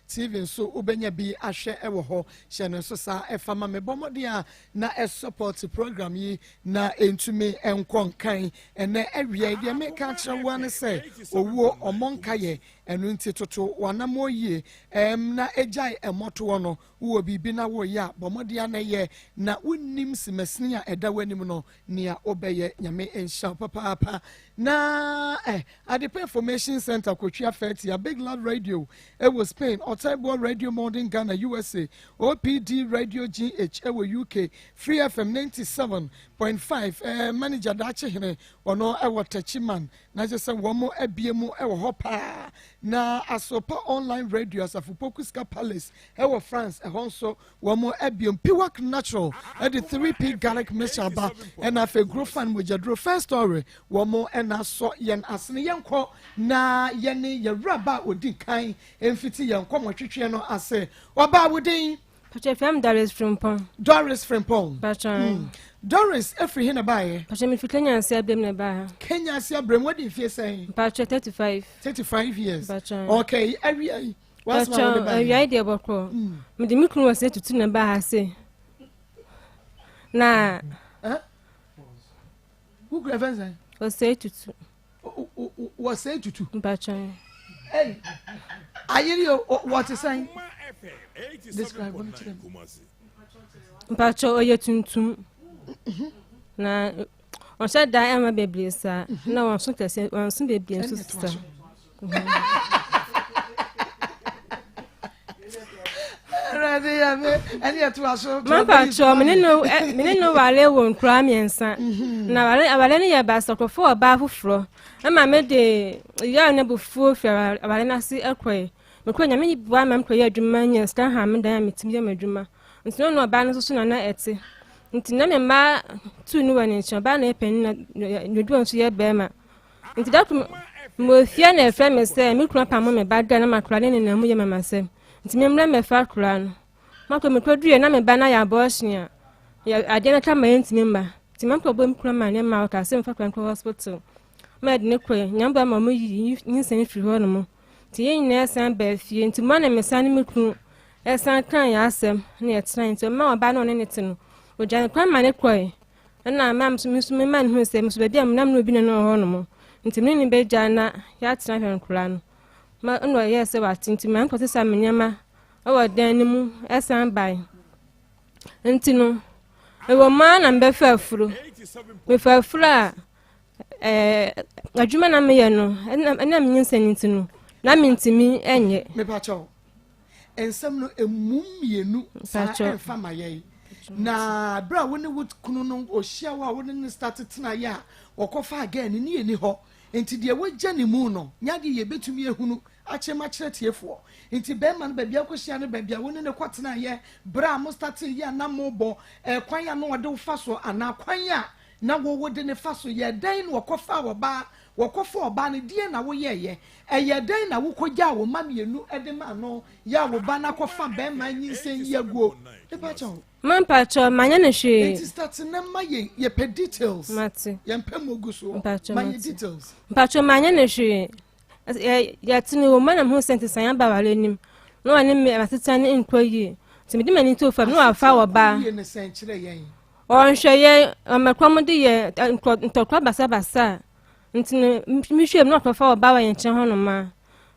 TV nso wobɛnya bi ahwɛ wɔ hɔ. Hyɛ no nso saa ɛfa ma me. Bɔ mmɔden a na ɛsupport program yi na ɛntumi nkɔ nkan. Ɛnɛ awia yi deɛ meka akyerɛ wo ne sɛ owuo ɔmmɔ nkayɛ, ɛno nti toto w'anammɔ yie na ɛgyae ɛmmɔtoɔ no. Wowɔ biribi na woyɛ a, bɔ mmɔden a na ɛyɛ na wonnim simasini a ɛda w'anim no nea wobɛyɛ. Nyame nhyira wo papaapa. Na Adepa Information Center, Kotwia Fertia, Big Love Radio ɛwɔ Spain, Ɔtaiboɔ Radio Modern Ghana USA, OPD Radio GH ɛwɔ UK, Free FM 97.5, manager Daakye Hene ɔno ɛwɔ Techiman na kyerɛ sɛ wɔn abie mu ɛwɔ hɔ paa, na Asopa Online Radio, Asafo Pokuska Palace ɛwɔ France, ɛhɔ nso wɔn abie mu. Piwak Natural ɛde 3P garlic mixture aba, ɛna afei Grofan mogyaduro First Story wɔn ɛna asɔ yɛn asene. Yɛn kɔ na yɛne yɛwura a odi kan mfiti yɛn nkɔmɔ twitwi no ase. Ɔbaa, wo din? Pakyɛ, fam Doris Frimpong. Doris Frimpong. Pakyɛ. Doris efiri hin na baayɛ? Pakyɛ, mefi Kenya ase abirem na ɛbaa ha. Kenya ase abirem. Wadi mfie sɛn? Pakyɛ, 35. 35 years. Pakyɛ. Okay, awia yi wasoma Pakyɛ, wo de baayɛ? Awia yi deɛ bɔkɔ. Mede me kunu wɔ sɛ tutu na ɛbaa ha se. Na Eh? Wo kura fɛn sɛn? Ɔsɛ tutu. Wɔsɛ tutu? Pakyɛ. Ɛy, ayere o, wɔte sɛn? Describe wɔn kyerɛ mi. Mpakyɛ, ɔyɛ tuntum. Na ɔhyɛ da ɛma bebree saa. Na wɔn so kɛse, wɔn so bebree nso Ɛnna ɛtoa saa. so. Ɛwurade yɛ me, ɛne ɛtoa so. Mampakyɛ, mene no ware wɔ nkura mmiɛnsa. Na aware aware no yɛ baasa kɔfo ɔbaa foforɔ. Ɛma me de yaw ne bufuo fi aware no ase ɛkɔe. Mekɔ, Nyame boa ma mekɔyɛ adwuma nya sika ha me dan a metumi yɛ m'adwuma. Nti no na ɔbaa no nso so na na ɛte. Nti na me mma tu no wɔ ne nkyɛn. Ɔbaa na yɛ panin na ne du nso yɛ bɛrima. Nti da koro mewɔ fie na ɛfrɛ me sɛ me kunu apamo me ba da na makora ne nenam mu yɛ mamasɛm. Nti memmrɛ mmɛfa akora no. Makɔ, mekɔduiɛ na me ba no ayɛ abortion a yɛ adeɛ no ka ma yɛntumi mma. Nti mankɔbɔ me kunu amanneɛ ma ɔka sɛ mfa akora no kɔ hospital. Ma yɛde ne kɔe. Nyame boa ma ɔmo yi nyinsɛn firi hɔ nom. Nti yɛn nyinaa san baa fie. Nti mo na mesan ne me kunu ɛsan kaa yɛn asɛm na yɛtena. Nti ɔma ɔbaa no ɔne ne te no, ogya ne kwan ma ne kɔe. Ɛna ma me nso mema ne hu sɛ me nso baabi a menam no obi ne no wɔ hɔ nom. Nti me ne ne bɛgya na yɛatena hwɛ nkora no. Ma ɛna ɔyɛɛ sɛ wate, nti ma nkɔte sa me nneɛma ɛwɔ dan no mu ɛsan bae. Nti no ɛwɔ mu ara na mebɛfa afuro. Mefa afuro a adwuma na meyɛ no ɛna menyinsɛn nti no na mentumi ɛnyɛ. Mepakyɛw, nsɛm no emu mmienu saa. Mpakyɛw. Ɛmfa ma yɛn na bere a wo ne wo kunu no ohyia wo a wo ne ne start tena yɛ a wɔkɔfa again ne yɛ ni hɔ, nti deɛ wagya ne mu no nyade yɛbɛtumi ehunu akyerɛ mu akyerɛ tiefoɔ. Nti bɛrima no, baabi akɔhyia no, baabi a wo ne ne kɔtena yɛ bere a mo start yɛ a na mo bɔ kwan a na ɔde wo fa so anaa kwan a na wo de ne fa so yɛ dɛn na wɔkɔfa ɔbaa, wɔkɔfa ɔbaa no deɛ na woyɛɛyɛ, ɛyɛ dɛn na wokɔgyaa wo ma mmienu de ma no yɛ a wo ba no akɔfa bɛrima nyinsɛn yi aguo? Mepakyɛw. Mampakyɛ, manyɛ no hwee. Nti start na ma yɛ, yɛpɛ details. Mate. Yɛmpɛ mogu so. Mpakyɛ, ma yɛ mate. details. Mpakyɛ, manyɛ no hwee. Yɛte no wɔ mu na mehu sɛ ntesan aba aware anim na ɔne me asetena ne nkɔ yie, nti mede m'ani too fam na wafa wɔ baa. Yie ne sɛn? Kyerɛ yɛn. Ɔnhwɛ yɛn ɔmɛkɔm de yɛ ntɔkwa basabasa a, nti no mehwɛ mu na ɔkɔfa ɔbaa wɔ yɛn nkyɛn hɔnom a,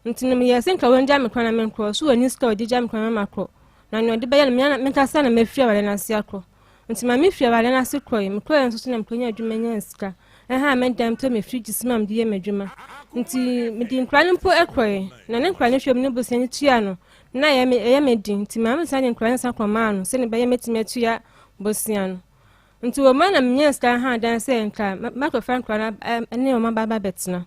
nti no meyɛ sɛ nka wɔngya me kwan na menkɔ so wɔ ni sika a ɔde gya me kwan ma makɔ na nea ɔde bɛyɛ no menkasa na mafiri aware no ase akɔ. Nti ma mefiri aware no ase kɔe. Mekɔɛ nso so na mekɔnya adwuma nya sika ɛha a mɛdan tɔ me fridge si ma mede yɛ m'adwuma. Nti mede nkora no mpo ɛkɔe na ne nkora no hwɛ mu ne bosea no tua no na ɛyɛ me den, nti maa mesan de nkora no san kɔmaa no sɛne bɛyɛ mɛtumi atua bosea no. Nti wɔ mu na menya sika ha dan sɛ nka makɔfa nkora no ne ɔma ba ba bɛtena,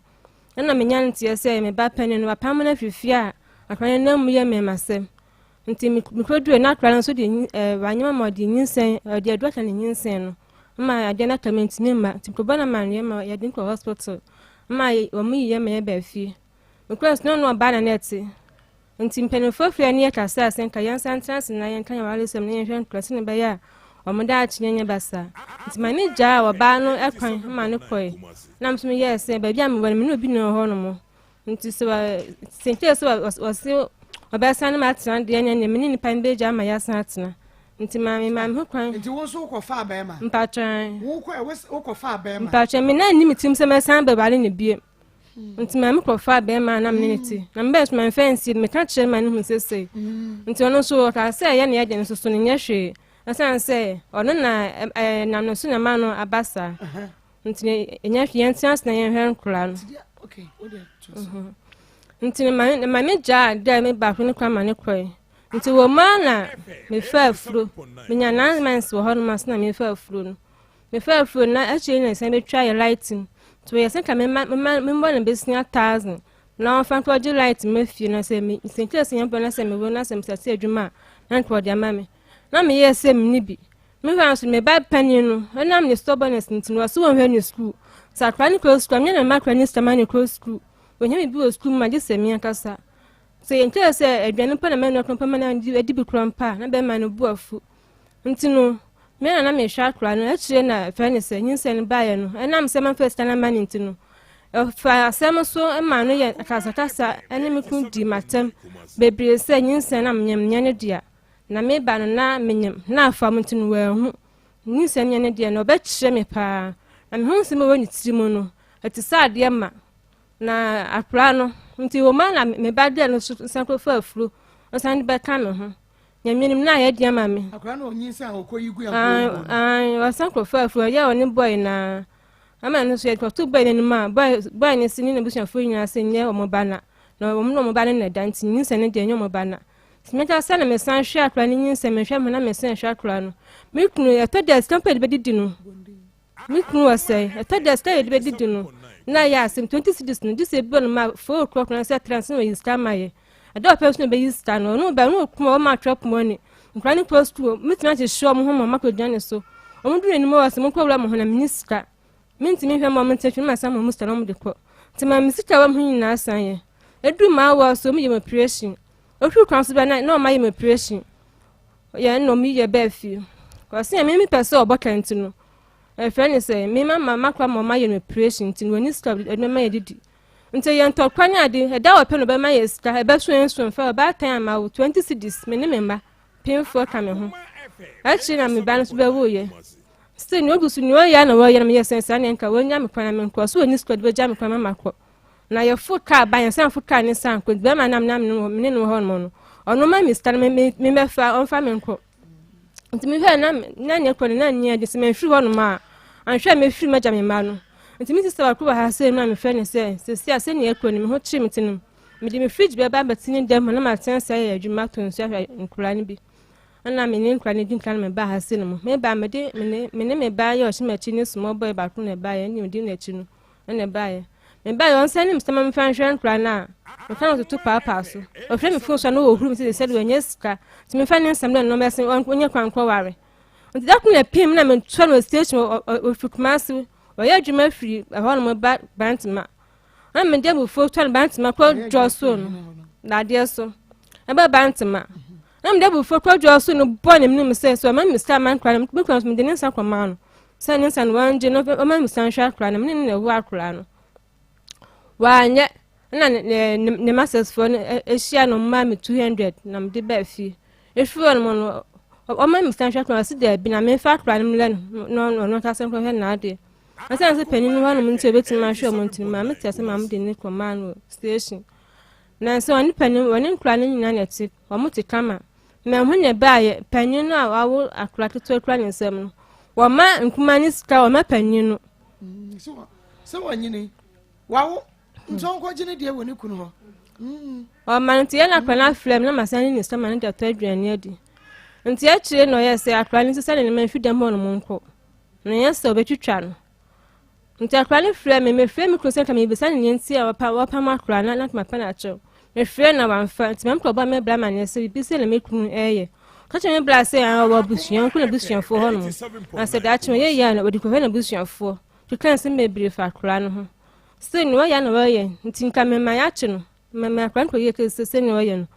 ɛna menya no teɛ sɛ me ba panin no wapam no afiri fie a akora no nam mu yɛ me masɛm. Nti mekɔduru na akora no nso de wanyɛ ma ɔde nyinsɛn, ɔde aduru aka ne nyinsɛn no ma adeɛ no aka me ntumi mma. Nti mekɔbɔ no amanneɛ ma yɛde no kɔ hospital ma wɔn yiyɛ ma yɛba fie. Mekɔɛ nso na ɔno ɔbaa na na ɛte. Nti mpanimfoɔ fie ne yɛ kasa sɛ nka yɛnsa ntena ase na yɛnka yɛn awaresɛm na yɛnhwɛ nkora sɛnea ɛbɛyɛ a wɔn daakye nyɛ basaa. Nti ma ne gyaa ɔbaa no kwan ma no kɔe, na nso meyɛɛ sɛ baabi a mewɔ no me ne obi na ɛwɔ hɔ nom, nti sɛ sɛ nkyɛn sɛ wɔse Ɔbɛsan ne m'atena deɛ ɛneɛ neɛ me ne nipa no bɛgya ama yɛasan atena. Nti maa me maa me ho kwan. Nti wo nso wokɔfaa bɛrima? Mpakyɛ. Wokɔ wokɔfaa bɛrima? Mpakyɛ me na nni me tirim sɛ mɛsan bɛware no biem. Nti maa me kɔfaa bɛrima a na me ne no te. Na mebɛɛ nso mamfa ansie no meka kyerɛ ma no hu sesei. Nti ɔno nso ɔkaa sɛ ɛyɛ ne yɛ deɛ nso so no nyɛ hwee. Ɛsiane sɛ ɔno na ɛnam no so na ɛma no aba saa. Nti ɛnyɛ hwee yɛntena ase na yɛnhwɛ nkwadaa no. Mhm. Nti ne maame ne maame gyaa dɛ me baako no kwan ma ne kɔe. Nti wɔ mu ara na mefaa afuro. Menya 9 months wɔ hɔnom ase na mefaa afuro no. Mefaa afuro no na akyire na ɛsan bɛtwa yɛ light mu. Nti wɔyɛ sɛ nka mema mema memmɔ no besia 1,000 na ɔmfa nkɔgye light ma fie na sɛ me sɛ nkyerɛ sɛ nyɛmpa na sɛ mewɔ na sɛ mesase adwuma a na nka ɔde ama me. Na meyɛɛ sɛ menni bi. Me hɔ nso, me ba panin no, ɛnam ne stubbornness nti no, ɔse wɔnhwɛ no sukuu. Sɛ akwadaa no kɔ sukuu a, menyɛ na mma akwadaa no sika ma no kɔ sukuu. Wɔhia biribi wɔ sukuu mu a, gye sɛ me ankasa. Sɛ yɛnkyerɛ sɛ aduane mpo na mɛnoa koraa mpo ma no adi bi koraa mpo a, na bɛrima no bo afu. Nti no, me na na mehwɛ akwadaa no. Akyire na ɛfrɛ no sɛ nyinsɛn no baeɛ no, ɛnam sɛ mamfa sika no amma no nti no, ɛfa asɛm so ma no yɛ akasakasa ne me kunu dii m'atɛm bebree sɛ nyinsɛn na menyɛ no dea. Na me ba no na menyem na afa mu nti no wanhu. Nyinsɛn nyɛ ne deɛ na ɔbɛkyerɛ me paa. Na mehu nsɛm a ɛwɔ ne tiri mu no, ɛte sɛ adeɛ ma. Na akwadaa no, nti wɔ mu na me ba deɛ no nso san kɔfa afuro, ɔsan de bɛka me ho. Nyame nim na ayɛ deɛ ama me. Akwadaa no ɔnyinsɛn a ɔkɔyi gu abuo mu. Ɔsan kɔfa afuro, ɔyɛ ɔne bɔe naa. Ama no nso yɛkɔto bɔe n'anim a, bɔe no se ne n'abusuafoɔ nyinaa se nyɛ wɔn ba na. Na wɔn ne wɔn ba no na ɛda nti nyinsɛn no deɛ nyɛ wɔn ba na. Meka sɛ na mesan hwɛ akora no nyinsɛn, mehwɛ me ho na mesan hwɛ akora no. Me kunu, ɛtɔ da a sika mpo a yɛde bɛdidi no, me kunu wɔ sɛe, ɛtɔ da a sika a yɛde bɛdidi no, na ɛyɛ asɛm, 20 cedis no, gye sɛ ebi wɔ no ma 4 o'clock na sɛ 3 ansa na wɔyi sika ama yɛ. Ɛda ɔpɛ nso na ɔbɛyi sika no, ɔno ba, ɔno ɔkum a ɔma atwerɛ poma ni. Nkora no kɔ sukuu, metumi ahyehyɛ wɔn ho ma wɔn akɔgyina ne so. Wɔn duru anim wɔ sɛ monkɔ wura mo ho na menni sika. Mentumi nhwɛ ma wɔn nte hwee na masan ma wɔn sika na wɔn de kɔ. Nti ma me sika wɔ me ho nyinaa san yɛ. Ɛduru m'awoɔ so, wɔyɛ me operation. Ohwiri kwan so bɛ na na ɔma yɛ me operation. Yɛ na ɔmo yɛ bɛɛ fie. Ɔse yɛ me mepɛ sɛ ɔbɔ ka nti no. Ɛfrɛ ne sɛ me ma ma makora ma ɔma yɛ no operation nti no wɔni sika ɛde ma yɛ didi. Nti yɛ ntɔkwa ne ade ɛda wɔpɛ no ɔbɛma yɛ sika ɛbɛso nso mfa ɔbaatan ama wo 20 cedis me ne me mma pemfoɔ ka me ho. Akyiri na me ba no nso bɛwoyɛ. Still nea ogu so nea ɔyɛ na wɔyɛ no meyɛ sɛ saa nea nka wɔnya me kwan na menkɔ so wɔni sika de bɛgya me kwan ma makɔ. Na yɛforo kaa ba yɛn san foro kaa ne san kɔ bɛrima nam nam ne me ne no wɔ hɔ nom no ɔno ma me sika no me me me mɛfa ɔmfa me nkɔ nti mehwɛ na na ne kɔ no na nni adi sɛ mamfiri hɔ nom a anhwɛ a mɛfiri magya me mma no nti me sista baako wɔ ha sɛ mu a mefrɛ no sɛ sɛsi a sɛnea ɛkɔ no me ho kyere me ti no mede me fridge bɛba abɛte ne dɛm hɔ na matena sɛ ayɛ adwuma atɔ nsuo ahwɛ nkwadaa no bi ɛna me ne nkwadaa no di nkra na mebaa ha sɛ no mu meba mede me ne me ba yɛ ɔhyɛ m'akyi ne small boy baako na ɛbaeɛ ɛne medi n'akyi no ɛna ɛbaeɛ. Mebaeɛ ɔnsa ne me sɛ ma memfa nhwɛ nkwadaa no a, mefa no toto paapaa so. Ɔhwɛ me fon so a na ɔhuru me sɛ sɛdeɛ wanya sika nti memfa ne nsɛm dɛ nnɔma ɛsen ɔnyɛ kwan nkɔware. Nti da ko na pim na metoa no wɔ station ɔfiri Kumasi ɔyɛ adwuma firi ɛhɔ nom ba Bantama. Na mede abufuo toa no Bantama kɔ dwɔ so no dadeɛ so ɛba Bantama. Na mede abufuo kɔ dwɔ so no bɔ ne menim sɛ sɛ ɔma me sika ma nkwadaa no me kura nso mede ne nsa kɔmaa no. Sɛ ne nsa no wangye no ɔma me san hwɛ akwadaa no mene ne na ɛwo akwadaa no wanyɛ ɛna ne ne ne masɛsfoɔ no ahyia no ɔmaa me 200 na mede baa fie efiri hɔ nom no ɔma me san hwɛ akwadaa no ɔsi daabi na memfa akwadaa no mlɛ no na ɔno ankasa nkɔhwɛ n'adeɛ ɛsɛn sɛ panin no hɔ nom nti obetumi ahwɛ ɔmo nti no maame te ase maame de ne kɔ maa no station na nso ɔne panin ɔne nkwadaa no nyinaa na ɛte ɔmo te kama. Manhu nea ɛbaeɛ, panin no a wawo akwadaa ketewa kura ne nsam no, wɔma nkumaa no sika, wɔma panin no. Mm, sɛ wɔnyini, wawo, nti ɔnkɔgye ne deɛ wɔ ne kunu hɔ. Mm. Ɔma no nti yɛn akwadaa no afrɛ me na masan ne ne sika ma no de atɔ aduane adi. Nti akyire na ɔyɛ sɛ akwadaa no nsesa ne nneɛma mfiri dɛm hɔ nom nkɔ. Na ɛnyɛ sɛ ɔbɛtwitwa no. Nti akwadaa no frɛɛ me, mefrɛɛ me kunu sɛ nka mebisa no nea nti a wɔpa wɔpam akwadaa no na nka mapa no akyɛw. Mefrɛɛ no na wamfa, nti maame kɔbɔɔ me bra amanneɛ sɛ biribi sei na me kunu reyɛ. Ɔka kyerɛɛ me bra sɛ ah, ɔwɔ abusua, ɔnkɔ n'abusuafoɔ hɔnom. Na sɛ daakye ɔyɛ yie a na ɔde kɔhwɛ n'abusuafoɔ. Keka nsɛm bebree fa akwadaa no ho. Sei nea ɔyɛ a na ɔreyɛ, nti nka mema yɛakye no. Mema akwadaa no kɔyɛ case sɛ sɛnea ɔyɛ no,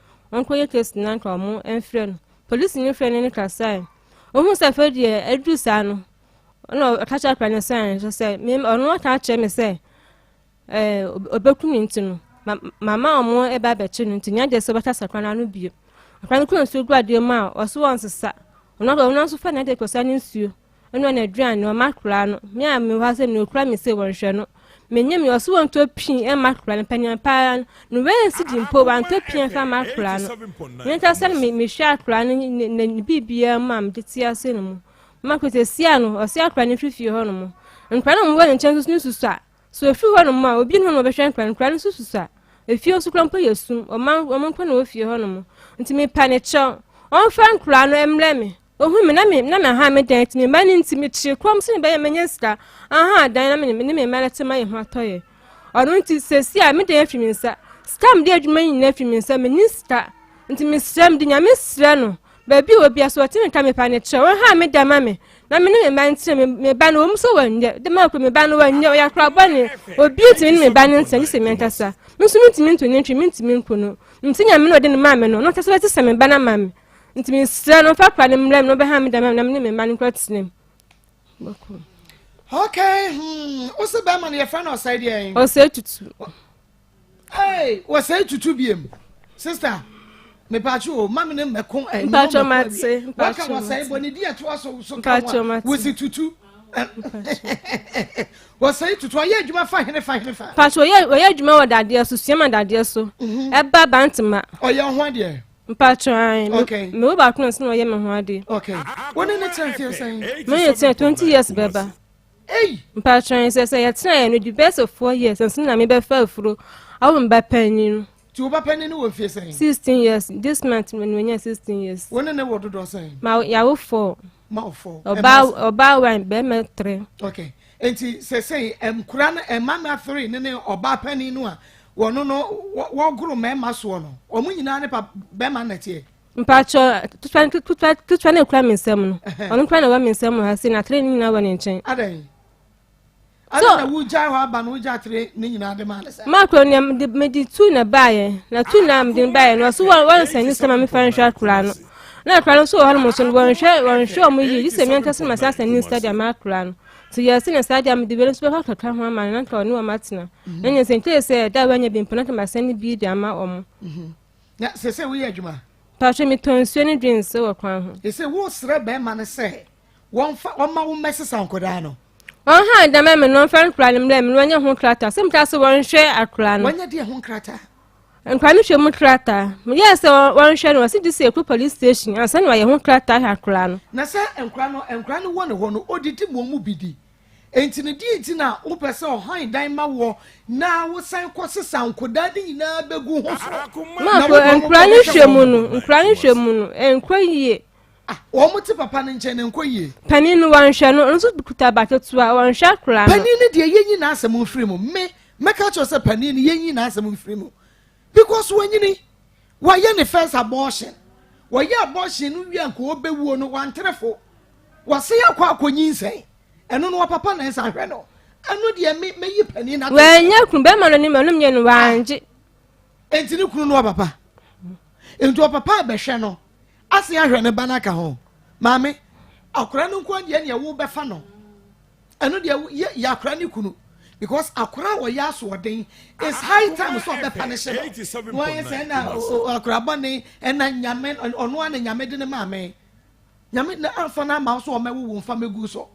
ɔnkɔyɛ case na nka wɔn mfrɛ no. Polisini no frɛɛ no ne kasae. Ohuu sɛ afei deɛ aduru saa no, ɛna ɔka kyerɛ akwadaa no sɛ nso sɛ me ɔno aka akyerɛ me sɛ ɛɛ ɔbɛku me nti no. Ma mama wɔn ɛba abɛkye no nti nyɛ adeɛ sɛ ɔbɛkasa akora no ano bio. Akora no kura nsuo gu adeɛ mu a ɔso ɔnsesa. Ɔno ɔno nso fa n'adeɛ kɔsa ne nsuo ɛna n'aduane ɔma akora no. Me a mewɔ ha sɛ nea okura me sɛ wɔnhwɛ no. Menyɛ me ɔso wɔntɔ pii ɛma akora no panyin paa no wɛnsi di mpo wantɔ pii ɛmfa ma akora no. Me nkasa no mehwɛ akora no ne ne biribiara mu a mede te ase no mu. Ma kɔsɛsia no ɔse akora no firi fie hɔ no mu. Nkora no wɔwɔ ne nkyɛn nso no susua. So ofiri hɔnom a, obi nni hɔ na ɔbɛhwɛ nkora no, nkora no nso susua. Efie nso koraa mpo yɛ sum, ɔman wɔn nko na wɔ fie hɔnom. Nti mepa ne kyɛw, ɔmfa nkora no mmrɛ me. Ohun me na me na maha me dan nti me mma no nti mekyere kɔm sɛ mebɛyɛ manya sika aha dan na me ne me mma no te ma yɛn ho atɔ yɛ. Ɔno nti sɛsi a me dan afiri me nsa. Sika a mede adwuma nyinaa afiri me nsa, menni sika. Nti mesrɛ mede Nyame srɛ no Baabi a obi so ɔte me nka mepa ne kyɛw, ɔnha me da ma me, na me ne me mma ntena. Me me ba no, wɔn nso wɔnyɛ. De ma kuro me ba no wɔnyɛ, ɔyɛ akora bɔne. Obi ntumi ne me ba no ntena, gye sɛ me ankasa. Me nso mentumi nto ne ntwi, mentumi nku no. Nti Nyame na ɔde no maa me no, ɔno ankasa bɛte sɛ me ba no ama me. Nti mesrɛ no, ɔmfa akora no mmrɛ me na ɔbɛha me da ma me na me ne me mma no nkɔ tena mu. Okay, hmm. Wo se bɛrima no yɛfrɛ no ɔsɛe deɛ? Ɔsɛe tutu. Hey, wɔsɛe tutu biem. Sister, mepatwo o, ma me ne mmɛko ɛ. Mpatwo mate, mpatwo Waka wɔsɛe bɔ ne di ɛtoa so so ka ho a, wosi tutu. Wɔsɛe tutu, ɔyɛ adwuma fa hene fa hene fa. Mpatwo ɔyɛ ɔyɛ adwuma wɔ dadeɛ so, suama dadeɛ so. Mhm. Ɛba bantama. Ɔyɛ ho adeɛ. Mpatwo ayi. Okay. Me wo baako na nso na ɔyɛ me ho adeɛ. Okay. Wo ne ne tena mfeɛ sɛn? Me ne tena 20 years bɛba. Ei! Mpakyɛw sɛ sɛ yɛtena yɛ no di bɛyɛ sɛ 4 years nso na mebɛfa afuro awo me ba panyin no. Ti wo ba panyin no wɔ mfie sɛn? 16 years this month na wanya 16 years. Wo ne ne wɔ dodoɔ sɛn? Ma yàwó four. Ma wo four. Ɔbaa ɔbaa one bɛrima three. Okay nti sɛsɛn nkura no mmarima three ne ne ɔbaa panyin no a wɔn no wɔgoro mmarima soɔ no wɔn nyinaa ne pa bɛrima na teɛ. Mpatsɔ ketewa ketewa ketewa na ekura mi nsam no ɔno kura na ɛwɔ mi nsam ha se na atere ne nyinaa wɔ ne nkyɛn. Adan adan na wogya hɔ aba na wogya atere ne nyinaa de maa ne sɛ. Maa kuro nea mede mede tu na baayɛ na tu na mede baayɛ no ɔso wɔn wɔn nsɛn ne sɛ ma mefa nhwɛ akora no na akora no nso wɔ hɔnom nso no wɔnhwɛ wɔnhwɛ wɔn yie gye sɛ mi ankasa ma saa sɛn ne nsa de ama akora no nti yɛ se na saa de mede wei nso bɛkɔ akɔka ho ama no na nka ɔne wɔn atena na nyɛ sɛ nkyɛn sɛ da a wɔanya bi mpo na nka ma sɛn ne bi de ama wɔn. Na sese woyɛ adwuma? Paatwa metɔn nsuo ne drinks wɔ kwan ho. Sese wosrɛ bɛrima no sɛ wɔmfa ɔma wo mmɛsesa nkwadaa no. Ɔnha dɛm ɛmɛ no ɔmfa nkwadaa no mmerɛ mi na wɔnyɛ ho krataa sɛ meka sɛ wɔnhwɛ akwadaa no. Wɔnyɛ deɛ ho krataa? Nkwadaa no hwɛ mu krataa. Meyɛɛ sɛ wɔnhwɛ no wɔsi gye sɛ ɛkɔ police station ansa na wɔayɛ ho krataa ahwɛ akwadaa no. Na sɛ nkwadaa no nkwadaa no wɔ ne hɔ no odidi mu wɔn mu bi di. Enti no deɛn nti na wopɛ sɛ ɔhan dan ma woɔ na wosan kɔsesa nkodaa no nyinaa bɛgu ho soɔ? Na wode wɔn nkura no hwɛ mu no, nkura no hwɛ mu no, ɛnkɔ yie. Ah, wɔn te papa no nkyɛn na ɛnkɔ yie. Panin no wɔnhwɛ no, ɔno nso kuta ba ketewa, wɔnhwɛ akora no. Panin no deɛ yɛnyi n'asɛm mfiri mu. Me, mɛka kyerɛ sɛ panin no yɛnyi n'asɛm mfiri mu. Because wanyini, wayɛ ne first abortion. Wɔyɛ abortion no wie a nka ɔbɛwuo no, wantere fo. Wasan akɔ akɔnyinsɛn. Ɛno no ɔpapa na ɛnsa hwɛ no. Ɛno deɛ me mɛyi panin na. Wanya kunu bɛrima no ne ma no nyɛ no wangye. Ah. Enti ne kunu no ɔpapa. Enti ɔpapa abɛhwɛ no. Asen ahwɛ ne ba no aka ho. Maame, akora no nko deɛ neɛ wobɛfa no. Ɛno deɛ yɛ yɛ akora ne kunu. Because akora a ɔyɛ asoɔden it's high time sɛ ɔbɛpa ne hyɛ no. Wɔn ayɛ sɛ ɛna akora bɔne ɛna nyame ɔno a na nyame de ne maame. Nyame na amfa no amma wo sɛ ɔmmɛwo wo mfa mmɛgu so.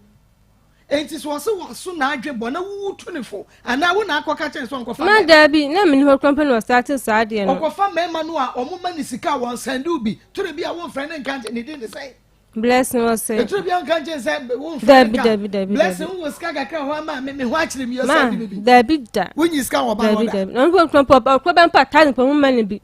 Enti sɛ ɔse waso n'adwe bɔ na wowu tu ne fo anaa wo na akɔka kyerɛ no sɛ ɔnkɔfa Ma mmarima. daabi, na menni hɔ koraa mpo na ɔstartee saa adeɛ no. Ɔkɔfa mmarima no a wɔn ma no sika a wɔn sɛnde wo bi. Tore bi a womfrɛ no nka nkyɛ ne din de sɛn? Blessing ɔsɛ. Etore bi a nka nkyɛn sɛ womfrɛ no Daabi nka. daabi daabi Blessing daabi. wowɔ sika kakra hɔ ama me me ho akyere mi Ma ɔsɛnde me bi. daabi da. Wonyi sika wɔ ba hɔ Daabi da. daabi. Na ɔno mpo ɔkɔ bɛ mpo ataade mpo ho ma no bi.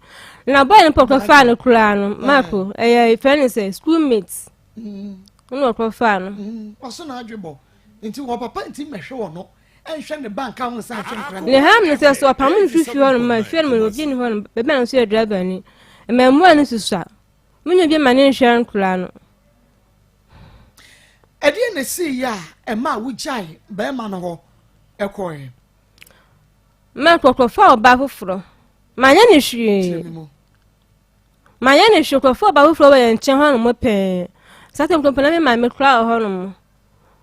Na bɔyɛ no mpo ɔkɔfaa no koraa no Marco ɛyɛ fɛ no sɛ school mate. Ɛna ɔkɔfaa no. Ɔso na adwe bɔ nti wɔ papa nti mmɛhwɛ wɔ no ɛnhwɛ ne ba nka ho nsa nhwɛ nkora. Ne ham no sɛ so ɔpamo no firi fie hɔ nom ma fie no mu obi ni hɔ nom baabi a no nso yɛ driver ni mmaamua no susua munya bi ma ne nhwɛ nkora no. Ɛdeɛ na ɛsii yɛ a ɛma wogyae bɛrima no hɔ ɛkɔɛ? Marco kɔfaa ɔbaa foforɔ. Manyɛ no hwee. Manyɛ no hwee. Nkurɔfoɔ ɔbaa foforɔ wɔ yɛn nkyɛn hɔnom pɛɛ. Saa tɛm mpo na me maame koraa wɔ hɔnom.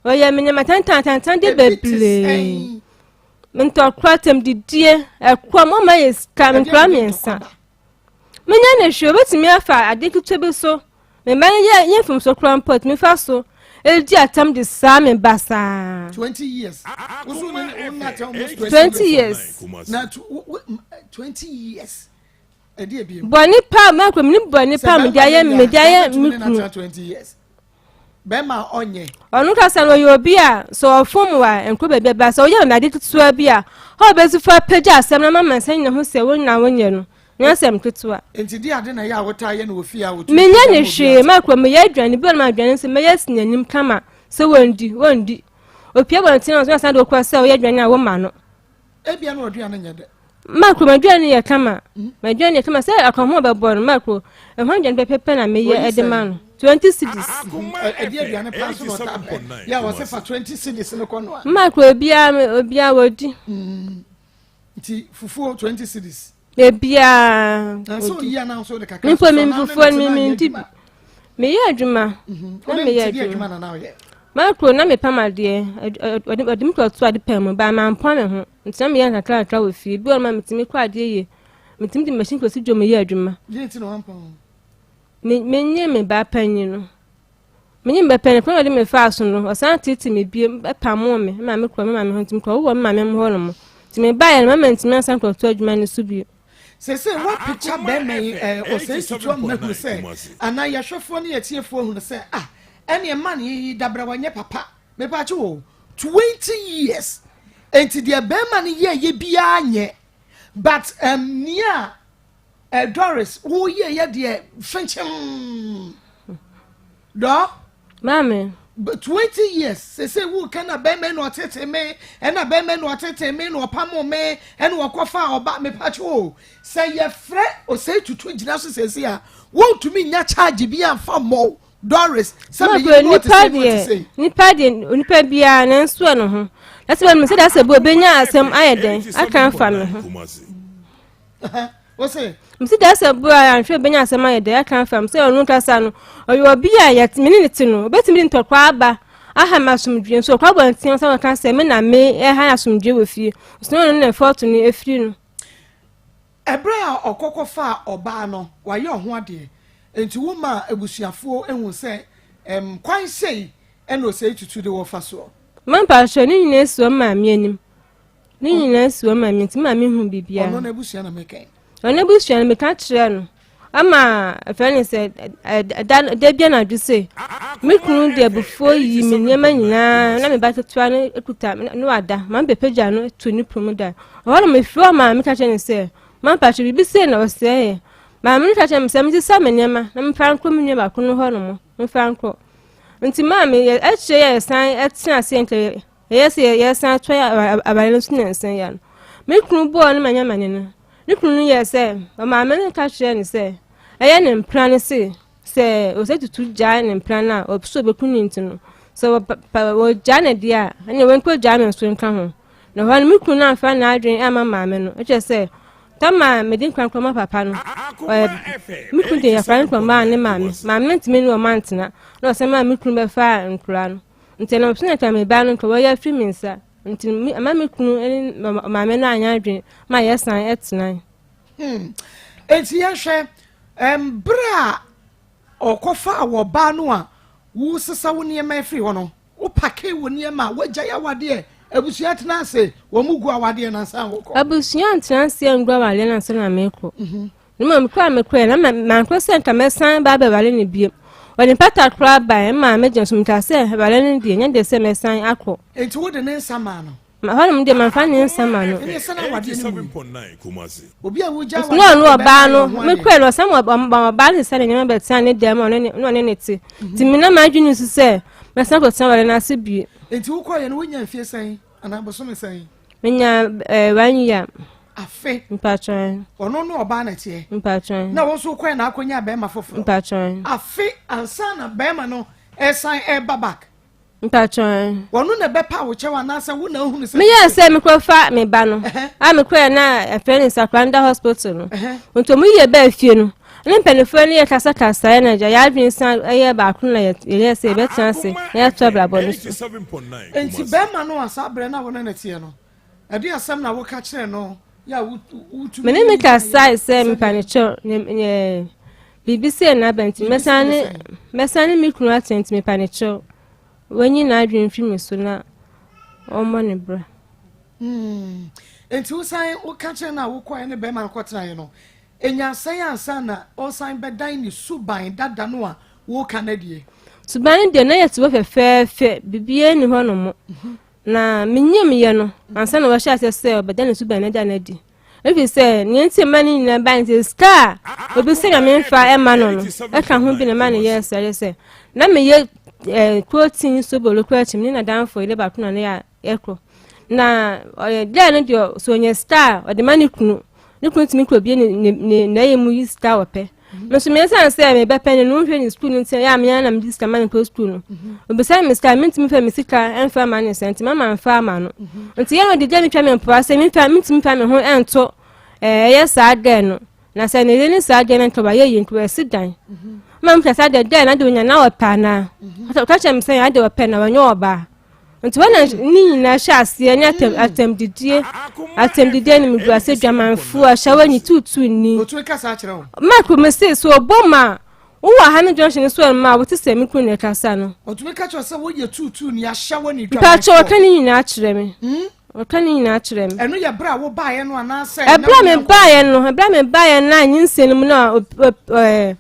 Ɔyɛ me nneɛma tantan de bebree. Ntɔkwa, atɛmdidie, ɛkɔm, ɔma yɛ sika, nkura mmiɛnsa. Menyɛ ne hwee, obetumi afa ade ketewa bi so. Me mma no yɛ yɛ mfomso koraa mpo atumi fa so edi atam de saa me ba saa. 20 years. Woso ne wo na almost 20 20 years. Na 20 years. Ɛdi ebi. Bɔne pa mɛkɔ mi ni bɔne pa mi de ayɛ mi de ayɛ mi kunu. 20 years. Bɛrima ɔnyɛ. Ɔno kasa no ɔyɛ obi a sɛ ɔfom wa nkɔ baabi aba sɛ ɔyɛ ade ketewa bi a hɔ ɔbɛsi fa apagya asɛm na mama nsa nyina ho sɛ wo na wonyɛ no nyɛ asɛm ketewa. Nti di ade na ɛyɛ a wotaa yɛ no wɔ fie a wotu. Menyɛ ne hwee makɔ meyɛ aduane bi wɔ ma aduane nso mɛyɛ si n'anim kama sɛ wɔndi wɔndi opie abɔnten na ɔsan de wokɔ sɛ ɔyɛ aduane a woma no. Ebia na ɔduane nyɛ dɛ. Makro m'aduane yɛ kama m'aduane yɛ kama sɛ akɔnho bɛbɔ no makro ɛho aduane pɛpɛpɛ na meyɛ ɛde ma no 20 cedis. Ɛdi aduane paa so na ɔtaa pɛ yɛ a wɔsɛ fa 20 cedis no kɔ no a. Makro obiara obiara wɔdi. Nti fufuo 20 cedis. Ebiara. Na sɛ oyi anaa nso de kakra. Mpo mi fufuo mi mi ndi bi. Meyɛ adwuma. Na meyɛ adwuma. Makro na mepam adeɛ ɔde me kɔto ade pɛn mu ba mampɔn me ho. Nti na meyɛ nkakrakra wɔ fie. Bi wɔ hɔ ma metumi kɔ adeɛ yie. Metumi de machine kɔsi dwom yɛ adwuma. Deɛ nti na wampɔn ho? Me menye me ba panyin no. Menye me ba panyin kwan a ɔde me faa so no, ɔsan tete me biem ɛpamoo me ma me kɔ me maame hɔ nti mekɔ wɔ me maame hɔ nom. Nti mebaeɛ no mama ntumi ansan kɔto adwuma no so bio. Sese woapekya bɛrima yi ɛɛ ɔsɛe sutu ama hunu sɛ anaa yɛhwɛfoɔ ne yɛtiefoɔ hunu sɛ ah ɛneɛ man yi dabra wanyɛ papa. Mepakye o 20 years enti deɛ bɛrima no yɛɛyɛ biara nyɛ but um, nea uh, Doris woyɛyɛ deɛ fenkyem dɔ Maame. 20 years sese wo ka na bɛrima na ɔtete me ɛna bɛrima na ɔtete me na ɔpamo me ɛna ɔkɔfa ɔba mepakye o sɛ yɛfrɛ ɔsɛe tutu gyina so sese a wɔntumi nya charge bi amfa mmɔ Doris sɛ meyɛ no ɔte sɛ ɔte sɛ nipa deɛ nipa biara ne nso ne ho na sɛ bɛmu sɛ da sɛ bi obɛnya asɛm ayɛ dɛn aka afa me ho msi da sɛ bi a anhwɛ obɛnya asɛm ayɛ dɛn aka afa me sɛ ɔno nkasa no ɔyɛ obi a yɛte me ne ne te no obɛtumi de ntɔkwa aba aha me asomdwie nso ɔkɔ abɔnten sɛ wɔka sɛ me na me ɛha asomdwie wɔ fie ɔsɛ ɔno na ɛfɔɔto no efiri no. Ɛberɛ a ɔkɔ kɔfaa ɔbaa no, wayɛ ɔho adeɛ. Enti wo maa abusuafoɔ huu sɛ ɛm kwan sei ɛna Osei Tutu de wɔ fa soɔ. Ma mpakyɛw ne nyinaa si wɔn maame anim. Ne nyinaa si wɔn maame nti maame hu biribiara. Ɔno n'abusua na meka yi. Ɔno n'abusua no meka kyerɛ no. Ama ɛfɛ ne sɛ ɛda da bi anadwo sɛ me kunu de abufuo yi me nneɛma nyinaa na me ba ketewa no kuta no wada ma mebɛpagya no to ne pon mu da. Ɛhɔ no mefrɛ ɔmaame ka kyerɛ no sɛ mampakyɛ biribi sei na ɔsɛeɛ. Maame no ka kyerɛ me sɛ mensesa me nneɛma na memfa nkɔ me nua baako no hɔ nom memfa nkɔ. Nti maame yɛ akyire yɛ yɛsan ɛtena ase nka yɛyɛ sɛ yɛsan to aware no so nansa yi ano. Me kunu bɔɔ no manyamane no ne kunu no yɛɛ sɛ ɔmaame no ka kyerɛɛ no sɛ ɛyɛ ne mpena no se sɛ ɔsɛ tutu gyae ne mpena no a ɔsɛ ɔbɛku no nti no sɛ wɔgyaa no deɛ a ɛne wɔnkɔ gyaa me nso nka ho. Na hɔ no me kunu no amfa n'adwene amma maame no kyerɛ sɛ tama mede nkwa nkɔma papa no me kunu de yɛfa nkwa maa ne maame maame no ntumi ne ɔma ntena na ɔsɛ maa me kunu bɛfaa nkora no nti ɛnam so na nka me ba no nka wɔyɛ afiri me nsa nti ama me kunu ne maame no anyɛ adwene ma yɛsan ɛtenae. Enti yɛhwɛ bere a ɔkɔfaa wɔ baa no a wosesa wo nneɛma afiri hɔ no wopake wo nneɛma a woagyae awadeɛ abusua tena ase wɔn mu gu awadeɛ no ansa wokɔ. Abusua ntena ase angu awadeɛ no ansa na mekɔ. Na mmom kɔ a mekɔɛ na mankɔ sɛ nka mɛsan ba abɛware no bio. Ɔde mpata koraa bae maa megye nso mekaa sɛ aware no deɛ nyɛ deɛ sɛ mɛsan akɔ. Enti wode ne nsa maa no? Hɔnom deɛ mamfa ne nsa ma no. Ɛne sɛ na awadeɛ no mu obi a wogya awadeɛ na ɔno ɔbaa no mekɔɛ no ɔsan ɔbaa no sɛ ne nneɛma bɛtena ne dan mu ɔne ne ɔne ne te. Nti me na m'adwene nso sɛ mɛsan akɔtena aware no ase bio. Enti wokɔeɛ no wonya mfie sɛn anaa bosome sɛn? Menya 1 year. Afe. Mpatwɛn. Ɔno ne ɔbaa na ɛteɛ. Mpatwɛn. Na wɔn nso kɔɛ na akɔnya bɛrima foforɔ. Mpatwɛn. Afe ansa na bɛrima no ɛsan ɛreba back. Mpatwɛn. Ɔno na ɛbɛpa wo kyɛw anaasɛ wo na ohunu sɛ. Meyɛ sɛ mekɔfa me ba no a mekɔɛ na ɛfrɛ no Sakranda hospital no. Nti ɔmo yɛ bɛɛ fie no ne mpanimfoɔ no yɛ kasakasaeɛ na agya yɛ adwene san ɛyɛ baako na yɛyɛ sɛ yɛbɛtena ase na yɛato abrabɔ no so. Nti bɛrima no a saa berɛ no a wɔne no teɛ no. Ɛde asɛm na woka kyerɛ no yɛ a wotumi. Me ne no kasae sɛ mepa ne kyɛw ne biribi sɛ n'aba nti mɛsan ne mɛsan ne me kunu atena nti mepa ne kyɛw wanyi n'adwene mfiri me so na ɔmmɔ ne bra. Hmm. Nti wosan woka kyerɛ no a wokɔɛ ne bɛrima no kɔtenaeɛ no ɛnya sɛn ansa na ɔsan bɛdan ne suban dada no a woka no adie? Suban no deɛ na yɛ te hɔ fɛfɛɛfɛ biribiara ni hɔ nom. Na menyimyɛ no ansa na wɔhyɛ aseɛ sɛ ɔbɛda ne suban no da no adi. Ɛfiri sɛ nea nti ɛma ne nyinaa bae nti sika a obi sɛ na memfa ɛma no no ɛka ho bi na ɛma no yɛɛ saa yɛ sɛ na meyɛ eh, protein sobolo kora akyi me ne nadamfo yere baako na ne yɛ ɛkɔ na ɔyɛ dɛɛ no deɛ sɛ ɔnya sika a ɔde ma ne kunu ne kunu tumi kɔ bie ne ne ne n'ayɛ mu yi sika a ɔpɛ me nso mesan sɛ mebɛpɛ no no nhwɛ ne sukuu no nti ɛyɛ a mea na mede sika ma no kɔ sukuu no obisa me sika mentumi fa me sika ɛmfa ma ne sɛ nti mama mfa ama no nti yɛ no de gya metwa me mpoa sɛ memfa mentumi fa me ho ɛnto ɛyɛ saa dɛn no na sɛ ne yere ne saa dɛn no nka wayɛ yie nka wasi dan ma meka saa dɛn dɛn na de onya na ɔpɛ anaa ɔka kyerɛ me sɛ ade ɔpɛ na wɔnyɛ ɔbaa Nti hɔ na ne nyinaa hyɛ aseɛ ne atɛm atɛmdidie atɛmdidie animguase dwamanfoɔ ahyɛwani tuutuuni. Otumi kasa akyerɛ wo. Mark me se so ɔbɔ ma wowɔ ha ne junction so ɛma a wote sɛ me kunu na ɛkasa no. Otumi ka kyerɛ sɛ woyɛ tuutuuni ahyɛwani dwamanfoɔ. Mpakyɛ ɔka ne nyinaa kyerɛ me. Hmm? Ɔka ne nyinaa kyerɛ me. Ɛno yɛ berɛ a wobaeɛ no anaasɛ. Ɛberɛ a mebaeɛ no ɛberɛ a mebaeɛ no a nyinsɛn no mu no a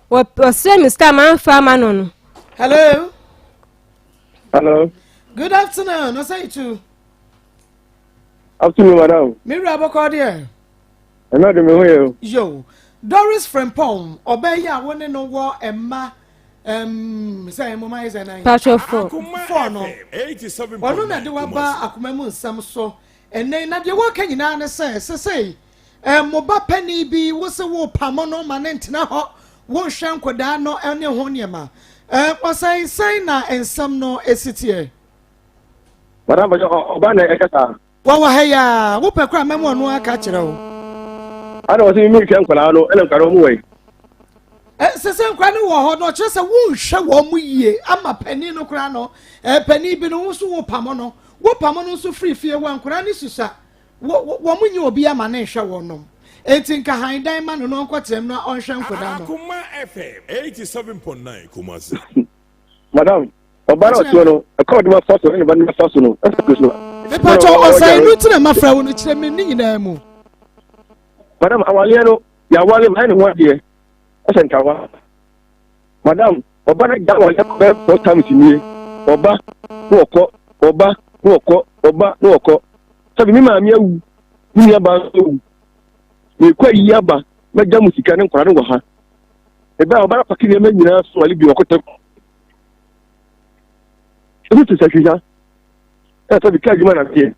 ɔsrɛ me sika mamfa ama no no. Hello. Hello. Good afternoon. Ɔsɛ itu. Afternoon, madam. Me wura bɔkɔ deɛ. Ɛna de me ho yɛ o. Yo. Doris Frimpong, ɔbaa yi a wo ne no wɔ mma sɛ mmoma yɛ sɛ nan. Patro fo. Fo no. Ɔno na de waba akoma mu nsɛm so. Ɛnɛ na deɛ wɔka nyinaa ne sɛ sesei Mo ba panin bi, wo se worepamo no ma no ntena hɔ, wonhwɛ nkwadaa no ne ho nneɛma. Ɔsɛe, sɛn na nsɛm no si teɛ? Madam Bajɔ, ɔba na ɛka saa. Wɔwɔ ha yi a, wopɛ koraa mɛma ɔno aka kyerɛ wo. Ana wɔsɛ mi nhwɛ nkwadaa no, ɛna nkwadaa no wɔn wɔ yi. Sɛ sɛ nkwadaa no wɔ hɔ no, ɔkyerɛ sɛ wonhwɛ wɔn mu yie ama panin no koraa no, panin bi no, wo nso wopamo no, wopamo no nso firi fie hɔ a, nkwadaa no susua. Wɔ, wɔn nyɛ obi ama no nhwɛ wɔn nom. Enti nka han dan ma no na ɔnkɔtena mu na ɔnhwɛ nkoda no. Akoma FM 87.9 Kumasi. Madam, ɔba na ɔteɛ no, ɛkɔ ɔde ma fa so ɛna ba no fa so no, ɛfɛ kuro so. Mepatɔ ɔsan no tena ma frɛ wo no kyerɛ me ne nyinaa mu. Madam, awaleɛ no, yɛawale ma ɛne ho adeɛ, ɛsɛ nkawa. Madam, ɔba no gya wɔn yɛ bɛyɛ four times nie. Ɔba na ɔkɔ, ɔba na ɔkɔ, ɔba na ɔkɔ. Sɛbi me maame awu, me nua baa nso awu. Mekɔ ayi aba, mɛgya mu sika ne nkwadaa no wɔ ha. Ebe a ɔba no apake nneɛma nyinaa so ale bi ɔkɔtɛ. Ebi te sɛ hwehwɛ. Ɛna sɛbi kaa adwuma na meyɛ.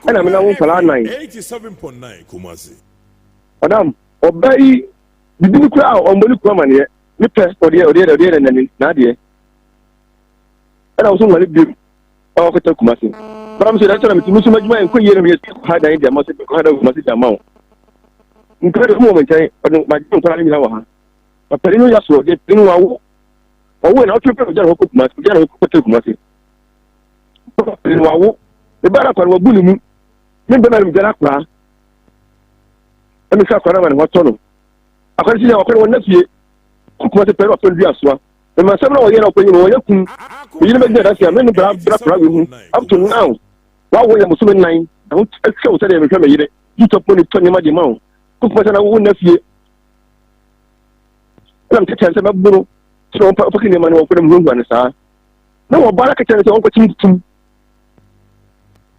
Ɛna mena wo nkwadaa nan. Madam, ɔbaa yi Bibi no koraa a ɔmmɔ ne kunu amaneɛ ne pɛ ɔdeɛ ɔdeɛ ɔdeɛ na nani n'adeɛ ɛna ɔso nwale biem a ɔkɔtɛ Kumasi bana mi sɛ ɛdɛ sɛ na mi ti mi nso m'adwuma yɛ nkɔ yie na mi yɛ sɛ ha dan di ama sɛ ha dan Kumasi di ama wo nkura de ɔmo wɔ me nkyɛn ɔde ma gye nkura ne nyinaa wɔ ha na panin no yɛ so ɔde panin no awo ɔwo na ɔtwe pɛ ɔgya ne hɔ kɔ Kumasi ɔgya ne hɔ kɔtɛ Kumasi panin no awo ne ba na akora no wabu ne mu ne bɛma no gyina akora ɛna sɛ akwadaa ma ne ho atɔ no akwadaa si sɛ akwadaa wɔn fie kuma sɛ pɛrɛ ɔpɛn dua soa mɛma nsɛm na wɔyɛ na ɔkɔ nyina wɔyɛ kum eyi no bɛgyina dasi a mɛ ne bra bra bra wɔ mu up to now wawo yɛ bosome nan na ho atwa wo sɛdeɛ mehwɛ me yere yi tɔ pɔ ne tɔ nneɛma de ma wo kuma sɛ na wo nna fie ɛna mekɛkyɛ sɛ mɛboro sɛ wɔmpa ɔpɛke nneɛma no wɔnkɔ na mehuahua no saa na wɔba no kɛkyɛ sɛ wɔnkɔkye ntum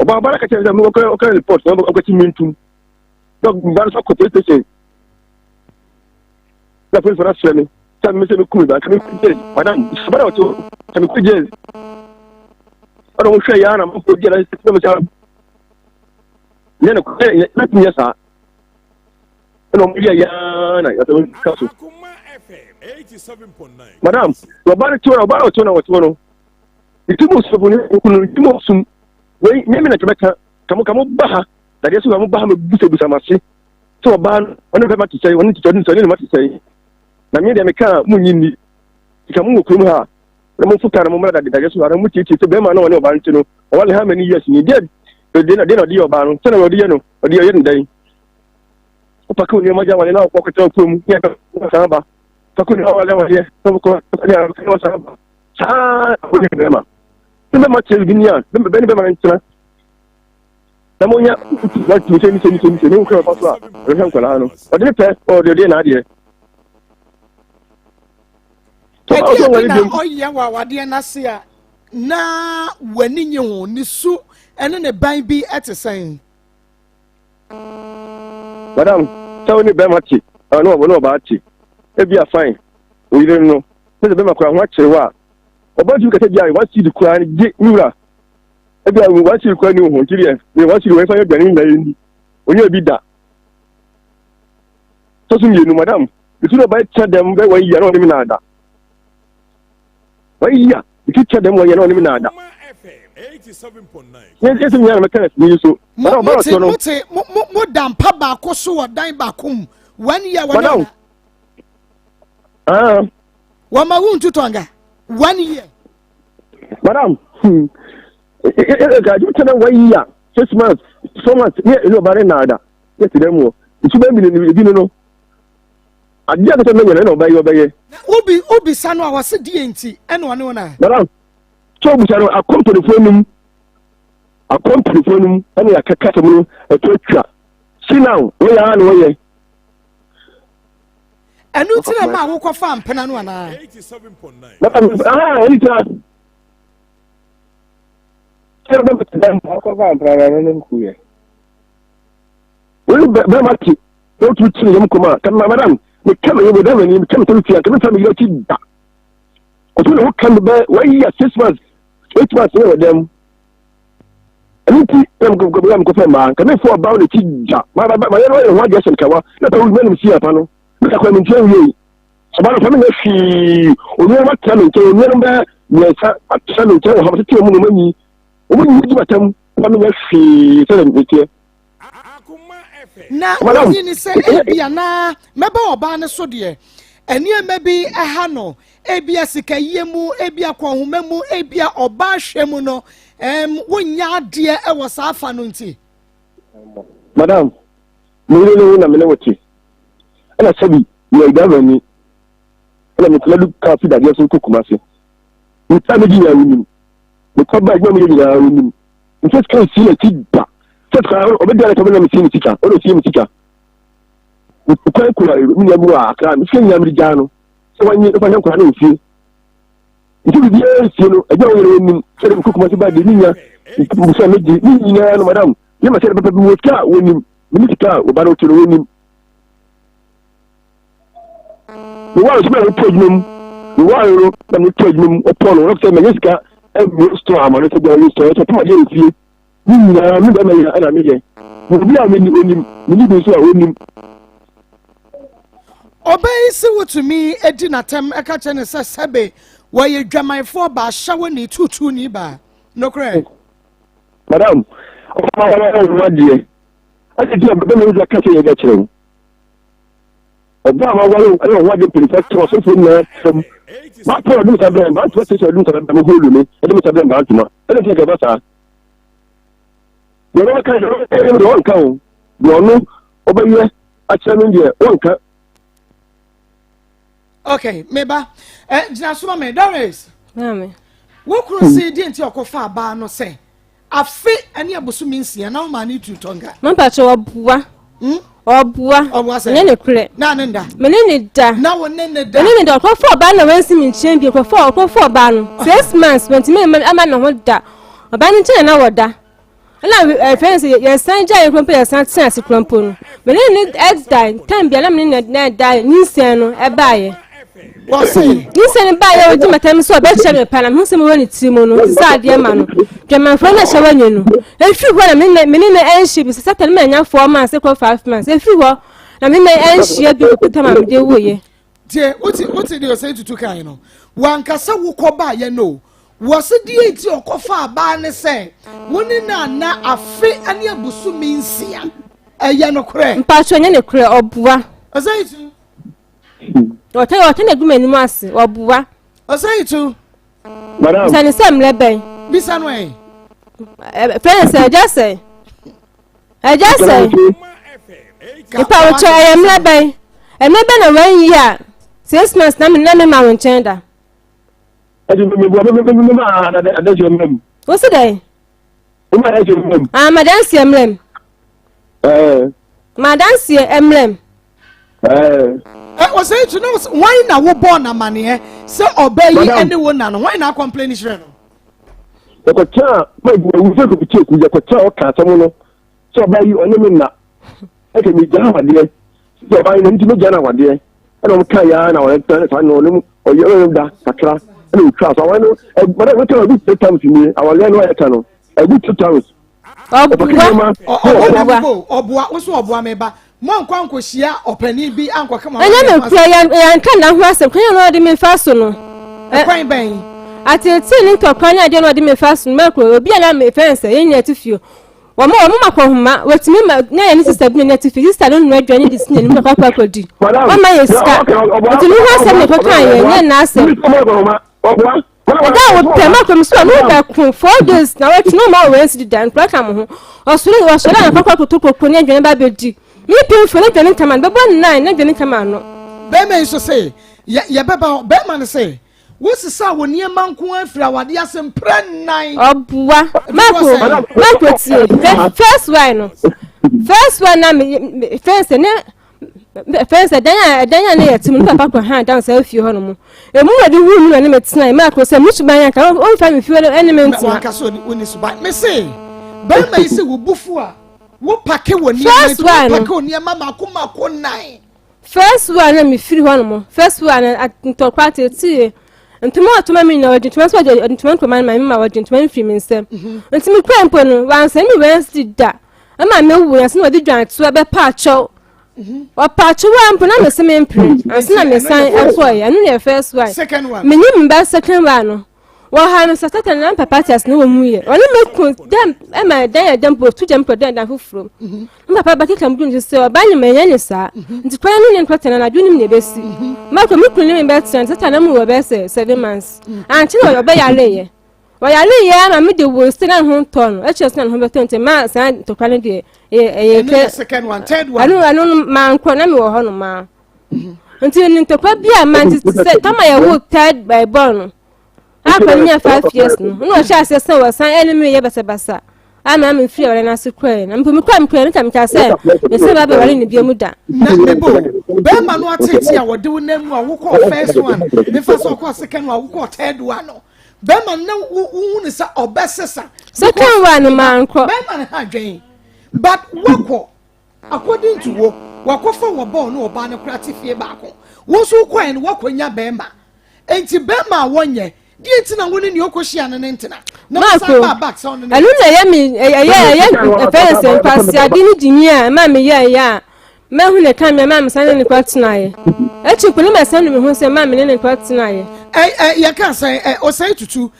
ɔba ba no kɛkyɛ sɛ wɔkɔ report na wɔnkɔkye me ntum na ba no sɛ kɔ police station na police fana frɛ me sɛ me sɛ me kum ba nka me kɔ jail madam saba na ɔte sɛ me kɔ jail ɛna wɔn hwɛ ya na mo kɔ jail ɛna mo sɛ nyɛ no kɔ nyɛ na nyɛ saa ɛna wɔn yɛ ya na yɛsɛ wɔn ka so madam ɔba no te hɔ na ɔba no ɔte hɔ na ɔte hɔ no ne ti mu sum ne kunu ne ti mu sum wei nyɛ mi na kyɛmɛka kamo kamo ba ha. Dadeɛ so na wɔba ha mɛbusabusa m'ase sɛ ɔbaa no ɔne bɛma te sɛn, ɔne tete ɔne ne ma te sɛn. Na me deɛ meka a monnye nni. Sika mo wɔ kurom ha a, Na mo mfo kaa na mo mmra dade dadeɛ so ha na mo tietie sɛ bɛrima na ɔne ɔbaa no te no ɔwale how many years ni deɛ deɛ na deɛ na ɔde yɛ ɔbaa no sɛ na ɔde yɛ no ɔde yɛ no dɛn wopake wo nneɛma gya wale na ɔkɔ kɔtena kurom ne ɛbɛ san ba pake wo nneɛma wale waleɛ na ɔkɔ ne ɛbɛ san ba saa ɔne bɛrima ne bɛrima kyerɛ bi ni a bɛne bɛrima no ntena na monya watumi sɛ nisɛ nisɛ nisɛ ne wokura ɔfa so a ɔhwɛ nkwadaa no ɔde ne pɛ ɔde ɔde n'adeɛ Ɛdeɛ bi na ɔyɛ wɔ awadeɛ no ase a na w'ani nye ho ne su ne ne ban bi te sɛn? Madam, sɛ wo ne bɛrima te anaa ne ɔbaa te, ebi a fine, wo yere no, sɛ sɛ bɛrima koraa ho akyere wo a, ɔbaa tumi kasa bi a one seed koraa gye ne wura. Ebi a one seed koraa ni wo ho, nti deɛ, one seed wɔn fa yɛ aduane nyinaa yɛ ni. Onye bi da. Tɔ so mmienu, madam, metu na ɔbaa kyɛ dɛm bɛ wɔn yia na ɔne me na ada. Wɔn yia, metu kyɛ dɛm wɔn yia na ɔne me na ada. Yɛn sɛ nyinaa na mɛka na sini so. Mo mo te mo te mo mo mo da mpa baako so wɔ dan baako mu wɔn yia wɔn na. Ah. Wɔn ma wuntu tɔnga wɔn yia. Madam, hmm. Ɛɛ kyɛ dɛm wɔn yia 6 months 4 months ne ɛne ɔbaa ne na ada. Yɛ te dɛm wɔ. Nsu bɛn bi ne ebi no no. Adeɛ a kɛsɛ mɛnyɛ no ɛna ɔbɛyɛ ɔbɛyɛ. Na wobi wobisa no a wɔse deɛ nti ɛna ɔne wo na. Madam, sɛ obisa no akɔ mpanimfoɔ anim akɔ mpanimfoɔ anim ɛna yɛakeka asɛm no ɛto atwa. See now, wɔyɛ ara na wɔyɛ. Ɛno nti na ɛma wokɔfa mpena no anaa? Madam, aha, ɛne tira. Akɔfa mpena no ɛno ne nkuyɛ. Wọ́n bẹ́ẹ̀ ma ti na wotumi ti ne yam kɔm a kama madam meka me yɛ dɛm ani meka me tɛm tia kama fa me yɛ akyi da ɔtumi ne ho ka me bɛ wɔyi yɛ 6 months 8 months ne wɔ dɛm ɛno nti na mekɔ mekɔfɛ mmaa nka mefo ɔbaw n'akyi da ma ma ma yɛ no yɛ ho adeɛ hyɛ nkawa na pɛ wuli mɛnum si apa no meka kɔ me nkyɛn wie ɔba no fa me nyɛ hwee onua no atena me nkyɛn onua no bɛ mmiɛnsa atena me nkyɛn wɔ ha tete wɔn na wɔn anyi wɔn nyi di batam fa me nyɛ hwee sɛ meteɛ. Na wonyi ne sɛ ebia na mɛba ɔbaa no so deɛ nneɛma bi ɛha no ebia sikayie mu ebia kɔnhoma mu ebia ɔbaa hwɛ mu no ɛm wonya adeɛ ɛwɔ saa afa no nti. Madam, me yere ne wo na me ne wo te ɛna sɛbi meyɛ driver ni ɛna metena du kaa fi dadeɛ so kɔ Kumase metaa megye nyinaa wonim mekɔ ba adwuma meyɛ nyinaa wonim Mfe sika nsi n'akyi da. Sɛ sika ɔbɛdi ara kɔbɛnya me sie me sika. Ɔna osie me sika. Kwan kura me nua bi wɔ akra me sika nyinaa mede gyaa no. Sɛ wanye ɛfa hwɛ nkwadaa no wɔ fie. Nti biribiara nsie no agya wɔn nyinaa wɔnim sɛ de mekɔ Kumasi ba de ne nya mbusa me gye ne nyinaa no madam yɛ ma sɛ de pɛpɛ bi wɔ sika a wɔnim me ne sika a wɔba no te no wɔnim. Meware so na metɔ adwuma mu. Meware no na metɔ adwuma mu. Ɔpɔ no, ɔsɛ mɛnyɛ sika ɛwɔ store ama no sɛ bia ɔyɛ store sɛ pɔn adeɛ wɔ fie. Ne nyinaa me bɛma yɛ ɛna meyɛ. Obi a meni onim, meni bi nso a onim. Ɔbaa yi se wotumi di n'atɛm ka kyerɛ no sɛ sɛbe wɔyɛ dwamanfoɔ baa hyɛwani tuutuuni baa. Nokorɛ? Madam, ɔbaa wɔn a wɔn adeɛ. Adi ti a bɛma yi ka sɛ yɛ kyerɛ wo. Ɔbaa a waware wo ɛna ɔho ade mpanyinfoɔ atena ɔsɔfoɔ nyinaa fam. Baako a ɔde nsa brɛ mmaa ntoma sɛ ɔde nsa brɛ me holu me ɛde nsa brɛ mmaa ntoma ɛna nti ɛba saa. Deɛ ɔno ɔka deɛ deɛ ɔnka o deɛ ɔno ɔbɛyɛ akyerɛ no deɛ ɔnka. Okay, meba. Eh, gyina so ma me. Doris. Maame. Wo kunu si di nti ɔkɔfa abaa no sɛ Afe ne abosome 6 na womaa no tu tɔnga. Mampakyɛ ɔboa. Hmm? Ɔboa. Ɔboa sɛ. Nyɛ ne korɛ. Na ne nda. Me ne ne da. Na wo ne ne da. Me ne ne da. Ɔkɔfo ɔbaa na wansi me nkyɛn bi. Ɔkɔfo ɔkɔfo ɔbaa no. 6 months wɔntumi ama me ho da. Ɔbaa no nkyɛn na wɔda. Ɛna ɛfɛ sɛ yɛsan gya yɛ kurompo yɛsan tena ase kurompo no. Me ne ne ɛda time bia na me ne ne da nyinsɛn no ɛbaayɛ. Nyinsɛn no baayɛ ɔdi matam sɛ ɔbɛkyerɛ me pa na mehu sɛ mewɔ ne tiri mu no nti sɛ adeɛ ma no dwamanfoɔ no ɛhyɛ w'ani no ɛfiri hɔ na me ne no ɛnhyɛ bi sɛ satan no manya 4 months kɔ 5 months ɛfiri hɔ na me ne ɛnhyia bi kɔpita ma mede wuiɛ. Tie wote wote deɛ ɔsɛn tutu kan no wankasa wokɔ baayɛ no wɔsi deɛ nti ɔkɔfa abaa ne sɛ wo ne no ana afe ne abosome 6 ɛyɛ nokorɛ. Mpatsɔ nyɛ nokorɛ ɔboa. Ɔsɛn tu. Ɔtɛ ɔtɛ na egu m'anim ase ɔboa. Ɔsɛn tu. Madam. Bisa ne sɛ mmerɛ bɛn. Bisa no ɛ. Fɛn ne sɛ ɛgya sɛ. Ɛgya sɛ. Nipa wokyɛ ɛyɛ mmerɛ bɛn. Mmerɛ bɛn na wɔn yi a 6 months na me na me ma wo nkyɛn da. Ɛdi mi mi bu mi mi mi ma adansi mmerɛ mu. Wosi dɛ. Mi ma adansi mmerɛ mu. Ah, ma adansi mmerɛ mu. Ɛɛ. Ma adansi mmerɛ mu. Ɛɛ. Ɛ ɔsɛ etu na wɔn na wo bɔɔ n'amaneɛ sɛ ɔbɛ yi ɛne wo na no wɔn na akɔmpleni kyerɛ no. Yɛkɔtena ma ewu sɛ kò kò yɛkɔtena ɔka asɛm no sɛ ɔbaa yi ɔne me nna ɛkɛ mi gya awadeɛ sɛ ɔbaa yi na nti mi gya n'awadeɛ ɛna ɔmo ka yaa na ɔyɛ tɛn saa na ɔne ɔyɛ ɔyɛ da kakra ɛna otwa so awadeɛ no ɛgbɛdɛ wɔtɛ ɛgu two times nie awadeɛ no ɔyɛ ta no ɛgu two times. Ɔboa ɔboa ɔboa woso ɔboa mi ba mo ankɔ ankɔhyia ɔpanin bi ankɔka mo. Ɛnyɛ me kura yɛn yɛn ka na ho asɛm kwan yɛn na ɔde mi fa so no. Ɛkwan bɛn. Atetee ne ntɔkwa ne adeɛ na ɔde mi fa so no mɛkɔ obi a na mi fɛn sɛ yɛn nyinaa ti fie wɔn wɔn ma kɔnhoma wɔtumi ma na yɛn ne sista bi na ti fie sista no nua aduane de si n'anim na kɔ akɔ akɔdi wɔn ma yɛ sika nti ne ho asɛm na ɛkɔka yɛn nyɛ n'asɛm. Ɛda a wɔpɛ ma kɔm so a mo bɛko 4 days na wɔatwi na ɔma wɔn asi deda nkura ka mo ho ɔsoro ɔsɔre a nakɔkɔ akoto koko ne aduane ba bɛdi me pimfo ne aduane ntama no bɛbɔ nnan ne aduane ntama ano. Bɛrima yi nso se yɛ yɛbɛba hɔ bɛrima no se wosesa wɔ nneɛma nko afiri awadeɛ ase mprɛ nnan. Ɔboa mako mako tie first one no first one na me me fɛn sɛ ne fɛn sɛ dan a ɛdan a ne yɛ te mu ne papa kɔ han dan saa fie hɔ nom emu na de wu mu na ne me tena emu akoro sɛ me suban yɛn ka ɔnfa me fie ɛne me ntena. Wanka sɛ ɔni suban me se bɛrima yi sɛ wo bufu a wo pake wɔ nneɛma nti wo pake wɔ nneɛma mako mako nnan. First one na me firi hɔ nom first one na ntɔkwa tete ntoma ɔtoma mi na ɔgye ntoma nso ɔgye ntoma ntoma ma mi ma ɔgye ntoma mfiri mi nsam nti mi kura mpo no wansa mi wɛnsi da. Ɛma me wu ansa na ɔde dwantoa bɛpa akyɛw. Ɔpa akyɛw a mpo na mese mempere ansa na mesan ɛkɔɛ. Ɛno yɛ first one. Menyim mba second one no. Wɔha no sɛ satan na papa te ase na wɔn mu yɛ. Ɔne me ko dɛm ɛma ɛdan yɛ dɛm po tu gyam kɔ dan dan foforɔ mu. Me papa bɛkeka mu dwom sɛ ɔba nyɛ ma ɛnyɛ ne saa. Nti kwan no ne nkɔtena na adwene nim na ebesi. Mako me kunu ne me bɛtena satan na mu wɔ bɛyɛ sɛ 7 months. Ankyɛ na ɔbɛyare yɛ. Wɔyare yɛ ama me de wo sɛ na ne ho ntɔ no ɛkyerɛ sɛ na ne ho bɛtɔ nti maa saa ntɔkwa no deɛ ɛyɛ ɛyɛ kɛ second one third one ɛno ɛno no maa nkɔ na me wɔ hɔ no maa nti ne ntɔkwa bi a maa nti sɛ tama yɛ wo third by bɔɔl no akɔ ne nya 5 years no na ɔhyɛ aseɛ sɛ wɔsan ɛne me yɛ basabasa ama me firi aware no ase kɔɛ na mpo mekɔ mekɔɛ no ka meka sɛ mesɛ ba bɛware ne bia mu da. Na mebo bɛrima no atete a wɔde wo nam mu a wokɔɔ first one mefa sɛ ɔkɔɔ second one wokɔɔ third one no bɛrima no na wohu ne sɛ ɔbɛsesa. Second one no mankɔ. Bɛrima no ha adwene but wakɔ according to wo wakɔfa wɔ bɔɔl ne ɔbaa no kora te fie baako wo nso wokɔɛ no wakɔnya bɛrima nti bɛrima a wɔnyɛ deɛ nti na wo ne nea ɔkɔhyia no ne ntena na wosan ba back sɛ ɔno ne ɛno na ɛyɛ me ɛyɛ ɛyɛ ɛfɛ sɛ nkwasiade ne gyimi a ɛma meyɛ ɛyɛ a mɛhu ne ka me ma mesan ne ne kɔ tenaeɛ akyi mpo ne mɛsan nu me ho sɛ ma me ne ne kɔ tenaeɛ. Ɛ ɛ yɛka sɛ ɛ ɔsɛe tutu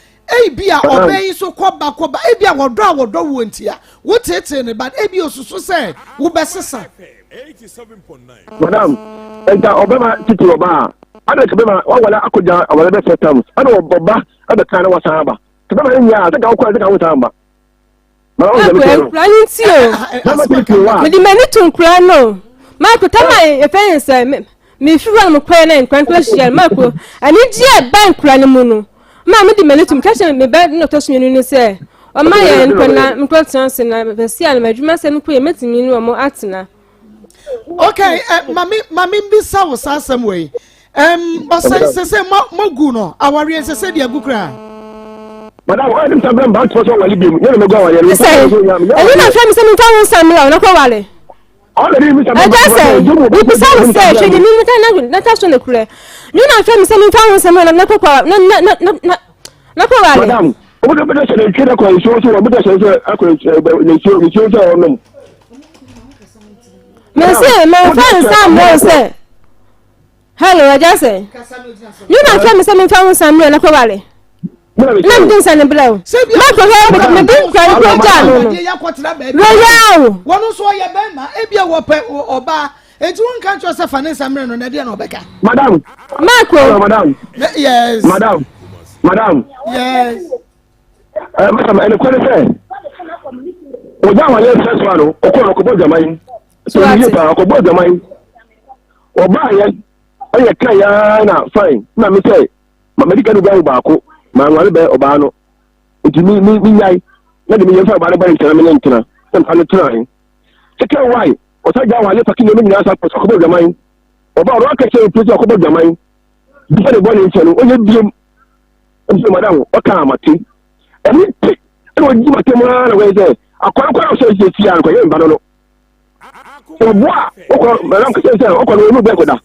ebi a ɔbɛn yi so kɔba kɔba ebi a wɔdɔ a wɔdɔ woɔ nti a wotetee ne ba ebi osusu sɛ wobɛsesa. Madam, nka ɔbɛma titi ɔba a ada ka bɛma wawale akɔgya awale bɛ four times ɛna ɔba ɛbɛka na wasan aba ka bɛma ne nyɛ a sɛ ka wokɔ a sɛ ka wosan aba. Marco nkura no nti o mede m'ani to nkura no Marco tama ɛfɛ ne sɛ mefiri hɔ no mekɔɛ na nkura no ahyia no Marco anigye a ɛba nkura no mu no ma mede m'ani to meka kyerɛ me ba na ɔtɔ so mmienu no sɛ ɔma yɛn nkɔ na nkɔ tena ase na bɛsi a no m'adwuma sɛ mekɔ yɛ mɛtumi ne ɔmo atena. Okay, mami mami mbisa wo saa asɛm wei. Ɔsɛ sɛ sɛ moagu no awareɛ nsɛ sɛ de agu koraa. Madam, ɔyɛ ne nsa bɛn ba ntoɔ sɛ ɔwale biom, nyɛ na mɛgu awareɛ no. Sɛ, ɛno na fɛ mi sɛ memfa wo nsa mmra wo na kɔ wale. Ɛgya sɛ, mebisa wo sɛ, hwɛ deɛ memeka na na ka so ne korɛ. No na fɛ mi sɛ memfa wo nsa mmra na kɔ na na na na na kɔ wale. Madam, wobɛdɛ bɛdɛ sɛ nantwie no akɔ nsuo so, wɔbɛdɛ sɛ sɛ akɔ nsuo nsuo sɛ ɔnom. Mese, memfa nsa mmra wo sɛ. Hello, agya sɛ. Me na fɛ me sɛ memfa wo nsa mmerɛ na kɔware. Na mede nsa no brɛ wo. Makɔhwɛ mede nkura no kura gyaa no no. Wɛyɛ o. Wɔn nso ɔyɛ bɛrima ebi a wɔpɛ ɔbaa eti wɔn nka nkyɛn sɛ fa ne nsa mmerɛ no na ɛdeɛ na ɔbɛka. Madam. Marco. Madam. Yes. Madam. Madam. Yes. Ɛ madam ɛnɛ kwan sɛ ɔgya wɔn yɛ fɛ so ano ɔkɔ no ɔkɔbɔ dwaman. So Sɛ ate. yie paa ɔkɔbɔ dwaman. Ɔbaa yɛ ɛyɛ ka yaa na fine na mi sɛ ma mɛ dika no gya wo baako ma nware bɛ ɔbaa no nti mi mi mi nyae na de mi yɛn fɛ ɔbaa no ba ne nkyɛn na mi ne ntena na mfa no tena he. Second why ɔsɛ gya wɔn ayɛ paki nneɛma nyinaa sa ɔkɔbɔ dwaman. Ɔbaa ɔno akɛkyɛ mpɛ sɛ ɔkɔbɔ dwaman. Bisa ne bɔ ne nkyɛn no ɔnyɛ biem. Nti madam ɔka amate. Ɛne ti ɛna ɔgyi matam ara na wɔyɛ sɛ akwankwa a ɔsɛ sɛ fie a nkɔyɛ mba no no. Ɔboa ɔkɔ madam kɛsɛ sɛ ɔkɔ no ɔmu bɛn kɔda.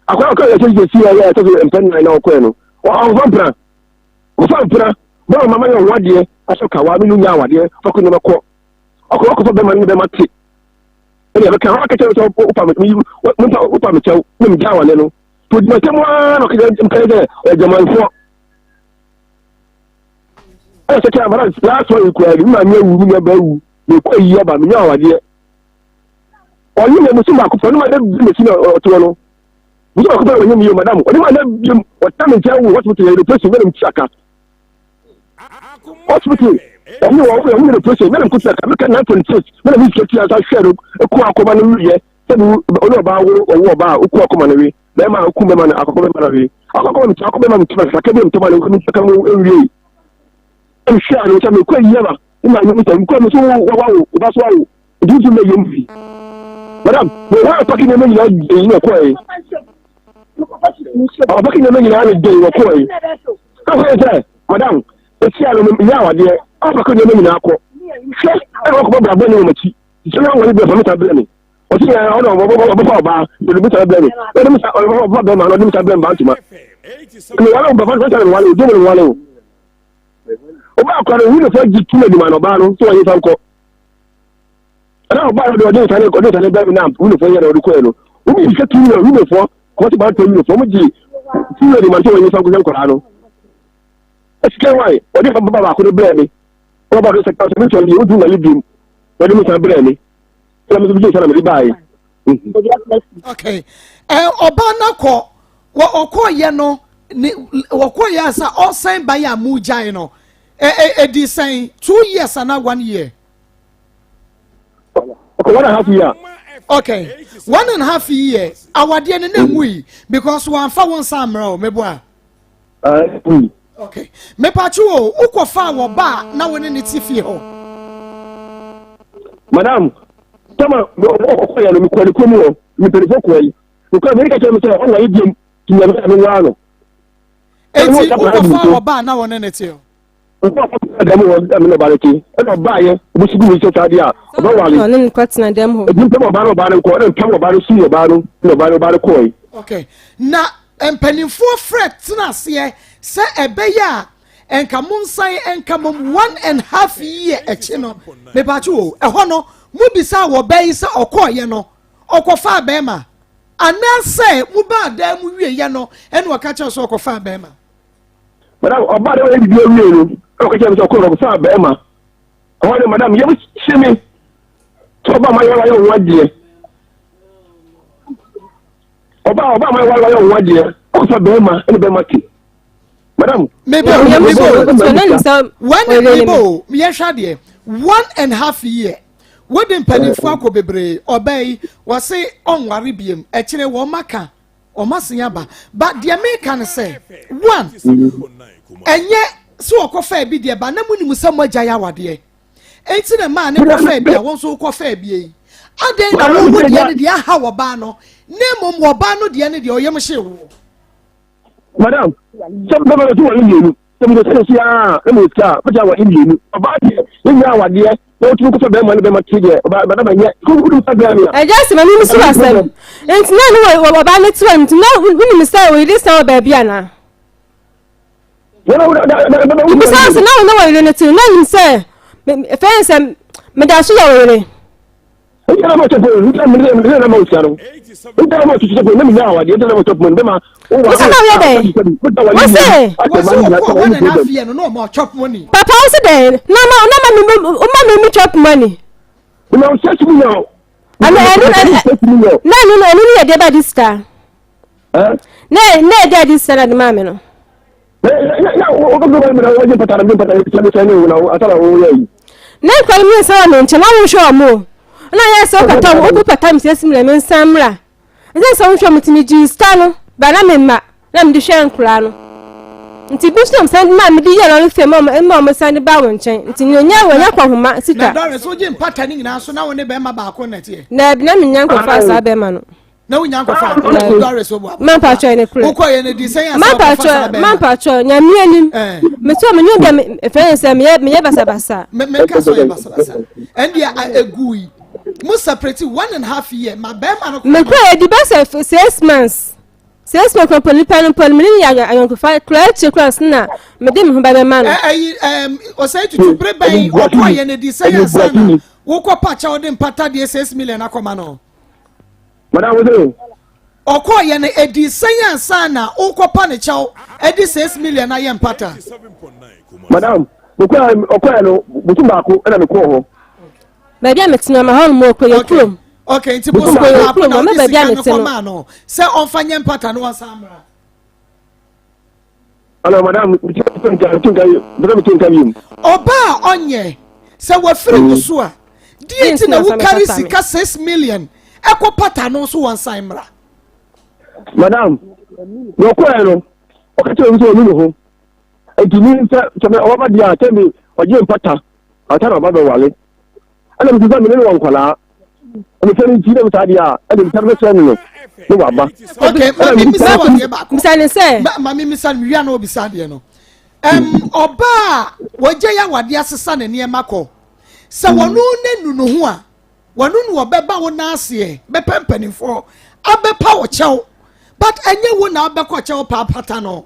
Akwa ɔkɔ yɛ sɛ sɛ fie a yɛ ɛsɛ sɛ mpɛ nnan na ɔkɔɛ no. Ɔmfa mpena. Ɔmfa mpena. Bɛma mama yɛ ho adeɛ asɔ kawa me no nya awadeɛ ɔkɔ nneɛma kɔ. Ɔkɔ ɔkɔfa bɛma ne bɛma te. Ɛna ɛbɛka ɔka kyerɛ sɛ wopa me wopa me kyɛw na megya awadeɛ no. To gyina tɛm ara na ɔkɛkyɛ mpɛn sɛ ɔyɛ dwamanfoɔ. Ɛna sɛ kyɛ amara last one yi koraa ni me maame awu me nua ba awu mekɔ ayi aba menya awadeɛ. Ɔnye me musu baako pɛ ɔne ma da bi mesi na ɔte hɔ no. Musu baako pɛ na ɔnye me yie madam ɔne ma da bi ɔta me nkyɛn wɔ hospital yɛ operation mɛna metua ka. Hospital ɔnye wɔ ɔnye yɛ operation mɛna mekɔtua ka meka 9.6 mɛna metua tua sa hwɛ no ɛkɔ akɔma no wieɛ sɛbi ɔne ɔbaa wo ɔwo ɔbaa a oku akoma no we bɛrima a oku bɛrima no akɔkɔ bɛrima no we akɔkɔ mi akɔ bɛrima mi tuma saka bi ntoma no mi saka mu ewie ɛhwɛ ano sɛ mekɔ ayi ama ne maa mi sɛ mekɔ mi so wo wa wo ɔba so awo nti nso mɛ yɛm fi madam mɛ hɔ apaki nneɛma nyinaa de yi na ɛkɔɛ ɔpaki nneɛma nyinaa de yi na ɛkɔɛ ɛkɔɛ sɛ madam esi ano nyɛ awadeɛ ɔpaki nneɛma nyinaa kɔ hwɛ ɛna ɔkɔ bɔ brabɔ ne wɔn akyi. Sɛ na wɔn bɛ fam ta brɛ me. Ɔsi yɛn ɔna ɔbɛfa ɔbaa ɔde bi ta brɛ me. Ɔde mi sa ɔbɛfa bɛrima na ɔde mi sa brɛ mba ntoma. Mi wale o bɛfa fɛn mi wale o jom mi wale o. Ɔbaa akora no wuli fɔ gyi tuma dima na ɔbaa no so wɔn yi fa nkɔ. Ɛna ɔbaa no de ɔde nsa ne ɔde nsa ne brɛ mi na wuli fɔ yɛ na ɔde kɔɛ no. Wɔn yi sɛ tumi na wuli fɔ kɔsi ba ntɔ wuli fɔ wɔn gyi tuma dima so wɔn yi fa nkɔ sɛ nkɔla no. Ɛsikɛ wan ɔde fa ba baako no brɛ mi. Ɔba do sɛ sɛ metɔ deɛ wodu wale biom wɔde me san brɛ me ɛna me nso megye nsa na mede baeɛ. Okay. Ɔbaa no akɔ wɔ ɔkɔɔyɛ no ne ɔkɔɔyɛ asa ɔsan ba yɛ a mu gyae no ɛdi sɛn 2 years ana 1 year. Okay, 1.5 year. Okay, 1.5 year. Awadeɛ no na nwu yi because wɔamfa wɔn nsa ammerɛ o meboa. Ɛɛ. Okay. Mepatwo o, wokɔfaa wɔ ba a na wo ne ne te fie hɔ. Madam, tama ɔkɔ yɛ no mekɔ ne kurom hɔ, mepanyinfoɔ kɔ yi. Mekɔ mene ka kyerɛ me sɛ ɔnwa yɛ biom, nti nyame na menwaa no. Enti wokɔfaa wɔ ba a na wo ne ne te hɔ. Nkɔ akɔtena dɛm hɔ dɛ me ne ɔbaa no te. Ɛna ɔbaayɛ, ɔbɛsi gu me sɛ saa deɛ a, ɔbɛwale. Ɔne no kɔtena dɛm hɔ. Ebi mpam ɔbaa no ɔbaa no nkɔ, ɛna mpam ɔbaa no sii ɔbaa no, ɛna ɔbaa no ɔbaa no kɔɔe. Okay. Na mpanimfoɔ frɛ tena aseɛ sɛ ɛbɛyɛ a nka monsan nka mom 1.5 year akyi no mepatwo o ɛhɔ no mobisa wɔ bɛyi sɛ ɔkɔɔyɛ no ɔkɔfaa bɛrima anaasɛ mobaa dan mu wieɛ no ɛna ɔka kyerɛ sɛ ɔkɔfaa bɛrima. Madam ɔbaa dɛ ɔyɛ biribi awie no ɛna ɔka kyerɛ me sɛ ɔkɔɔ no ɔkɔfaa bɛrima ɛhɔ de madam yɛm hye me sɛ ɔbaa ma yɛwayɛ ho adeɛ ɔbaa ɔbaa ma yɛwayɛ ho adeɛ ɔkɔfa bɛrima ɛne bɛrima te madam. Mebo mebo one mebo yɛhwɛ adeɛ 1.5 year wode mpanimfoɔ akɔ bebree ɔbaa yi wɔse ɔnware biem ɛkyerɛ wɔn maka wɔn asen aba ba deɛ meka no sɛ one ɛnyɛ sɛ ɔkɔfa bi deɛ ba na mo nim sɛ mo agya yɛ awadeɛ eti na maa ne kɔfa bi a wɔn nso kɔfa bi yi adan na wɔn ho deɛ no deɛ aha wɔ baa no ne mmom wɔ baa no deɛ no deɛ ɔyam hye wɔ. Madam sɛ bɛbɛ bɛ so wɔn mmienu sɛ mo sɛ si aa na mo sika a bɛgya wɔn mmienu ɔbaa deɛ ne nyɛ awadeɛ na wotumi kɔfɛ bɛrima ne bɛrima ti deɛ ɔbaa madam ɛnyɛ kó wúdú sɛ bɛrima mi a. Ɛgya sɛ mami mi si wɔ asɛm nti na ne wɔ ɔbaa no ti wɔ nti na wonim sɛ oyere san wɔ baabi anaa. Bisa sɛ na wo ne wɔ yere no ti na nim sɛ fɛn sɛ meda so yɛ wo yere. Nta na chop money, nta na na ma osia no. Nta na ma tutu chop money, na mi nya awadeɛ, nta na ma chop money, bɛma wo wa. Wosɛ na woyɛ dɛn? Wosɛ. Wosɛ ɔkɔ 1.5 year no na ɔma chop money. Papa wosɛ dɛn? Na ma na ma mi ma mi mi chop money. Na ɔsɛ tumi nya o. Ɛno ɛno na ɛno ɛno yɛ deɛ ba di sika. Na na ɛde adi sika na de maa mi no. Na nkwa no mmiɛnsa wɔ me nkyɛn na wohwɛ wɔn o. Na yɛ sɛ wopata wɔn wopata me sɛ mmerɛ me nsa mmra. Ɛsɛ sɛ wohwɛ wɔn nti megyee sika no ba na me mma na mede hwɛ nkoraa no. Nti bi nso na wɔsan de maa mede yɛ lɔre fɛ ma wɔn ma wɔn san de ba wɔn nkyɛn nti nea onya wɔnya kɔhoma sika. Na Doris wogye mpata no nyinaa so na wo ne bɛrima baako na ɛteɛ. Na na menya nkɔfa saa bɛrima no. na wonya nkɔfa Doris wo mampa twɛ ne korɛ wokɔ yɛ no di sɛn asɛ ɔkɔfa saa bɛrima mampa twɛ nyame anim meto me nyɛ deɛ mefrɛ ne sɛ meyɛ meyɛ basabasa menka sɛ ɔyɛ basabasa ɛndeɛ ɛgu yi mo separate one and half year ma bɛrima no mekɔ yɛ di bɛsɛ 6 months, 6 months mpo nipa no mpo no mene ne yɛ ayɔnkofa kora akyire kora nso na mede me ho bɛbɛma no. Ɛyi ɔsɛ tutu bere bɛn ɔkɔ yɛ no di sɛn ansa na wokɔ pa kyɛw de mpata deɛ 6 million akɔma no? Madam, wo se? Ɔkɔɔ yɛ no edi sɛn ansa na wokɔpa ne kyɛw ɛde 6 million ayɛ mpata? Madam, mekɔɛ ɔkɔɛ no bosom baako ɛna mekɔɔ hɔ. Baabi a metena ma hɔ nom ɔkɔ yɛ kurom. Okay, nti bosom baako na wode sika no kɔmaa no sɛ ɔmfa nyɛ mpata no wɔnsan mmra. Ana madam, metu nka wiem. Ɔbaa a ɔnyɛ sɛ wafiri wo so a, deɛ nti na wokari sika 6 million ɛkɔ pata no nso wɔnsan mmra? Madam, na ɔkɔɛ no ɔka kyerɛ mi sɛ ɔnu ne ho nti mi sɛ sɛ ɔbɛba deɛ a sɛ mi ɔgye mpata ansa na ɔba bɛwale ɛna mi sɛ mi ne no wɔ nkwadaa ɛna sɛ ne nti na mi saa deɛ a ɛna mi sɛ bɛsrɛ no no ne waba. Okay, maame misa wɔ deɛ baako. Bisa ne sɛ. Maame misa no wia na obisa deɛ no. Ɔbaa a wɔgye yɛ awadeɛ asesa ne nneɛma kɔ sɛ wɔn ne nu ne ho a wɔn nu ɔbɛba wo n'aseɛ bɛpɛ mpanimfoɔ abɛpa wɔ kyɛw, but ɛnyɛ wo na abɛkɔ kyɛw paapata no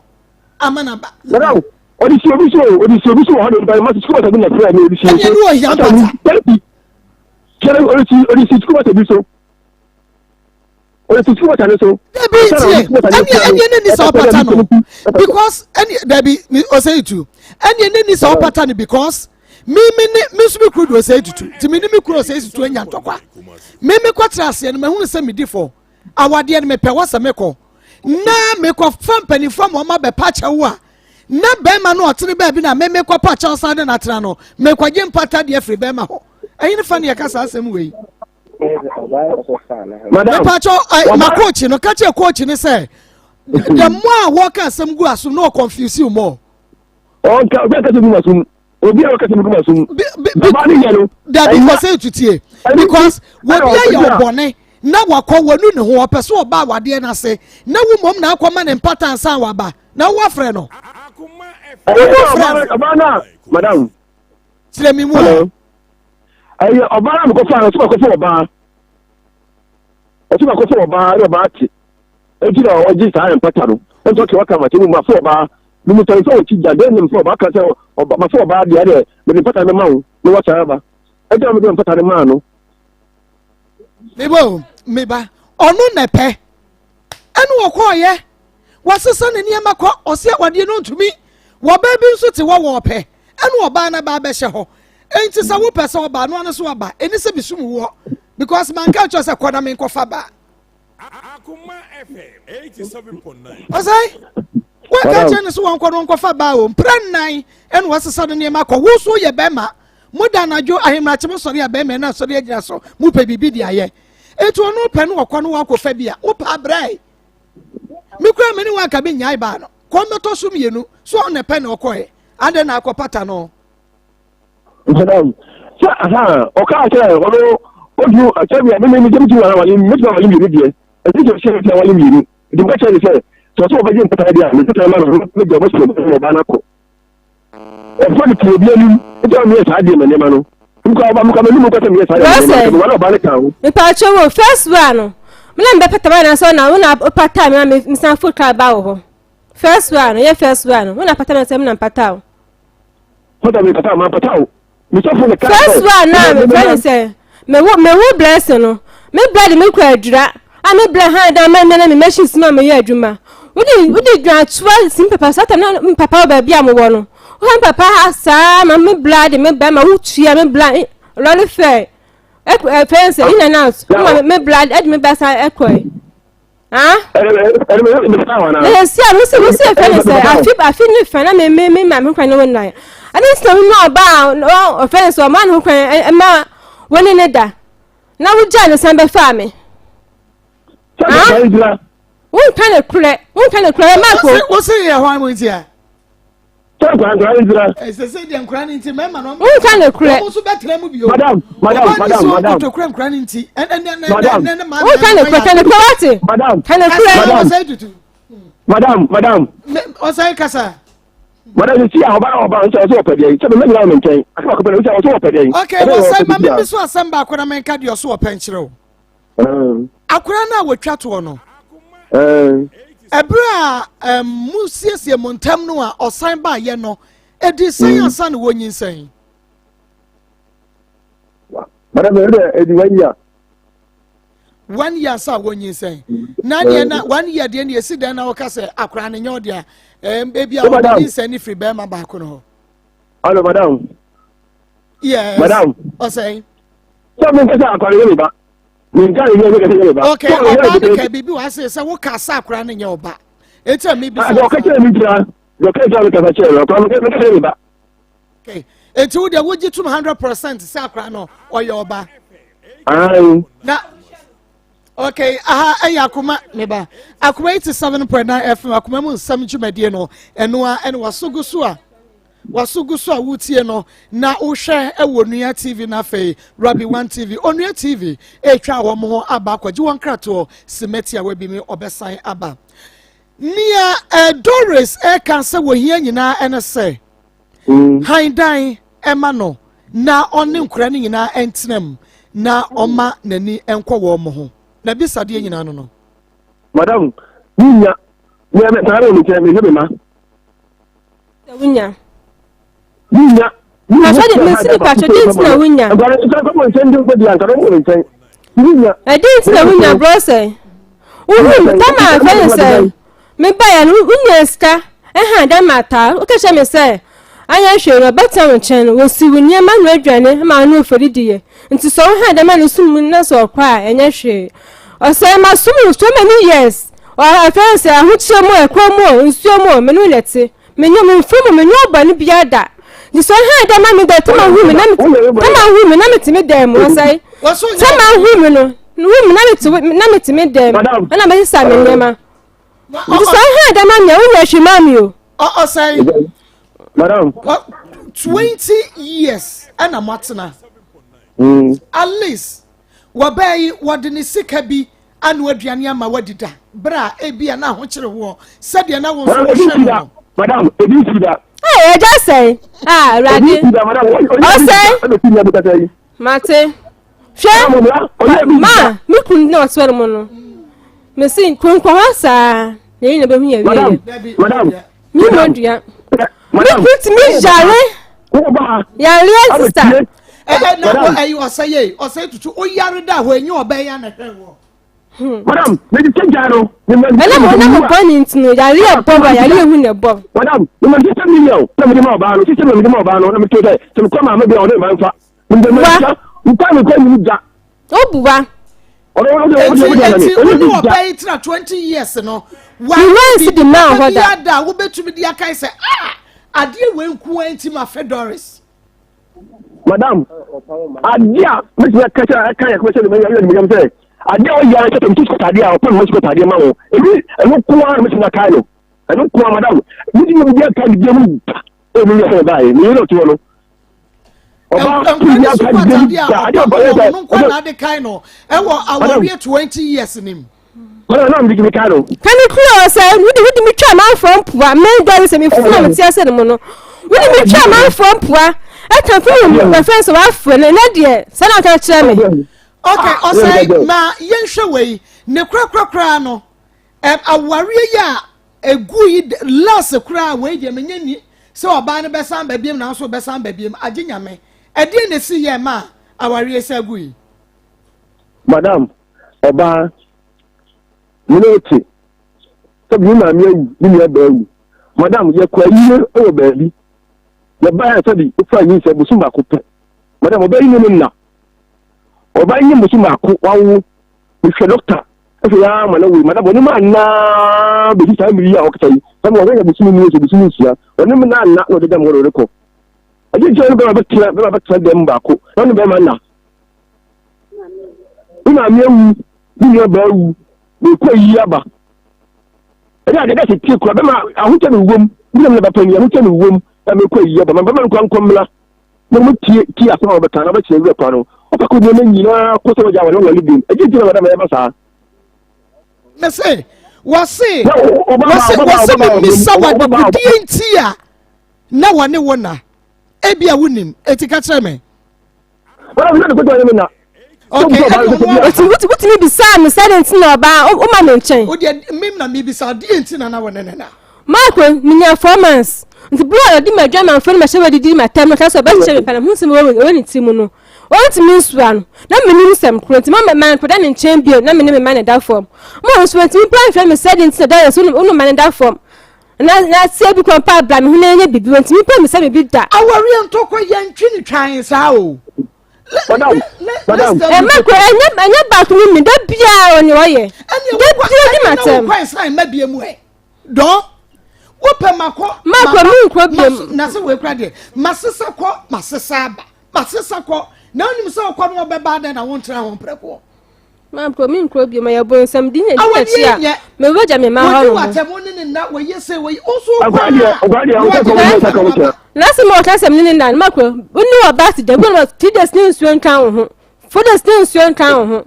ama na ba. Madam, ɔde si obi so, ɔde si obi so wɔ hɔ de ba ma sukuu basa bi na fira mi ɔde si obi so. Ɛnyɛ no ohia mpata. Tɛnti kyerɛ ɔde si sukuu basa bi so. Ɔde si sukuu basa ne so. Dabi, tie, ɛnyɛ ne ni sɛ ɔpata no because ɛnyɛ, dabi, ɔsɛ itu ɛnyɛ ne ni sɛ ɔpata no because mi mi ne mi nso mi kuru de ɔsɛ tutu ti mi ne mi kuru ɔsɛ tutu anya ntɔkwa. Mi mi kɔ tena aseɛ no ma ehunu sɛ mi di fɔ awadeɛ no mepɛ wɔ sɛ mekɔ na mekɔ fa mpanimfoɔ ma ɔma bɛpa kyɛw a na bɛrima no ɔtene baabi na me mekɔ pa kyɛw san de n'atena no mekɔgye mpata deɛ firi bɛrima hɔ. Ɛyi ne fa ne yɛka saa asɛm wei. Mepakyɛw ɛ ma coach no ka kyerɛ coach ne sɛ the more a wɔka asɛm gu asom na ɔconfuse you more. Ɔnka obi akasa gu masom, obi a ɔkasa gu masom. Baba ne yɛ no. Dabi, kɔsɛ tutie, because wɔbi ayɛ ɔbɔne na wakɔ wɔnu ne ho ɔpɛ so ɔba awadeɛ no ase na wo mmom na akɔma ne mpata ansa waba na wowafrɛ no. Wowafrɛ no. Ɔbaa no a, madam. Kyerɛ me mu a. Ɛyɛ ɔbaa na mekɔfa no, ɔsɛ makɔfa ɔbaa, ɔsɛ makɔfa ɔbaa na ɔbaa te eti na ɔgye saa mpata no ɛnti ɔkɛ waka ma kyɛ mu mafa ɔbaa mimusa sɛ ɔkyi gya dɛn nim sɛ ɔbaa ka sɛ ɔba mafa ɔbaa deɛ deɛ mede mpata no ma wo na wasan aba ɛnti na mede mpata no maa no. Meba o, meba. Ɔno na ɛpɛ ɛna ɔkɔɔyɛ wasesa ne nneɛma kɔ ɔsɛ awadeɛ no ntumi wɔbaa bi nso te hɔ wɔɔpɛ ɛna ɔbaa no aba abɛhyɛ hɔ. Enti sɛ wopɛ sɛ ɔbaa no ano so aba ɛni sɛ bisum woɔ because manka kyerɛ sɛ kɔ na menkɔfa baa. Ɔsɛe wɔka kyerɛ no sɛ wɔnkɔ no nkɔfa baa o mpra nnan ɛna wɔsesa no nneɛma kɔ. Wo so yɛ bɛrima mo da anadwo ahemrakye mo sɔre a bɛrima ɛna sɔre agyina so mo pɛ biribi de ayɛ eti ɔno pɛ no ɔkɔ no wakɔfa bi a wopɛ abrɛ me kura me ne wanka bi nyae baa no kɔn bɛtɔ so mmienu so ɔno pɛ na ɔkɔɛ adɛn na akɔ pata no. Madam, sɛ aha ɔkaa sɛ ɔno odu sɛbia me me gyem ti wale wale mɛtumi awale mmienu deɛ ɛti sɛ sɛ mɛtumi awale mmienu nti meka kyerɛ ne sɛ sɛ ɔsɛ ɔbɛgye mpata deɛ a mepata ma no mɛgya ɔbɛsɛ ɔbɛsɛ ɔbaa no akɔ ɔfa no pii obi anim nti a meyɛ saa deɛ ma nneɛma no mka ɔba mka m'anim kɔ sɛ meyɛ saa deɛ ma nneɛma no wale ɔbaa no ka ho. Mepatwa wo first one no me na mebɛpata ba na sɛ na wo na wopata me na mesan fo kaa ba wɔ hɔ. First one no yɛ first one no wo na pata me sɛ me na mpata wo. Pata me pata ma pata wo. Me sɔfo ne ka. First one na me fɛ ne sɛ me wo me wo blessing no me brɛ de me kɔ adwira a me brɛ han dan ma me na me machine si ma me yɛ adwuma. Wodi wodi dwantoa si papa saa tam na me papa wɔ baabi a mo wɔ no. Wo ha papa ha saa ma me bla de me bɛ ma wo tua me bla lɔre fɛ. Ɛfɛ sɛ in and out ma me bla ɛde me ba sa ɛkɔɛ. Ah? Na si a wosi wosi efe ne sɛ afi afi ne fɛ na me me me maame kwan ne wo nan. Ade nti na wonya ɔba a ɔfɛ ne sɛ ɔma ne ho kwan ɛma wo ne ne da. Na wogyaa ne san bɛfaa me. Ah? Wonka ne korɛ wonka ne korɛ Marco. Wosi yɛ hwan mu nti a? Sɛ nkura nkura ne ntira. Ɛsɛ sɛ deɛ nkura ne nti mɛma no. Wonka ne korɛ. Wɔn nso bɛtena mu bio. Madam madam madam madam. Ɔbaa ni so nkotokura nkura ne nti. Madam. Wonka ne korɛ ka ne korɛ wate. Madam. Ka ne korɛ. Madam madam. Ɔsɛn kasa. Madam sisi a ɔba na ɔba nso ɔsɛ ɔpɛ deɛ sɛ mɛmɛ nyina wɔn nkyɛn asɛm akɔpɛ na ɔsɛ ɔpɛ deɛ. Okay wɔsɛn ma mi so asɛm baako na mɛnka deɛ ɔso ɔpɛ nkyerɛ o. Akwadaa no a wɔtwa toɔ no, ɛberɛ a mosiesie mo ntam no a ɔsan baayɛ no, ɛdi sɛn mm. ansa na wɔnyinsɛn? Madam, ɛdɛ ɛdi one year. One year ansa wɔnyinsɛn. Na deɛ na one year deɛ na esi dɛn na wɔka sɛ akwadaa no nyɛ ɔdeɛ a ebi a wɔnyinsɛn ne firi bɛrima baako no hɔ. Alo, madam. Yes. Madam. Ɔsɛn. Sɛ mi nkasa akwadaa no yɛ mi ba. Mi nka ne yɛ mi kasa yɛ mi ba. Okay, ɔbaa ne ka biribi wɔ ase sɛ wo ka sa akwadaa no nyɛ ɔba. Eti a mi bisa. Deɛ ɔka kyerɛ mi gyina, deɛ ɔka kyerɛ mi kasa kyerɛ mi, akwadaa no mi kasa yɛ mi ba. Okay, eti wo deɛ wogye tum 100% sɛ akwadaa no ɔyɛ ɔba. Ayi. Na okay, aha ɛyɛ akoma meba akoma 87.9 FM akoma mu nsɛm dwumadie no ɛnoa ɛna waso gu so a. W'aso gu so a woretie no na wohwɛ wɔ Onua TV na afei Rabi One TV. Onua TV retwa wɔn ho aba akɔgye wɔn kratoɔ simati a wabi mi ɔbɛsan aba. Nea eh, Doris ɛka sɛ wɔhia nyinaa ɛne sɛ mm. han dan ɛma no na ɔne nkora no nyinaa ɛntena mu na ɔma n'ani nkɔ wɔn ho. Na bisadeɛ nyinaa no no. Madam, mi nya, mi nya, saa na mi kyerɛ mi hwɛ mi ma. Sɛ wonya. Wonya. Pastor de mesi ni pastor di nti na wonya. Nkɔla nkɔla kɔ nkyɛn di nkɔ di anka no nkɔ nkyɛn. Wonya. Ɛdi nti na wonya brɔ sɛ. Wohu tama afɛ ne sɛ me ba ya no wonya sika ɛha dɛ ma taa woka kyerɛ me sɛ anyɛ hwee no ɔbɛtena wo nkyɛn no wɔsi wo nneɛma no aduane ma no ofori diiɛ nti sɛ woha dɛ ma no sum mu na sɛ ɔkɔ a ɛnyɛ hwee ɔsɛ ma sum no so many years Ɔfrɛ sɛ ahokyerɛ mu ɛkɔm mu nsuo mu me ne wo na ɛte menyɛ memfiri mu menyɛ ɔbɔne biara da nti sɛ ɔhan dɛ ma me dɛ tama hu me na tama hu me na mete me dan mu ɔsɛe tama hu me no hu me na mete na mete me dan mu ɛna mɛsesa me nneɛma nti sɛ ɔhan dɛ ma me a wonya hwee ma me o ɔsɛe madam 20 years ɛna moatena at least wɔbɛɛ yi wɔde ne sika bi anoa aduane ama woadi da berɛ a ebia na ahokyere woɔ sɛdeɛ na wo nso wohwɛ no no. Madam, ebi nsi da. Ee, ɛgya sɛe. Ah, Awurade. Ɔsɛe. Mate. Hwɛ, ma, me kunu na ɔte hɔ nom no. Mesi, konkɔ hɔ saa. Na yɛn nyina bɛhu yɛ wieɛ. Madam, Me mu dua. Me kunu tumi yare. Yareɛ sista. Ɛɛ na wɔ ɛyi ɔsɛ yɛ ɔsɛ tutu o yare da hɔ enyi ɔbɛn ya na hwɛ wɔ. Madam, me di sɛ gya no. Ɛna mo na mo bɔ ne nti no yare yɛ bɔ ba yare ehu na ɛbɔ. Madam, me ma sisi million na me di ma ɔbaa no sisi million me di ma ɔbaa no na me to sɛ sɛ me kɔ maame bi a ɔne ma nfa. Me de ma nfa nfa me kɔ nyim gya. O buwa. Eti eti wo ne ɔbaa yi tena 20 years no. Wa nsi di maa hɔ da. Bi da a wobɛtumi de akae sɛ ah adeɛ wei nko ara nti ma fɛ Doris. Madam, adeɛ a mɛtumi aka kyerɛ ɛka yɛ kɔmɛhyɛ ne yɛ ne sɛ adeɛ a ɔyɛ ara kyɛ sɛ metu sukuu ataadeɛ a ɔpɛ me sukuu ataadeɛ ma wo ebi ɛno nko ara na mɛtumi akae no ɛno nko ara madam mɛtumi bi aka ne bi mu da ɛmu yɛ sɛ ɔbaeɛ meyɛ na ɔte hɔ no ɔba tumi aka ne bi mu da adeɛ ɔbɛyɛ sɛ ɔno nko na ade kae no ɛwɔ awareɛ 20 years nim Mara na mede meka no. Ka ne kura sɛ wode wode me twa amanfoɔ mpoa me dɔre sɛ mefunu a mete ase no mu no wode me twa amanfoɔ mpoa ɛka funu mu bɛfɛn sɛ wafrɛ no ɛnɛ deɛ sɛ na ɔka kyerɛ me. Ok ɔsɛe ma yɛnhwɛ wei ne korakorakoraa no awareɛ yi a ɛgu yi last koraa wei deɛ menyɛ ni sɛ ɔbaa no bɛsan ba biem nanso bɛsan ba biem agye nyame ɛdeɛ na ɛsi yɛ ma awareɛ sɛ agu yi. Madam ɔbaa, me ne wo te sɛ me maame awu, me nua baa awu. Madam, yɛkɔ ayie wɔ baabi. Yɛbaeɛ sɛbi wofa nyinsɛ bosom baako pɛ. Madam, ɔbaa yi ne me nna. Ɔbaa yi nye bosom baako wawo. Mehwɛ dɔkta. Afei aa ma na wei madam ɔne ma nna bɛsi saa mmiri yi a ɔkasa yi sɛ ma ɔhwɛ bosome mu sɛ bosome nsia ɔne me na nna na ɔde dam hɔ na ɔde kɔ ɛgye nkyɛn no bɛma bɛtena bɛma bɛtena dɛm baako na ɔne bɛma nna wo maame awu wo nua baa awu mekɔ yi aba ɛne ade dɛ tie kura bɛma ahokyɛ ne wom bi na bɛpɛ ni ahokyɛ ne wom na mekɔ yi aba ma bɛma no kora nkɔmmla na wɔn tie tie asɛm a wɔbɛka na wɔbɛkyerɛ wura kwan no ɔpɛ kɔ nneɛma nyinaa kɔ sɛ wɔgya wɔn wɔn bi ɛgye gyina wɔn dama ɛba saa. mese wɔse wɔse wɔse memmisa wɔadegudeɛ nti a na wɔne wo na ebi a wonim eti ka kyerɛ me. Okay, ɛna wotumi bisaa me sɛ de nti na ɔbaa woma me nkyɛn. O deɛ mem na mebisa deɛ nti na na wo ne ne na. Marco menya 4 months nti bere a ɔde m'adwamanfoɔ no mahyɛ wadidi m'atɛm no ka sɛ ɔbɛhyehyɛ me pɛ na mehu sɛ wɔ ne ti mu no ɔntumi nsua no na menim sɛm koro nti ma mankɔda ne nkyɛn bio na me ne me ma ne da fam ma ɔno nso ntumi mpo amfrɛ me sɛ de nti na da yɛ so wo no ma ne da fam na na sɛ bi kwan pa abra me ho na ɛnyɛ biribi ɔntumi mpo mmisa me bi da. Awareɛ ntɔkwa yɛntwe ne twan saa o. Madam, madam. Ɛma kɔ ɛnyɛ ɛnyɛ baako mi mi da biara ɔne ɔyɛ. Da biara di ma tɛm. Ɛne wokɔ ɛsan mma bie mu ɛ. Dɔn wopɛ ma kɔ. Ma kɔ mi nkɔ bie mu. Na sɛ wei kura deɛ ma sesa kɔ ma sesa aba ma sesa kɔ na onim sɛ ɔkɔ no ɔbɛba adɛn na wontena ho mprɛkoɔ. Ma kɔ mi nkɔ bie mu yɛ bɔ nsɛm di na di n'akyi a mɛ wɔ gya mi ma hɔ nom. Wɔdi w'atɛm ne ne nna wɔyɛ sɛ wɔyɛ nso kɔ a. Na sɛ ma ɔka sɛm ne ne nna no ma kɔ wo ne ɔba ti dɛm na 3 days ne nsuo nka wo ho 4 days ne nsuo nka wo ho.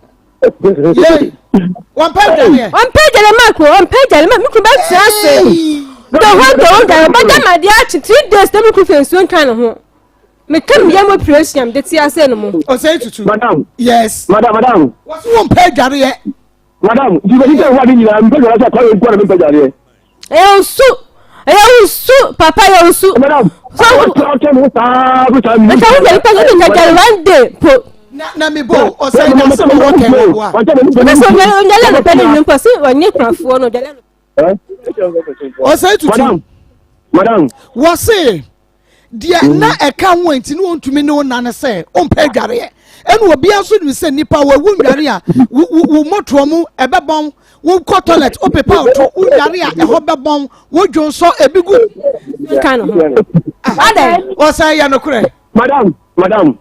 Yei wɔmpɛ dwaneɛ. Ɔmpɛ dwaneɛ ma kɔ ɔmpɛ dwaneɛ ma me kunu bɛtena ase the whole day ɔdwane ɔbɛda ma adeɛ akye 3 days na me kunu fɛ nsuo nka ne ho meka me yam operation mede te ase no mu. Ɔsɛ tutu. Madam. Yes. Madam madam. Wɔsi wɔmpɛ dwaneɛ. Madam nti bɛ sɛ wadi nyinaa mpɛ dwaneɛ sɛ kwan nkɔ na mempɛ dwaneɛ. Ɛyɛ nsu ɛyɛ nsu papa ɛyɛ nsu. Madam. Sɛ wɔtɛ mo saa so saa mi. Nka wo dware pɛ ne nka dware one day po. Na na mi bo ɔsɛ na sɛ mo wɔ kɛn wɔ wa. Ɔsɛ sɛ ɔnyɛ no pɛ ne nyɛ mpo sɛ ɔnyɛ kurafoɔ no ɔdware no. Ɔsɛ tutu. Madam. Madam. Wɔse deɛ na ɛka ho nti ne wɔntumi ne wo na ne sɛ ɔmpɛ adwareɛ ɛna obiara nso nim sɛ nipa wɔawu nware a wo mmɔtoɔ mu ɛbɛbɔn wokɔ toilet wopepa woto wo nware a ɛhɔ bɛbɔn wodwo nsɔ ebi gu. Nka no ho. Adɛn? Wɔsɛ yɛ nokorɛ. Madam, madam,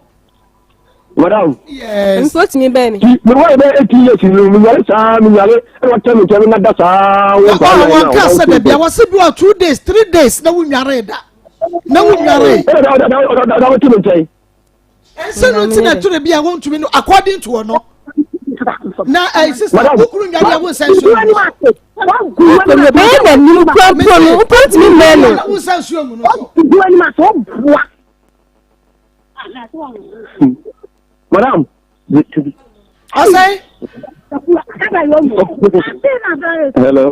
madam. Yes. Nso otumi bɛn mi. Mi wɔ bɛ 18 years ni mi nyare saa mi nyare ɛna wɔtɛ mi nkyɛn mi na da saa. Wɔn wɔn ka sɛ dabi a wɔsi bi wa 2 days 3 days na wo nware da na wo nware. Ɛna da da da da da wɔtɛ mi nkyɛn. Ɛnsɛ no nti na tore bi a wɔntumi no according to ɔno na ɛ sista wokuru nware a wonsa nsuo mu. Bɛyɛ n'anim kura mpo no mpo ntumi mmɛn no. Wonsa nsuo mu no so. Madam. Ɔsɛn. Hello.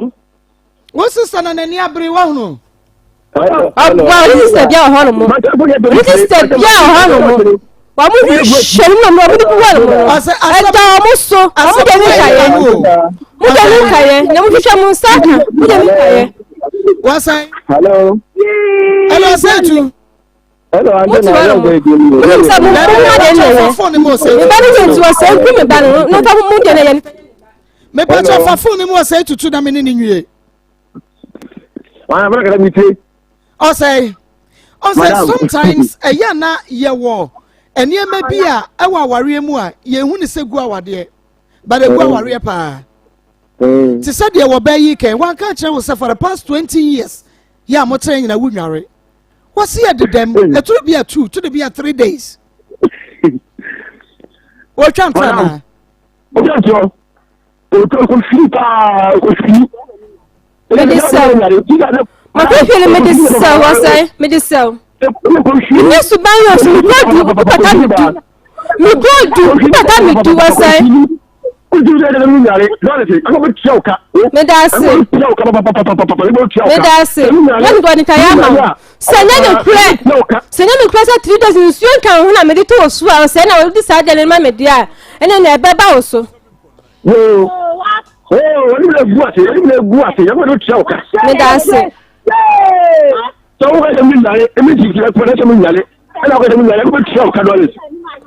Wo sista na n'ani abere wahunu. Ɔboa ɔne sista bia wɔ hɔ nom. Ɔne sista bia wɔ hɔ nom. Wɔn mo hwehwɛ mu na wɔn de gu hɔ nom no. Ɛda wɔn so. Wɔn de ne nkaeɛ. Mo de ne nkaeɛ na mo hwehwɛ mo nsa aka. Mo de ne nkaeɛ. Wasan. Hello. Hello, Sɛntu. Hello, Mo ti hɔ nom. Mo nim sɛ mo mo ma de ne yɛ. Me ba no yɛ nti wɔ sɛ nku me ba no na nfa mo de ne yɛ. Mepatwa fa phone mu ɔsɛe tutu na me ne ne nwie. Ɔsɛe ɔsɛ sometimes ɛyɛ na yɛwɔ nneɛma bi a ɛwɔ awareɛ mu a yɛhu ne sɛ gu awadeɛ but egu awareɛ paa. Te sɛ deɛ wɔbɛ yi kɛn wanka kyerɛ wo sɛ for the past 20 years yɛ a mokyerɛ nyina wo nware. Wɔsi yɛ dedɛm ɛturo bi a two to de bi a 3 days. Wɔtwa ntura naa. Ɔtwa ntorɔ. Ɔkɔfiri paa ɔkɔfiri. Mede sɛw. Makɔhwɛ no mede sɛw ɔsɛe mede sɛw. Mene suban yɛ ɔso mekɔ du wopata me du. Mekɔ du wopata me du ɔsɛe. Meda ase. Meda ase. Yɛne bɔ nika yɛ ama wo. Sɛ nyɛ ne korɛ. Sɛ nyɛ ne korɛ sɛ 3 days nsuo nka wo ho na mede to wo so a ɔsɛe na wode saa deɛ no ma me deɛ a ɛne na ɛbɛba wo so. Meda ase. Sɛ wo kasa mi nyare, emi ti kyerɛ kɔ na sɛ mi nyare, ɛna wo kasa mi nyare, ɛbɛ tia wo ka dɔlis.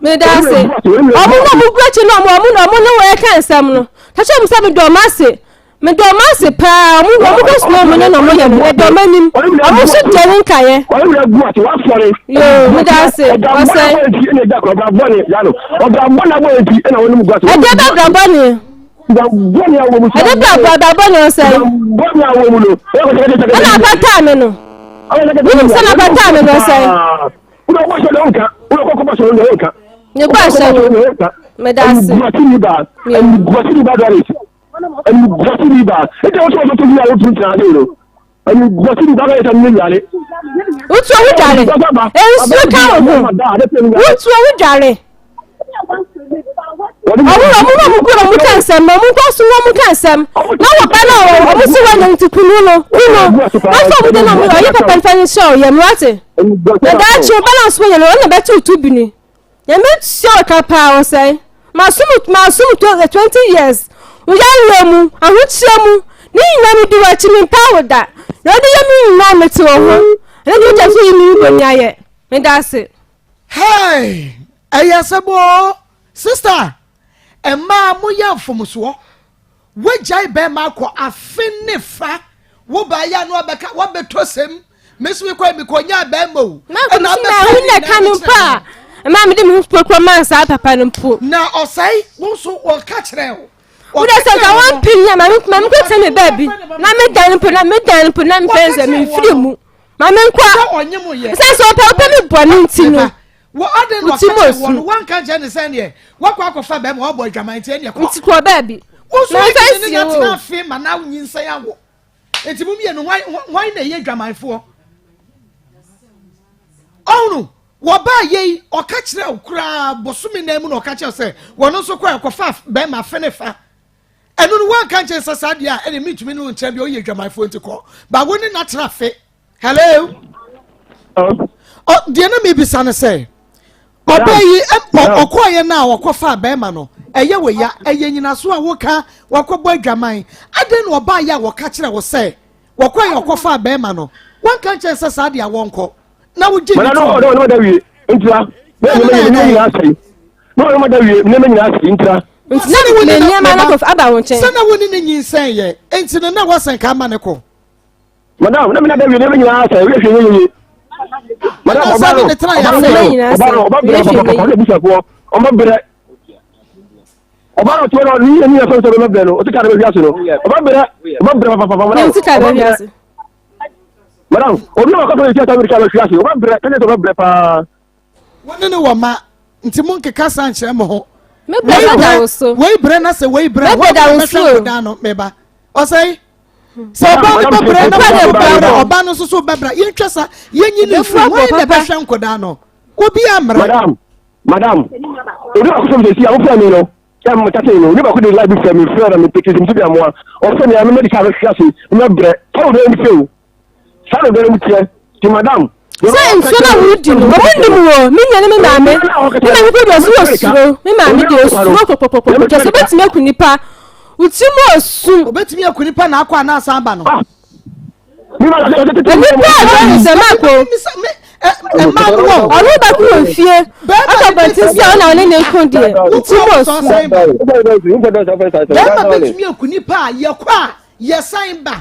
Meda ase. Ɔmo na ɔmo gu akyi no ɔmo ɔmo na ɔmo ne wɔn ɛka nsɛm no. Ka kyerɛ ɔmo sɛ medɔ ɔmo ase. Meda ɔmo ase paa, ɔmo ɔmo kɔ sukuu ɔmo ne na ɔmo yɛ no, meda ɔmo anim, ɔmo nso deɛ ne nkaeɛ. Yoo, meda ase, ɔsɛe. Ɛdeɛ bɛ bra bɔne. Ɛdeɛ bɛ bra bra bɔne ɔsɛe. Ɛna apataa me no. Wonim sɛ na apataa me no ɔsɛe. Ne bɔ ahyɛ no. Meda ase. Animguase baa nti wɔsɛ wɔsɛ to bi a wotumi tena ase no animguase ni baa bɛyɛ sɛ ne dware. Wotuo wo dware nsuo ka wo ho wotuo wo dware. Ɔmo ɔmo na ɔmo gu na ɔmo ka nsɛm na ɔmo nkɔ so na ɔmo ka nsɛm na wɔ ba na ɔmo si wɔ nyɛ nti kunu no kunu na fɔ ɔmo de na ɔmo ɔyɛ papa nfa ne hyɛ ɔyɛ mu ate na daakye ɔba na ɔso yɛ no ɔna bɛto tu bini. Nyame tua wo ka paa ɔsɛe. Masom masom 20 years. Wo yareɛ mu, ahokyerɛ mu, ne nyinaa medi w'akyi mempaa wo da. Na wode yɛ me nyinaa mete wo ho. Ɛno deɛ wogya so yi me wo bɔni ayɛ. Meda ase. Hey! Ɛyɛ asɛm oo. Sister, mmaa moyɛ mfomsoɔ. Wagyae bɛrima akɔ afe ne fa. Wo baa yɛ ano abɛka wabɛtɔ sɛm. Me nso mekɔ mekɔ nyaa bɛrima o. Ɛna abɛka ne na ka no mpo a ɛma mede me ho kurakura maa saa papa no mpo. Na ɔsɛe wo nso wɔka kyerɛ wo. Wode sɛ nka wampem yɛ ma me kɔ tɛ me baabi na me dan mpo na me dan mpo na mepɛ sɛ memfiri mu ma me nkɔ sɛ sɛ ɔpɛ wopɛ me bɔne nti no Wɔ adɛn na Wo ti ɔka mu kyerɛ osu. wɔn no wanka nkyerɛ ne sɛ neɛ wakɔ akɔfa bɛrima wabɔ adwaman nti ɛneɛ kɔ. Nti kɔ baabi. Wo nso Na wotumi mfa ne nsie no wo. atena afe ma na nyinsɛn awo. Nti mo mmienu hwan hwan na ɛyɛ adwamanfoɔ? Ɔhunu wɔbaa yei ɔka kyerɛ wo koraa bosome nan mu na ɔka kyerɛ sɛ wɔn nso kɔ ɛkɔfa bɛrima afe ne fa. Ɛno no wanka nkyerɛ sɛ saa deɛ a ɛne mentumi ne wo nkyɛn bi ɔyɛ adwamanfoɔ nti kɔ. Ba wo ne no atena afe. Hello. Ɔ deɛ na mebisa no sɛ ɔbaa yi ɔkɔɔyɛ no a ɔkɔfaa bɛrima no ɛyɛ wɔ ya ɛyɛ nyinaso a woka wakɔbɔ adwaman adɛn na ɔbaa yɛ a wɔka kyerɛ wo sɛ wɔkɔɔyɛ ɔkɔfaa bɛrima no wanka nkyɛn sɛ saa deɛ wɔnkɔ na wogye ne to ɔno da wie ntura na nneɛma nyinaa asɛe na ɔno da wie nneɛma nyinaa asɛe ntura nti na wo ne nneɛma no aba wo nkyɛn sɛ na wo ne ne nyinsɛn yɛ nti no na wɔsɛn ka ama ne kɔ Madam, na mi na da wie nneɛma nyinaa sɛ ewie hwɛ yeye. Madam, ɔba no, ɔba no, ɔba no, ɔba brɛ pɔpɔpɔpɔ ɔna ebusuafoɔ, ɔba brɛ. Ɔba no ɔtɔ no ne yɛ ne yɛ fɛn sɛ ɔbɛ brɛ no, ɔte kaa no bɛ hwi ase no, ɔba brɛ, ɔba brɛ pɔpɔpɔpɔ madam, ɔba brɛ. Madam, obi a ɔkɔtɔ ne ti ata mirika bɛ hwi ase, ɔba brɛ, kɛnyɛ sɛ ɔbɛ brɛ paa. Wo ne no wɔ mma, nti monkeka saa nkyerɛ mo ho. Me brɛ da wo so. Wei brɛ na sɛ wei brɛ, wɔn na bɛhwɛ nkɔdaa no, meba. Ɔsɛe. Sɛ ɔbaa no bɛbrɛ na wɔn bɛbrɛ, ɔbaa no nso so bɛbrɛ. Yɛntwa sa, yɛnyi ne mfiri, wɔn na bɛhwɛ nkɔdaa no. Obi amrɛ. Madam, madam, obi baako sɛ sɛ awofra mi no, sɛ mo tate no, obi baako de live frɛ mi frɛ na mi peke sɛ mi bi amoa, ɔfrɛ mi a mi mɛ di ka bɛhwɛ ase, mi mɛ brɛ, sɛ ɔdɔ mi fɛ o. Saa na ɔdɔ no teɛ. Nti madam. Sɛ nsuo na wodi no, ɔmo nim wo, me nua ne me maame. Me maame kɔ deɛ ɔso wɔ suro, me maame deɛ osuro kɔkɔkɔkɔ, kyɛ sɛ obetumi aku nipa. Wo ti mu osu. Obetumi aku nipa na akɔ anaa asan aba no. Nipa a ɔdɔ sɛ mako. Mmaa no wɔ. Ɔno bɛko wɔ fie. Ɔkɔ abɔnten sɛ ɔna ɔne ne ko deɛ. Wo ti mu osu. Bɛrima betumi aku nipa a yɛkɔ a yɛsan ba.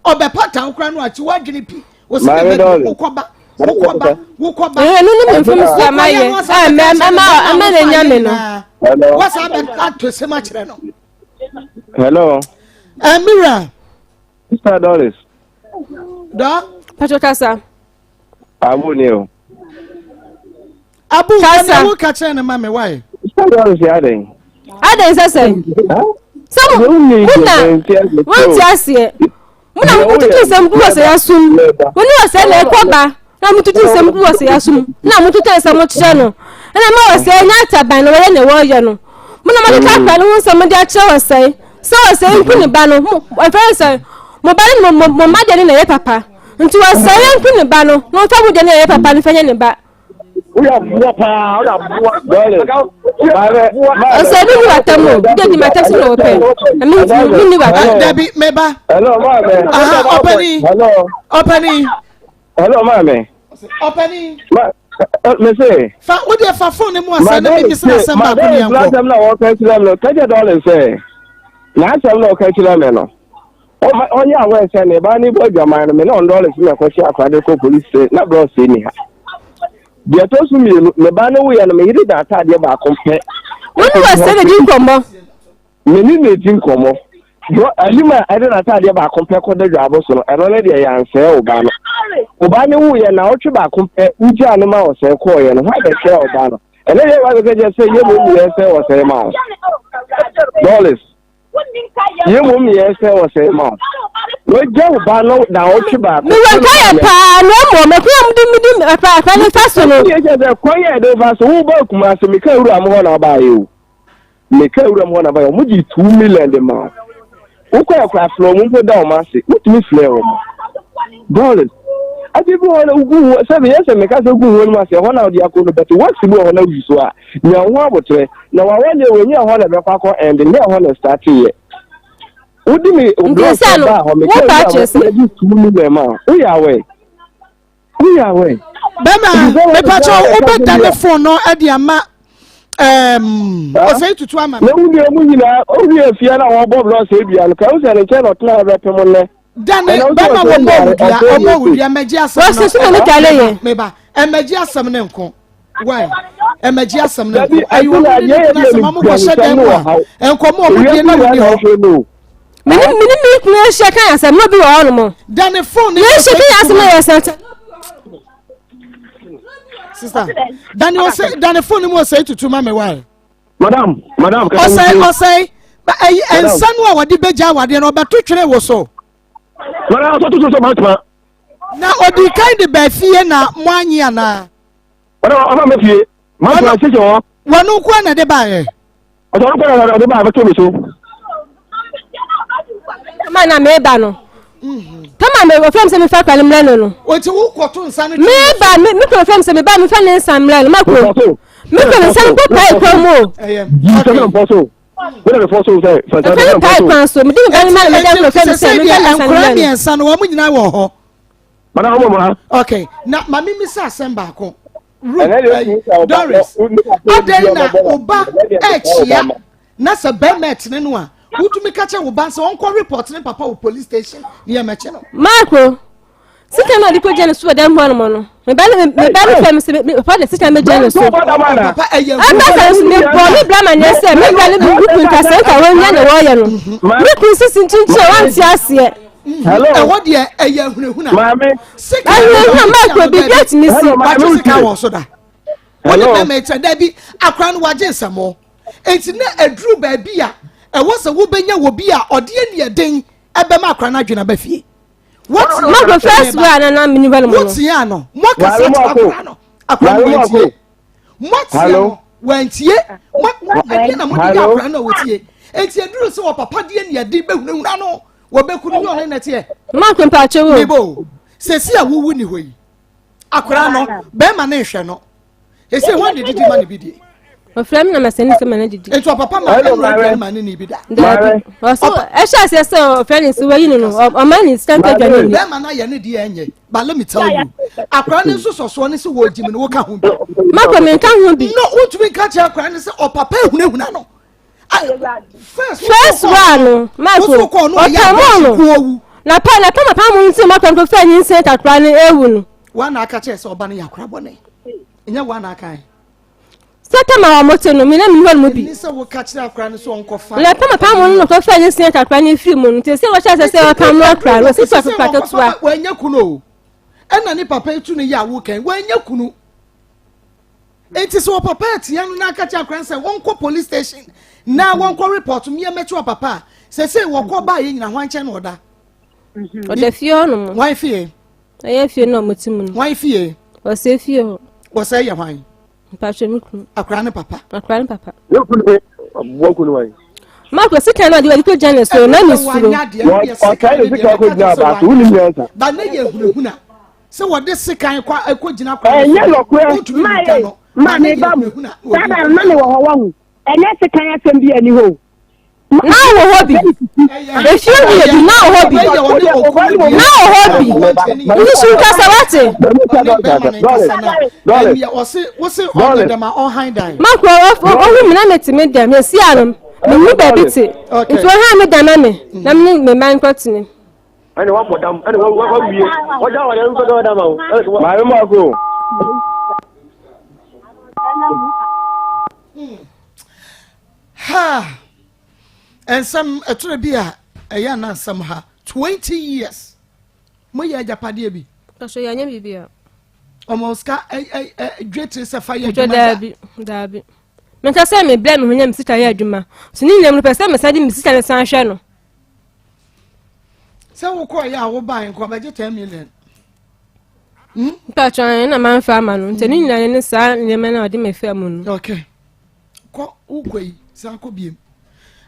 Ɔbɛpata wo koraa no akyi w'adwene pi. Wo sɛ bɛbɛ wokɔba wokɔba wokɔba. Ɛno ne me mfom so ama yɛ ɛmɛ ama na nya me no. Wasa abɛ ato sɛm akyerɛ no. Hello. Amira. Sister Doris. Dɔ. Patro kasa. Abu ni o. Abu kasa. Wo ka kyerɛ ne ma me wae. Sister Doris yɛ adɛn. Adɛn sɛ sɛ. Sɛ mo mo na wɔn ti aseɛ. Mo na mo tutu nsɛm gu wɔ sɛ yasum. Mo ne wɔ sɛ na ɛkɔ ba. Na mo tutu nsɛm gu wɔ sɛ yasum. Na mo tutu nsɛm kyerɛ no. Ɛna ma wɔ sɛ nya ataban na wɔyɛ na wɔyɛ no. Mo na mo keka akora no ho nsɛm de akyerɛ wɔ sɛ. Sɛ wɔ sɛ nku ne ba no. Mo ɛfɛ sɛ mo ba ne mo mo mma deɛ ne na ɛyɛ papa. Nti wɔ sɛ yɛ nku ne ba no. Na ɔmfa mo deɛ ne ɛyɛ papa no fɛ nyɛ ne ba. Woyɛ aboa paa, woyɛ aboa. Ɔsɛ mi ni wata mu, de ni mata si na ɔpɛ. Na mi mi ni wata. Dabi, meba. Hello, maame. Aha, ɔpɛni. Hello. Ɔpɛni. Hello, maame. Ɔpɛni. Ma, me se. Fa wo deɛ fa phone ne mu asɛm na mi bisa asɛm baako ni yɛn kɔ. Madam na wɔka kyerɛ no, kɛkyɛ dɔɔle sɛ. N'asɛm na ɔka kyerɛ me no, ɔma ɔnyɛ aware sɛ ne ba ne bɔ adwaman no, me ne ɔndɔɔlese na ɛkɔhyɛ akora de kɔ polisi sɛ na brɔsɛ ni ha. Deɛ ɛtɔ so mmienu, me ba no woyɛ no, me yere da ataadeɛ baako pɛ. Wo ne wɔ sɛ na di nkɔmmɔ. Me ne na di nkɔmmɔ. Bro, anim a ɛde n'ataadeɛ baako pɛ kɔda dwaabo so no, ɛno ne deɛ yɛansɛe wo ba no. Wo ba no wuiɛ naawɔtwe baako pɛ, wogyaa no ma ɔsɛe kɔɔeɛ no, hwan bɛhwɛɛ wo ba no? Ɛnɛ yɛ wa bɛka kyerɛ sɛ yɛ mmom yɛ sɛ ɔsɛe ma wo. Dollars. Yɛ mmom yɛ sɛ ɔsɛe ma wo. Wagya wo ba no naawɔtwe baako. Mewɔ nkaeɛ paa na mmom ɛkwan a mode mede akwan no fa so no. Yɛ kyerɛ sɛ kwan yɛ de fa so wo ba Kumasi meka wura mo hɔ na ɔbaayɛ o. Meka wuram hɔ na bayɛ wɔn gye 2 million de ma wo. Wokɔ ɛkora frɛ wɔn mpo da wɔn ase. Wotumi frɛ wɔn. Dollars. Ade bi wɔ hɔ na wogu ho sɛ meyɛ sɛ meka sɛ gu ho anim ase ɛhɔ na wode akɔ no but wax bi wɔ hɔ na woyi so a nya wo ho abotrɛ na wawa deɛ wɔnyɛ ɛhɔ na ɛbɛkɔ akɔ ɛnde nyɛ ɛhɔ na ɛstarte yɛ. Wodi me Nti blog sɛ no, baa hɔ meka wopa wuram akyerɛ hɔ sɛ na gye 2 million ma wo. Woyɛ awɛ. Woyɛ awɛ. Bɛma mepakyɛ wobɛda ne phone no de ama ɔsɛe tutu ama me. Na wo nua mu nyinaa owie afia na wɔbɔ blɔ sɛ dua no ka wo sɛ ne nkyɛn na ɔtena bɛpem nnɛ. Dane bɛma wɔbɔ wo dua ɔbɔ wo dua mɛgye asɛm no. Wɔsi so na ne dwale yɛ. Meba ɛmɛgye asɛm ne nko. Why? Ɛmɛgye asɛm ne nko. Ɛyɛ wɔn ne ne kunu asɛm ɔmo kɔ hyɛ dan mu a nkɔmɔ ɔmo die na wɔn ni hɔ. Mene mene me kunu ahyia kan asɛm na obi wɔ hɔ nom. Dane phone ne. Yɛn hyɛ kan asɛm na yɛ sɛntɛ. Sister, dane ɔsɛ dane phone mu ɔsɛ tutu ma me why? Madam, madam, ɔsɛ ɔsɛ ɛyi nsa no a wɔde bɛgya awadeɛ no ɔbɛto twere wo so. Madam, ɔsɛ tutu so ma tuma. Na odi kan de baa fie na mo anyi anaa? Madam, ɔma me fie. Ma tuma sisi hɔ. Wɔn nko na de baayɛ. Ɔsɛ ɔno kɔ na ɔde baa bɛto me so. Kama na meba no. Kama me ofrɛ me sɛ mefa akora no mmerɛ no no. Ɔti wo kɔto nsa no. Meba me me kɔ ofrɛ me sɛ meba mefa ne nsa mmerɛ no mako. Me kɔ ne nsa no mpo pae kwan mu o. Ɛyɛ. Sɛ mepɔ so. Wọ́n dẹ̀ fọ́ so sẹ́. Ɛfɛ no pae kwan so. Mede me ba no ma no mede akɔ ofrɛ me sɛ mefa ne nsa no Nkora mmerɛ no. mmiɛnsa no wɔn nyinaa wɔ hɔ. Mana ọmọ mu ha. Okay, na maame mi sɛ asɛm baako. Ruth, Doris, adɛn na wo ba ɛkyia na sɛ bɛrima ɛtene no a wotumi ka kyerɛ wo ba sɛ ɔnkɔ report ne papa wɔ police station ne yɛ mɛkyɛ no. Marco, sika na ɔde kɔgya ne so wɔ dɛm hɔ nom no me ba no me ba no fɛ me sɛ me papa de sika mɛgya ne so. Papa ɛyɛ Ɛba sɛ nso mebɔ me bra ma neɛ sɛ me bra no bi me kun ka sɛ nka wɔnya ne wɔyɛ no me kun sisi nkyinkyin a wante aseɛ. Ɛhɔ deɛ ɛyɛ ahunahuna. Maame. Sika Ahunahuna Marco biribi atumi si. Wagye sika wɔ so da. Wɔde bɛrima ɛkyɛ daabi akora no wagye nsɛmɔ. Enti na aduru baabi a ɛwɔ sɛ wobɛnya wɔ bi a ɔde aniɛden ɛbɛma akora no adwene aba fie. Marco first way a nana mene hɔ nom no. Wotia no moakasa kyerɛ akora no akora no wantie. Moatia no wantie. Ɛdeɛ na mode yɛ akora no a wɔtie. Enti aduru sɛ ɔpapa de aniɛden bɛhunahuna no wɔbɛku no nyɛ ɔne nɛteɛ. Marco mpakyɛ wo. Mebo sɛsi a wowu ni hɔ yi akora no bɛrima ne nhwɛ no ese wɔn de didi ma ne bi die. Ɔfrɛ mi na ma sɛ ne sɛ ma ne didi. Nti ɔpapa ma ɛnura aduane ma ne ni bi da. Daabi ɔso ɛhyɛ aseɛ sɛ ɔfrɛ ne sɛ wayi no no ɔma ne sika nka aduane ni. Bɛrima no ayɛ ne deɛ ɛnyɛ but let me tell you akora ne nso sɔsoɔ ne sɛ wɔ gyimi no woka ho bi. Mako mi nka ho bi. No wontumi nka kyerɛ akora ne sɛ ɔpapa ehunahuna no. First one no Mako ɔpamɔ no na pa na pam apam nti mako nko fɛ nyinsɛn kakra no ewu no. Wɔn na aka kyerɛ sɛ ɔba no yɛ akora bɔne nyɛ wɔn na aka yɛ. Sɛ tama wɔn te no mi na mi hɔ no mu bi. Ɛni sɛ woka kyerɛ akora no sɛ ɔnkɔfa. Na pam apam no na kɔfɛ nyinsɛn kakra no efiri mu no nti sɛ wɔhyɛ sɛ sɛ ɔpam no akora no sisi akora ketewa. Wɔnyɛ kunu o ɛna ne papa etu no yɛ awo kɛn wɔnyɛ kunu. Enti sɛ ɔpapa atia no na aka kyerɛ akora no sɛ wɔnkɔ police station na wɔnkɔ report mmea mɛkyi ɔpapa a sɛsɛ wɔkɔ baa yɛ nyina hwan nkyɛn na ɔda. Ɔda fie hɔ nom. Hwan fie? Ɛyɛ fie na ɔmo te mu no. Hwan fie? Ɔsɛ fie hɔ. Ɔsɛ yɛ hwan? Mpatwɛ me kunu. Akora ne papa. Akora ne papa. Ne kunu ne aboa kunu wan. Marco sika na ɔde wɔde kɔ gyina ne so na ne suro. Ɔkae ne sika kɔ gyina abaako wonim nyansa. Ba ne yɛ hunahuna. Sɛ wɔde sekan kɔ ɛkɔ gyina kwan Ɛnyɛ nɔkorɛ. Wontumi nka no. Ma me ba mu. Saa da no na mewɔ hɔ wahu. Ɛnyɛ sekan asɛm bi ani hɔ o. Na wɔ hɔ bi. Efie hu yɛ bi na wɔ hɔ bi. Na wɔ hɔ bi. Nsu nkasa wate. Mako ɔhu mi na mete me dɛm esi ano. Menni baabi te. Nti wɔha me da ma me na me ne me mma nkɔtene. Ɛna wabɔ dam ɛna wawie wɔgya wɔde nkɔ dɔw dam o. Maame mu ako. Ha nsɛm ɛtore bi a ɛyɛ ana nsɛm ha 20 years moyɛ agyapadeɛ bi. Kaso yɛnyɛ biribi a. Ɔmo sika ɛ ɛ ɛ dwetire sɛ fa yɛ adwuma. Daabi daabi. Menka sɛ mebrɛ me ho nya me sika yɛ adwuma. So ne nyinaa mu no pɛ sɛ mesan de me sika no san hwɛ no. Sɛ wokɔɔ yɛ a wobae nka ɔbɛgye 10 million. Hmm? Mpatwa na manfa ama no. Nti ne nyinaa ne saa nneɛma no a ɔde me fa mu no. Okay. Kɔ wokɔ yi san kɔ biem.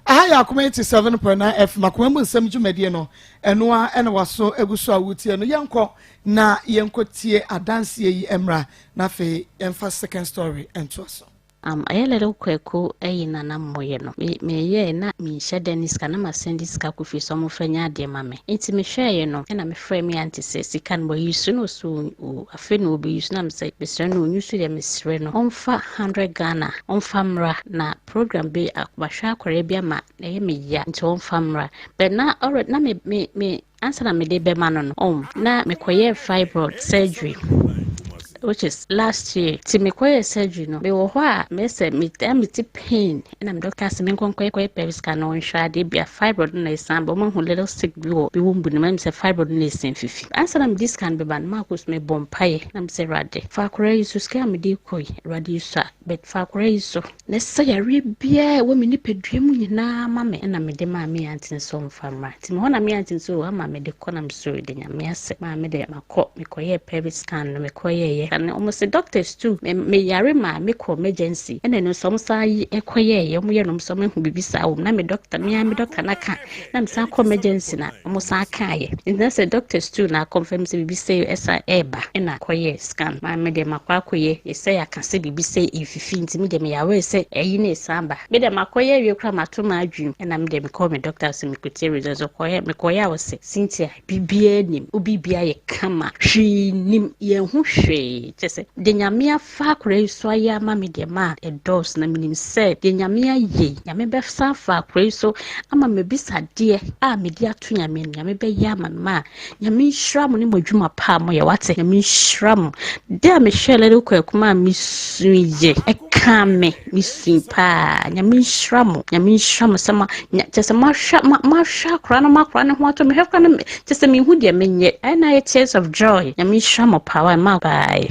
Aha yɛ Akoma 87.9 FM akoma mu nsɛm dwumadie no ɛno a ɛna waso egu so a wotie no yɛnkɔ na yɛnkɔ tie adanseɛ yi mmra na afei yɛmfa second story ntoa so. Ɛyɛ little Kwaku ayi na na moyɛ no. Me meyɛɛ na menhyɛ da nni sika na masan de sika kɔ fie sɛ wɔmfa nyɛ adeɛ ma me. Nti mehwɛeɛ no ɛna mefrɛɛ me aunty sɛ sika no wayi so na ɔse o afei na ɔbɛyi so na mesɛ mesrɛ no ɔnyi so deɛ mesrɛ no ɔmfa 100 Ghana ɔmfa mmra na program bi mahwɛ akwadaa bi ama ɛyɛ me ya nti ɔmfa mmra but na already na me me me Ansa na mede bɛma no no, oh, na mekɔyɛɛ fibroid surgery which is last year. Ti mekɔyɛɛ surgery no, mewɔ hɔ a mɛsɛ me na mete pain ɛna me doctor sɛ menkɔ nkɔyɛ pelvic scan na ɔnhwɛ adeɛ bi a fibroid no na ɛsan ba. Wɔn ahu little stick bi wɔ me womb no mu ɛna sɛ fibroid no na ɛsan fifi. Ansa na mede scan bɛba no, maakɔ so mebɔ mpaeɛ na mesɛ Awurade fa akwadaa yi so sika a mede kɔ yi Awurade yi so a but fa akwadaa yi so. Na ɛsɛ yareɛ biara a ɛwɔ me nipadua mu nyinaa ma me. Ɛna mede maa me aunty no sɛ ɔmfa mmra. Nti mehɔ na me aunty no sɛ o ama mede kɔ na mesɛ o de Nyame ase. Maa me de makɔ mekɔyɛɛ pelvic scan no mekɔyɛeɛ. Na wɔn se doctors too me meyare maa mekɔ emergency ɛna ɛno nso wɔn san yi ɛkɔyɛeɛ wɔn yɛ no wɔn sɛ wɔn ahu biribi saa wɔ mu na me doctor me ara me doctor no aka na mesan kɔ emergency na wɔn san kaeɛ. Nti na sɛ doctors too na akɔnfɛm sɛ biribi sɛ ɛsan ɛɛba ɛna kɔyɛɛ scan. Maa me deɛ makɔ akɔyɛ sɛ yɛaka sɛ biribi sɛ ɛrefifi nti me deɛ meyɛ aware sɛ ɛyi no resan ba. Me deɛ makɔyɛ awie koraa mato m'adwene ɛna me deɛ mekɔɔ me doctor sɛ mekɔtie results ɔkɔyɛ mekɔyɛ a ɔsɛ Cynthia biribiara nim wo biribiara yɛ kama hwee nim yɛn ho hwee kyɛ sɛ deɛ nyame afa akora yi so ayɛ ama me deɛ ma ɛdɔɔso na menim sɛ deɛ nyame ayɛ yi nyame bɛsan afa akora yi so ama mabisa adeɛ a mede ato nyame no nyame bɛyɛ ama me ma Nyame nhyira mo ne mo adwuma pa a moyɛ wate Nyame nhyira mo da a mehwɛɛ Little Kwaku maa mesuiɛ ɛkaa me mesui paa Nyame nhyira mo Nyame nhyira mo sɛ ma kyɛ sɛ moahwɛ moahwɛ akora no moakora ne ho ato mehwɛ akora no kyɛ sɛ mehu deɛ menyɛ ɛna ayɛ tears of joy Nyame nhyira mo paa wa ma bye.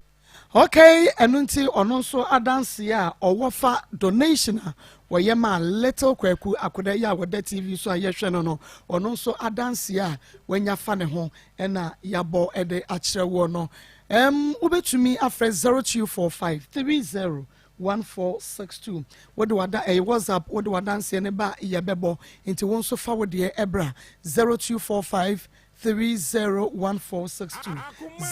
Okay, ɛno nti ɔno nso adanseɛ a ɔwɔ fa donation a wɔyɛ maa Little Kwaku akoda yi a wɔda TV so a yɛhwɛ no no, ɔno nso adanseɛ a wanya fa ne ho ɛna yɛabɔ de akyerɛ woɔ no. Um, wobɛtumi afrɛ 0245 30 1462 wode wada ɛyɛ WhatsApp wode wadanseɛ no ba yɛbɛbɔ nti wo nso fa wo deɛ ɛbra 0245 301462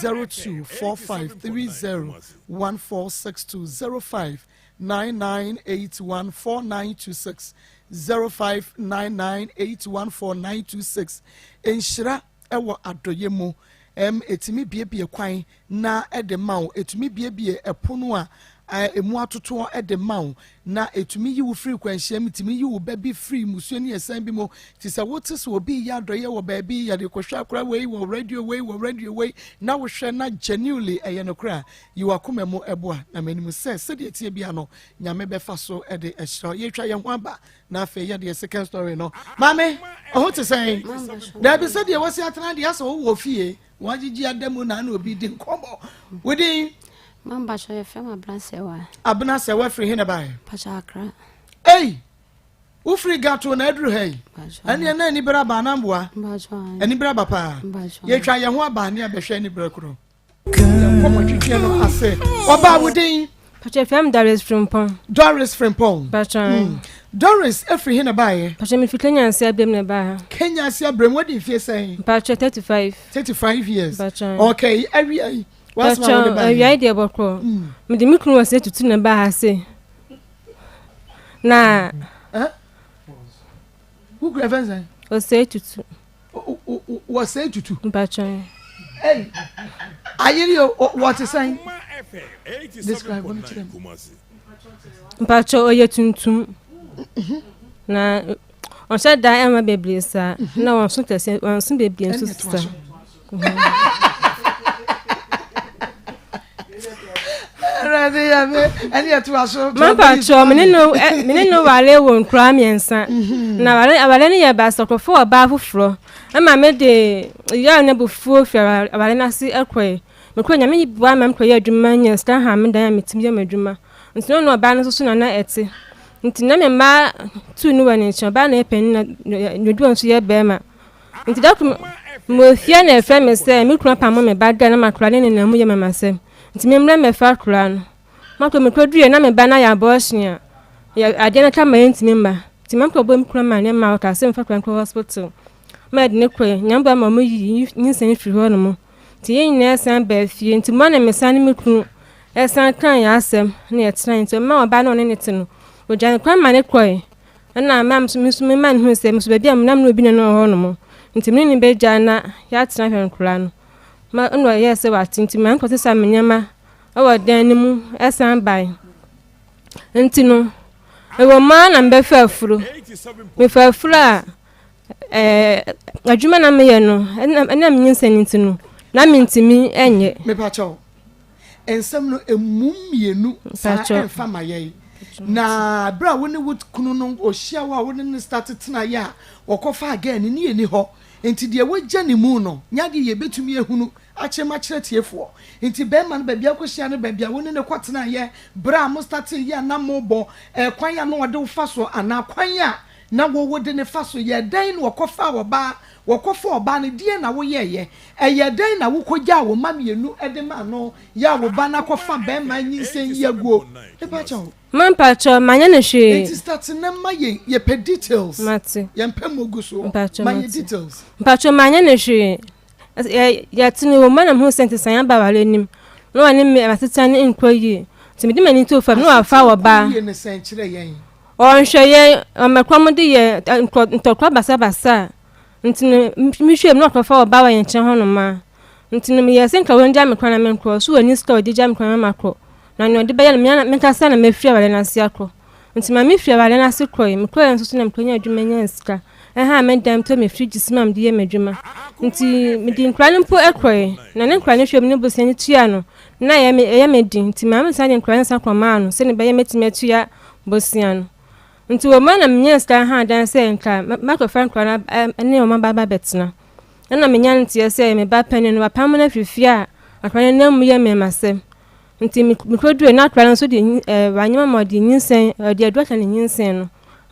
0245 301462 0599814926 0599814926 Nhyira wɔ adɔeɛ mu. Ɛm, ɛtumi biebie kwan na ɛde ma wo. Ɛtumi biebie ɛpono a ɛmu atotoɔ de ma wo, na ɛtumi yi wo firi kwanhyia mu, ɛtumi yi wo ba bi firi mmusuo ne ɛsan bi mu. Nti sɛ wote sɛ obi reyɛ adɔeɛ wɔ baabi, yɛde kɔhwɛ akora wei wɔ radio wei, wɔ radio wei, na wohwɛ na genuinely ɛyɛ nokorɛ a, yi w'akoma mu boa. Na menim sɛ sɛdeɛ ɛteɛ biara no, Nyame bɛfa so de ahyira wo. Yɛtwa yɛn ho aba, na afei yɛde yɛ second story no. Maame, ɔho te sɛn? Daabi sɛdeɛ wasi atena deɛ asɛ wowɔ fie. Wɔagyegye ada mu na ana obi di nkɔmmɔ. Wo din? Ma mpakyɛ yɛfrɛ me Abena Sɛwa. Abena Sɛwa firi he na baeɛ? Mpakyɛ Accra. Ei! Wofiri Gato na aduru ha yi? Ɛneɛ na anibere aba anaa mboa? Anibere aba paa. Yɛtwa yɛn ho aba ne abɛhwɛ anibere koro. Yɛn nkɔmmɔ twitwiɛ no ase. Ɔbaa wo din? Pakyɛ fɛm Doris Frimpong. Doris Frimpong. Pakyɛ. Doris efiri he na baeɛ? Pakyɛ mefi Kenya ase abrem na ɛbaa ha. Kenya ase abrem wadi mfie sɛn? Pakyɛ 35. 35 years. Pakyɛ. Okay, awia yi. Wasɛm a wode baeɛ? Awia yi deɛ bɔkɔ. Mede me kunu wɔ se tutu na ɛbaa ha se. Na. Eh? Wo kura fɛn sɛn? Ɔsɛe tutu. Wɔsɛe tutu. Mpakyɛ. Hey, ayere o, wɔte sɛn? Describe no kyerɛ me. Mpakyɛ ɔyɛ tuntum. Na ɔnhyɛ da ɛmma bebree saa. Na wɔnso kɛse, wɔnso bebree nso saa. Mampakyɛw, me ne no me ne no ware wɔ nkuraa mmiɛnsa. Na aware aware no yɛ baasakofo ɔbaa foforɔ. Ɛma me de yaw ne abufuo fi aware no ase kɔe. Mekɔe Nyame boa ma mekɔyɛ adwuma nya sika ha me dan a metumi yɛ m'adwuma. Nti na ɔne ɔbaa no nso so na na ɛte. Nti na me mma tu no wɔ ne nkyɛn. Ɔbaa na yɛ panin na nea odi hɔ nso yɛ barima. Nti da koro mewɔ fie na ɛfrɛ me sɛ me kunu apamo me ba da na makora ne nenam mu yɛ me masɛm. Nti memmrɛ mmɛfa akora no. Makɔ mekɔduiɛ na me ba no ayɛ abortion a adeɛ no ka ma ɛntumi mma. Nti makɔbɔ me kunu amanneɛ ma ɔkaa sɛ memfa akora no nkɔ hospital. Ma yɛde no kɔe. Nyame boa ma wɔyii nyinsɛn no firii hɔ nom. Nti yɛn nyinaa san baa fie. Nti mo na mesan ne me kunu san kaa yɛn asɛm na yɛtenae. Nti ɔmaa ɔbaa no a ɔne no te no, ɔgyaa no kwan ma no kɔe. Ɛna maa me nso memaa no huu sɛ me nso baabi a menam ne obi ne no wɔ hɔnom. Nti me ne no bɛgyae na yɛatena hwɛ nkwadaa no. Ma ɛna ɔyɛɛ sɛ wate nti maa mekɔsesa me nneɛma wɔ dan no mu san bae. Nti no, ɛwɔ mu ara na mebɛfa afuro. Mefa afuro a, ɛɛ adwuma na meyɛ no ɛna me nyinsɛn nti no na mentumi nyɛ. Mepakyɛw, nsɛm no emu mmienu saa ɛmfa ma yɛn. Na bere a wo ne wo kunu no ohyia wo a wo ne no start tenaeɛ a wɔkɔfaa girl no ne yɛni hɔ. Nti deɛ wagya ne mu no nyɛ adeɛ yɛbɛtumi ahunu akyerɛ mu akyerɛ tiefoɔ. Nti bɛrima no baabi a wokɔhyia no baabi a wo ne no kɔtenaeɛ bere a mo startee yɛ a na mobɔ kwan a na ɔde wo fa so anaa kwan a Na wo wode no fa so yɛɛ dɛn na wɔkɔfaa ɔbaa, wɔkɔfaa ɔbaa no, deɛn na woyɛeɛ? Ɛyɛɛ dɛn na wokɔgyaa wo mma mmienu de maa no, yɛ a wo ba no akɔfa barima anyinsɛn yi aguo? Mepa kyɛw. Ma mpakyɛw, manyɛ no hwee. Enti start na ma yɛn, yɛpɛ details. Mate. Yɛmpɛ mogu soɔ. Mpakyɛw, Ma yɛn mate. details. Mpakyɛw, manyɛ no hwee. Yɛte no wɔ mu a na mehu sɛ nsesaeɛ aba aware no mu. Na ɔne me asetena no nkɔ yie. Nti mede m'ani too fam na wafa Asetena nkɔ ɔbaa. yie ne sɛn? Kyerɛ yɛn. Ɔnhwɛ yɛn, ɔma kɔm de yɛn, ntɔkwa basabasa. Nti no, mehwɛɛ mu na ɔkɔfa ɔbaa wɔ yɛn nkyɛn hɔnom a. Nti no, meyɛɛ sɛ nka wɔngya me kwan na menkɔ. So wɔnni sika a wɔde gya me kwan ma makɔ? Na nea ɔde bɛyɛ no, me ara menkasa na mafiri awareɛ no ase akɔ. Nti ma mefiri awareɛ no ase kɔe. Mekɔeɛ nso so na mekɔnya adwuma nyaa sika. Ɛhaa me dan tɔ me fridge si ma mede yɛ m'adwuma. Nti mede nkwadaa no mpo kɔe. Na ne nkwadaa no hwɛ mu ne bosea no tua no, na ɛyɛ me ɛyɛ me den. Nti maame san de nkwadaa no san kɔmaa no sɛdeɛ ɛbɛyɛ mɛtumi atua bosea no. Nti wɔ mu ara na menyaa sika haa dan sɛ nka mɛkɔfa nkwadaa no ne wɔn aba abɛtena. Ɛna menya nteɛ sɛ me ba panin no wapam no afiri fie a akwadaa no nam mu yɛ mmɛmasɛm. Nti mekɔdurui na akwadaa no nso de wanyem ama ɔde nyinsɛn ɔde aduru aka ne nyinsɛn no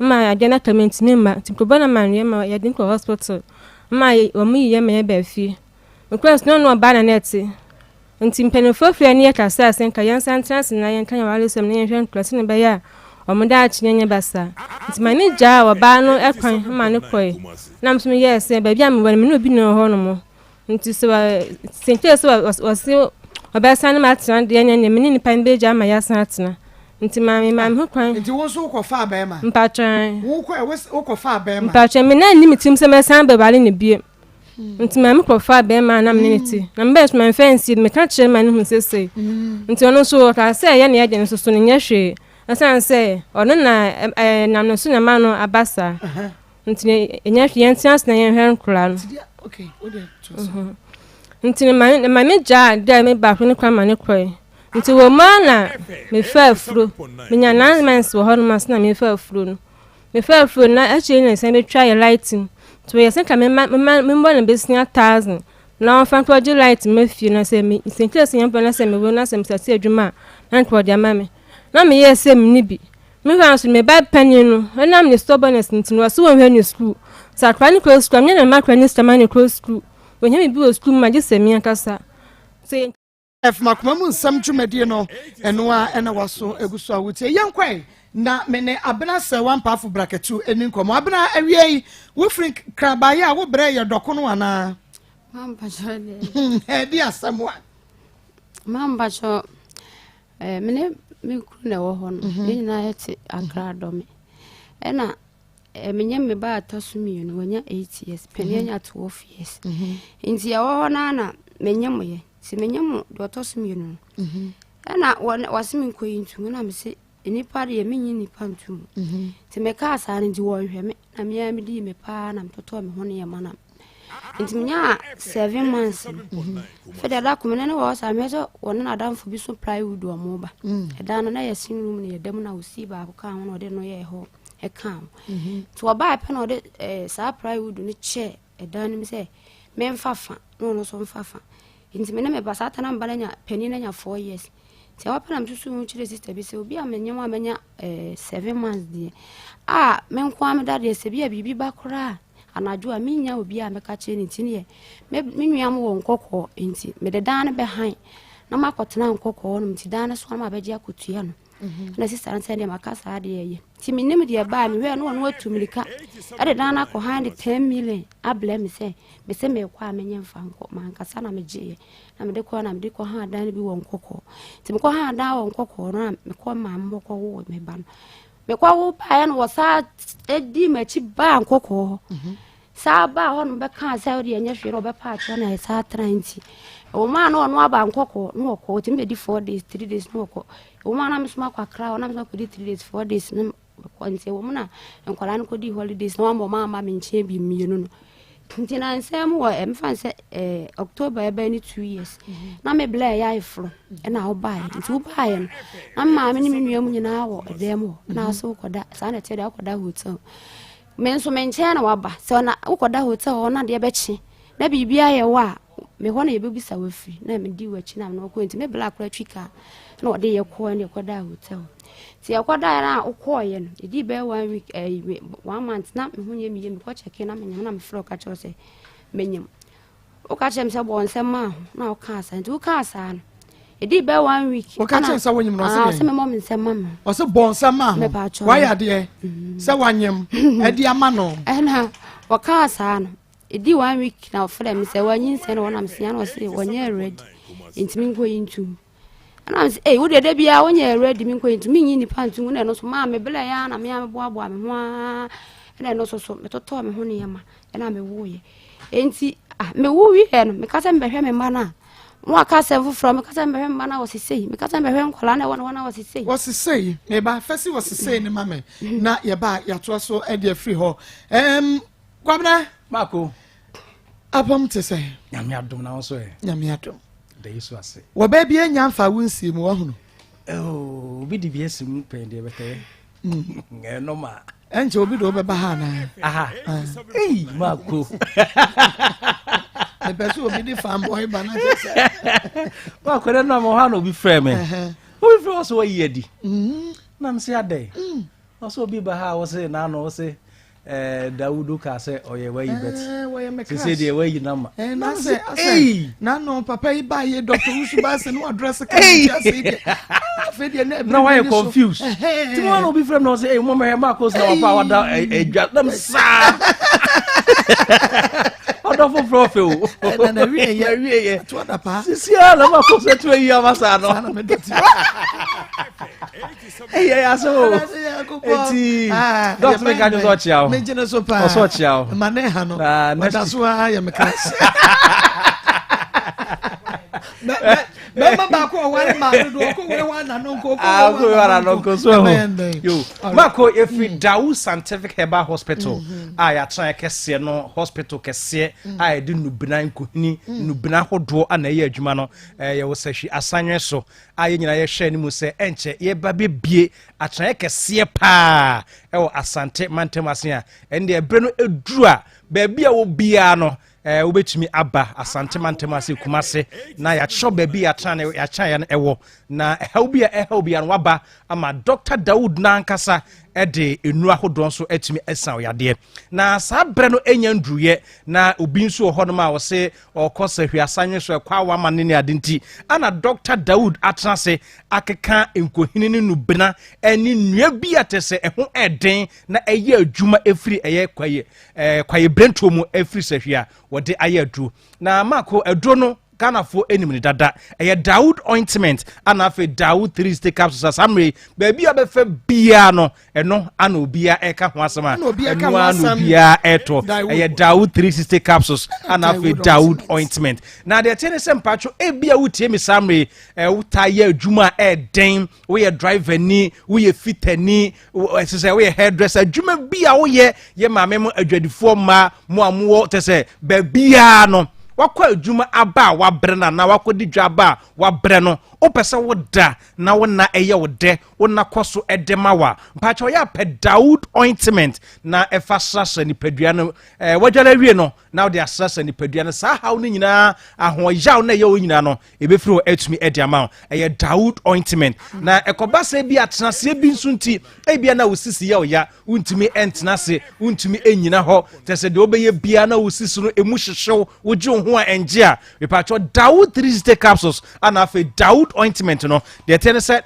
ma adeɛ no aka mentumi mma. Nti mekɔbɔ no amanneɛ ma yɛde no kɔ hospital ma wɔn yi yɛ ma yɛba fie. Mekɔɛ nso na ɔne ɔbaa na na ɛte. Nti mpanimfoɔ frɛɛ ne yɛkasaa sɛ nka yɛnsan ntena ase na yɛnka yɛn awaresɛm na yɛnhwɛ nkwadaa sɛdeɛ ɛbɛyɛ a wɔn daakye no nyɛ basaa. Nti maame gyaa ɔbaa no kwan ma no kɔe. Na me nso meyɛɛ sɛ baabi a mewɔ no me ne obi na ɛwɔ hɔnom. Nti sɛ wɔ sɛ nkyɛɛ sɛ wɔse ɔbɛsan ne m'atena deɛ ɛneɛ me ne nipa no bɛgya ama yɛasan atena. Nti maame maa me ho kwan. Nti wo nso wokɔfaa bɛrima? Mpakyɛ. Wokɔ wokɔfaa bɛrima? Mpakyɛ me na nni me tirim sɛ mɛsan bɛware no bio. Nti maame kɔfaa bɛrima a na me ne no te. Na mebɛɛ so mamfa ansie no, meka kyerɛɛ ma no hu sesei. Nti ɔno nso ɔkaa sɛ ɛyɛ ne ɛdeɛ nso so no nyɛ hwee. Ɛsiane sɛ ɔno na ɛnam ne so na ɛma no aba saa. Nti ɛnyɛ hwee, yɛntena ase na yɛnhwɛ nkwadaa no. Nti no maame gyaa dɛ me baako no kwan ma no kɔe. Nti wɔ mu ara na mefaa afuro. Menya 9 months wɔ hɔnom ansa na mefa afuro no. Mefaa afuro no na akyire na ɛsan bɛtwa yɛ light mu. Nti wɔyɛ sɛ nka mema mema memmɔ no bɛsia 1,000 na ɔmfa nkɔgye light ma fie na sɛ me sɛ nka sɛ nyɛmpa na sɛ mewo na sɛ mesate adwuma a na nka ɔde ama me. Na meyɛɛ sɛ menni bi. Me hɔ nso, me ba panin no, ɛnam ne stubbornness nti no, ɔse wɔnhwɛ no sukuu. Sɛ akwadaa no kɔ sukuu a, menyɛ na mema akwadaa no sika ma no kɔ sukuu. Wɔhia biribi wɔ sukuu mu a, gye sɛ me ankasa. Sɛ Ɛfam akoma mu nsɛm dwumadie no, ɛno ara ɛna waso egu so a wotie. Yɛnkɔe na me ne Abena Sɛwa Mpaafo Brakatu ɛni nkɔmmɔ. Abena, awie yi, wofiri Nkrabaeɛ a wobrɛ yɛ dɔkono anaa? Ɛdi asɛm a. Mampakyɛ Eh, me ne me kunu na ɛwɔ hɔ no mhm. yɛn nyinaa yɛte Accra mhm. Dɔme ɛna eh, menyɛ me ba atɔ so mmienu wanya 8 years panin mhm. anya 12 years nti ɛwɔ hɔ no na menyɛ mo yɛ nti menyɛ mo deɛ ɔtɔ so mmienu no ɛna wɔse me nkɔyi ntum na mese Nnipa deɛ menyi nnipa nto mu. Nti mekaa saa no nti wɔnhwɛ me na me ara medii me paa na metotɔɔ me ho nneɛma na nti menyaa 7 months no. Afei deɛ da ko me ne no wɔ hɔ saa, mehwɛ sɛ wɔne n'adamfo bi so plywood ɔmo ba. Ɛdan no na yɛ sitting room no yɛda mu na ɔsii baako kaa ho na ɔde no yɛɛ hɔ ɛka ho. Nti ɔbaa pɛ na ɔde saa plywood no kyɛɛ ɛdan no mu sɛ memfa fa na ɔno nso mfa fa. Nti me ne me ba saa ta na mba no anya panin no anya 4 years. Nti ɛhɔ pɛ na mesusu ho kyerɛ sister bi sɛ obi a menyɛ a manya 7 months deɛ a me nko ara meda deɛ, sɛ bi a biribi ba koraa anadwo a menya obi a mɛka kyerɛ no. Nti neɛ me nua mo wɔ Nkɔkɔɔ, nti mede dan no bɛhan na makɔtena Nkɔkɔɔ nom, nti dan no so na mabɛgye akɔtua no. Na sister no sɛ deɛ maka saa deɛ ɛyɛ, nti menim deɛ baa mehwɛ no, ɔno atu mirika ɛde dan no akɔ han de 10 million ablɛ me sɛ mese meekɔ a menyɛ mfa nkɔ. Mankasa na megyeeɛ na mede kɔ na mede kɔ ha dan no bi wɔ Nkɔkɔɔ. Nti mekɔ ha dan wɔ Nkɔkɔɔ no a mekɔ maame hɔ kɔwoo me ba no, mekɔ wo baeɛ no, wɔsaa di m'akyi baa Nkɔkɔɔ hɔ. Saa baa hɔ no bɛkaa sɛ wode ɛnyɛ hwee na ɔbɛpa akyerɛ na ɛsaa tena. Nti ɛwɔ mu a na ɔno aba Nkɔkɔɔ na wɔkɔ, ɔtumi bɛdi 4 days, 3 days na wɔkɔ. Ɛwɔ mu a na mesoma akɔ Akra hɔ na mesoma kɔdi 3 days, 4 days na kɔ. Nti ɛwɔ mu na nkwadaa no kɔdi holidays na wɔn ama me nkyɛn bi mmienu no. Nti na nsɛm wɔ ɛmfa sɛ October ɛbɛn ne 2 years na me blɛ ɛyɛ ayeforo ɛna wobaeɛ. Nti wobaeɛ no na me maame ne me nua mu nyinaa wɔ ɛdan mu hɔ na ase wokɔda saa na ɛteɛ deɛ wokɔda hotel, me nso me nkyɛn na waba sɛ ɔna wokɔda hotel hɔ na deɛ bɛkye na biribi ayɛ wɔ a me hɔ na yɛbɛbisa wafiri na medi w'akyi na mene wɔkɔ. Nti me bla akora twi kaa na ɔde yɛ kɔɔ ne yɛkɔda hotel. Nti yɛkɔda yɛ a wokɔɔyɛ no ɛdi bɛyɛ one week, one month na me ho nyɛ meyɛ mekɔ kyɛke na menyam na mefrɛ wo ka kyerɛ wo sɛ menyam. Woka kyerɛ me sɛ bɔ nsɛm maa ho na wokaa saa. Nti wokaa saa no ɛdi bɛyɛ one week. Woka kyerɛ sɛ wonyim no? Ɔsɛ ɔsɛ dɛn? Memmɔ me nsɛm ma me ho. Ɔsɛ bɔ nsɛm ma ho. Mepatwɔ. Wayɛ adeɛ sɛ wanyem ɛde ama no. Ɛna wɔkaa saa no ɛdi one week na ɔfrɛ me sɛ wanyinsɛn na wɔnam sea na ɔse wɔnyɛ ready nti menkɔ yi ntom. Ɛna me sɛ ei, wodeɛ da biara wonyɛ ready, menkɔ yi ntom, menyi nipa ntom. Na ɛno so maa me belɛ yɛ a na mea meboaboa me ho a ɛna ɛno so so metotɔɔ me ho nneɛma ɛna mewoeɛ. Enti ah, mewo wieɛ no meka sɛ mebɛhwɛ me mma no a mo aka asɛm foforɔ. Meka sɛ mebɛhwɛ me mma no a wɔse sei, meka sɛ mebɛhwɛ nkwadaa no a ɛwɔ ne hɔ no a wɔse sei. Wɔse sei meba fɛsi wɔse sei ne ma me na yɛba a yɛatoa so de afiri hɔ. Kwabena. Maako. Apam te sɛ? Nyame adom, na wo nso ɛ? Nyame adom. Da yi so ase. Wɔbaa bi anya mfa wo nsie mu wahunu. Oh, obi de bi asi mu pɛn deɛ bɛtɛyɛ ɛno ma. Ɛnkyɛ obi de wobɛba ha anaa? Aha. Ei, Maako. Mepɛ sɛ obi de fanbɔe ba na kyɛ sɛ Maako dɛ nam hɔ a na obi frɛ me. Obi frɛ wɔ sɛ wayi adi. Na me sɛ adɛn? Ɔsɛ obi ba ha a wɔsɛ n'ano wɔsɛ Dawudu kaa sɛ ɔyɛ wayi bɛt. Wɔyɛ me Sese deɛ wayi nama. Na sɛ asɛ n'ano papa yi ba yɛ Dr. Wusu ba sɛ ne wadrɛse ka ne ti ase yi deɛ. Afei deɛ na na wayɛ confused. Ti mu na obi frɛ mi na ɔsɛ ɛy mo mɛhɛ Maako sɛ wapa a wada ɛdwa nam saa. Ɔdɔ foforɔ fɛ o. Ɛna na wie yɛ. Na wie yɛ. To ada paa. Sisi a na Maako sɛ tu ayi ama saa no. Saa na me dɔ ti. Ɛyɛ yɛ asɛm o. Eti dɔkita mi ka kyerɛ sɛ ɔkyea o. Megyina so paa. Ɔsɛ ɔkyea o. Ma ne ha no. Na next Ɔda so ara yɛ me class. Bɛrima baako a ɔware maa dodo ɔkɔ wei hɔ ana no nko. Ah, ɔkɔ wei hɔ ana no nko so Ɛbɛyɛ ɛho. ndɛn. Yo, Mako efiri Dawu Scientific Herbal Hospital a yɛatena kɛseɛ no, hospital kɛseɛ a yɛde nnubena nkuhini nnubena ahodoɔ a na ɛyɛ adwuma no, yɛwɔ Sahwi Asanwe so a yɛn nyinaa yɛhwɛ anim sɛ ɛnkyɛ yɛba bɛbie atenaeɛ kɛseɛ paa ɛwɔ Asante mantam ase a ɛno deɛ ɛberɛ no ɛduru a baabi a wɔ biara no wobɛtumi aba Asante mantam ase Kumase na yɛakyerɛw baabi yɛatena no yɛakyerɛ no ɛwɔ na ɛhaw bi a ɛhaw bi no waba ama Dr. Dawood n'ankasa ɛde nnuro ahodoɔ nso atumi asan yadeɛ. Na saa berɛ no ɛnya nduruyɛ na obi nso wɔ hɔnom a wɔse ɔkɔ sɛ hwiasanwe so ɛkɔ awa ama ne ne ade nti ana Dr. Dawood atena ase akeka nkohini ne nubena ne nnua bi a te sɛ ɛho ɛden na ɛyɛ adwuma ɛfiri ɛyɛ kwaeɛ kwaeɛ brentuo mu ɛfiri sɛ hwia wɔde ayɛ aduro. Na Maako, aduro no. Ghanafoɔ anim ne dada. Ɛyɛ Dawood ointment ana afei Dawood 3 stick capsules. A saa mmerɛ yi, baabi a bɛfɛ biara no, ɛno ana obiara ɛka ho asɛm a, ɛno ana obiara ɛtɔ. Ɛyɛ Dawood 360 capsules ana afei Dawood ointment. Na deɛ ɛteɛ ne sɛ, mpatwo, ebi a wotie mi saa mmerɛ yi, wotaa yɛ adwuma a ɛɛden, woyɛ driver ni, woyɛ fitani, ɛsɛ sɛ woyɛ hairdresser, adwuma bi a woyɛ, yɛ maame mo, adwadifoɔ mmaa mo a mowɔ tɛ sɛ baabiara no, wakɔ adwuma aba a wabrɛ no, anaa wakɔdi dwa aba a wabrɛ no, wopɛ sɛ woda na wo na ɛyɛ wo dɛ, wo na kɔ so ɛde ma wa, mpakyɛ, ɔyɛ apɛ Dawood ointment na ɛfa srasra nipadua no. Wadware awie no na wode asrasra nipadua no. Saa haw no nyinaa, ahoɔyaw na ɛyɛ wo nyinaa no, ɛbɛfiri hɔ atumi ɛde ama wo. Ɛyɛ Dawood ointment. Na ɛkɔba sɛ bi atenaseɛ bi nso nti, ebia na wo sisi yɛ ɔya, wontumi ɛntena ase, wontumi ɛnyina hɔ, kyɛ sɛ deɛ wobɛyɛ biara na wo sisi no ɛmu hyehyew, wogye wo ho a ɛngye a, mepatwɛ, Dawood 360 capsules ana afei Dawood ointment no, deɛ ɛteɛ ne sɛ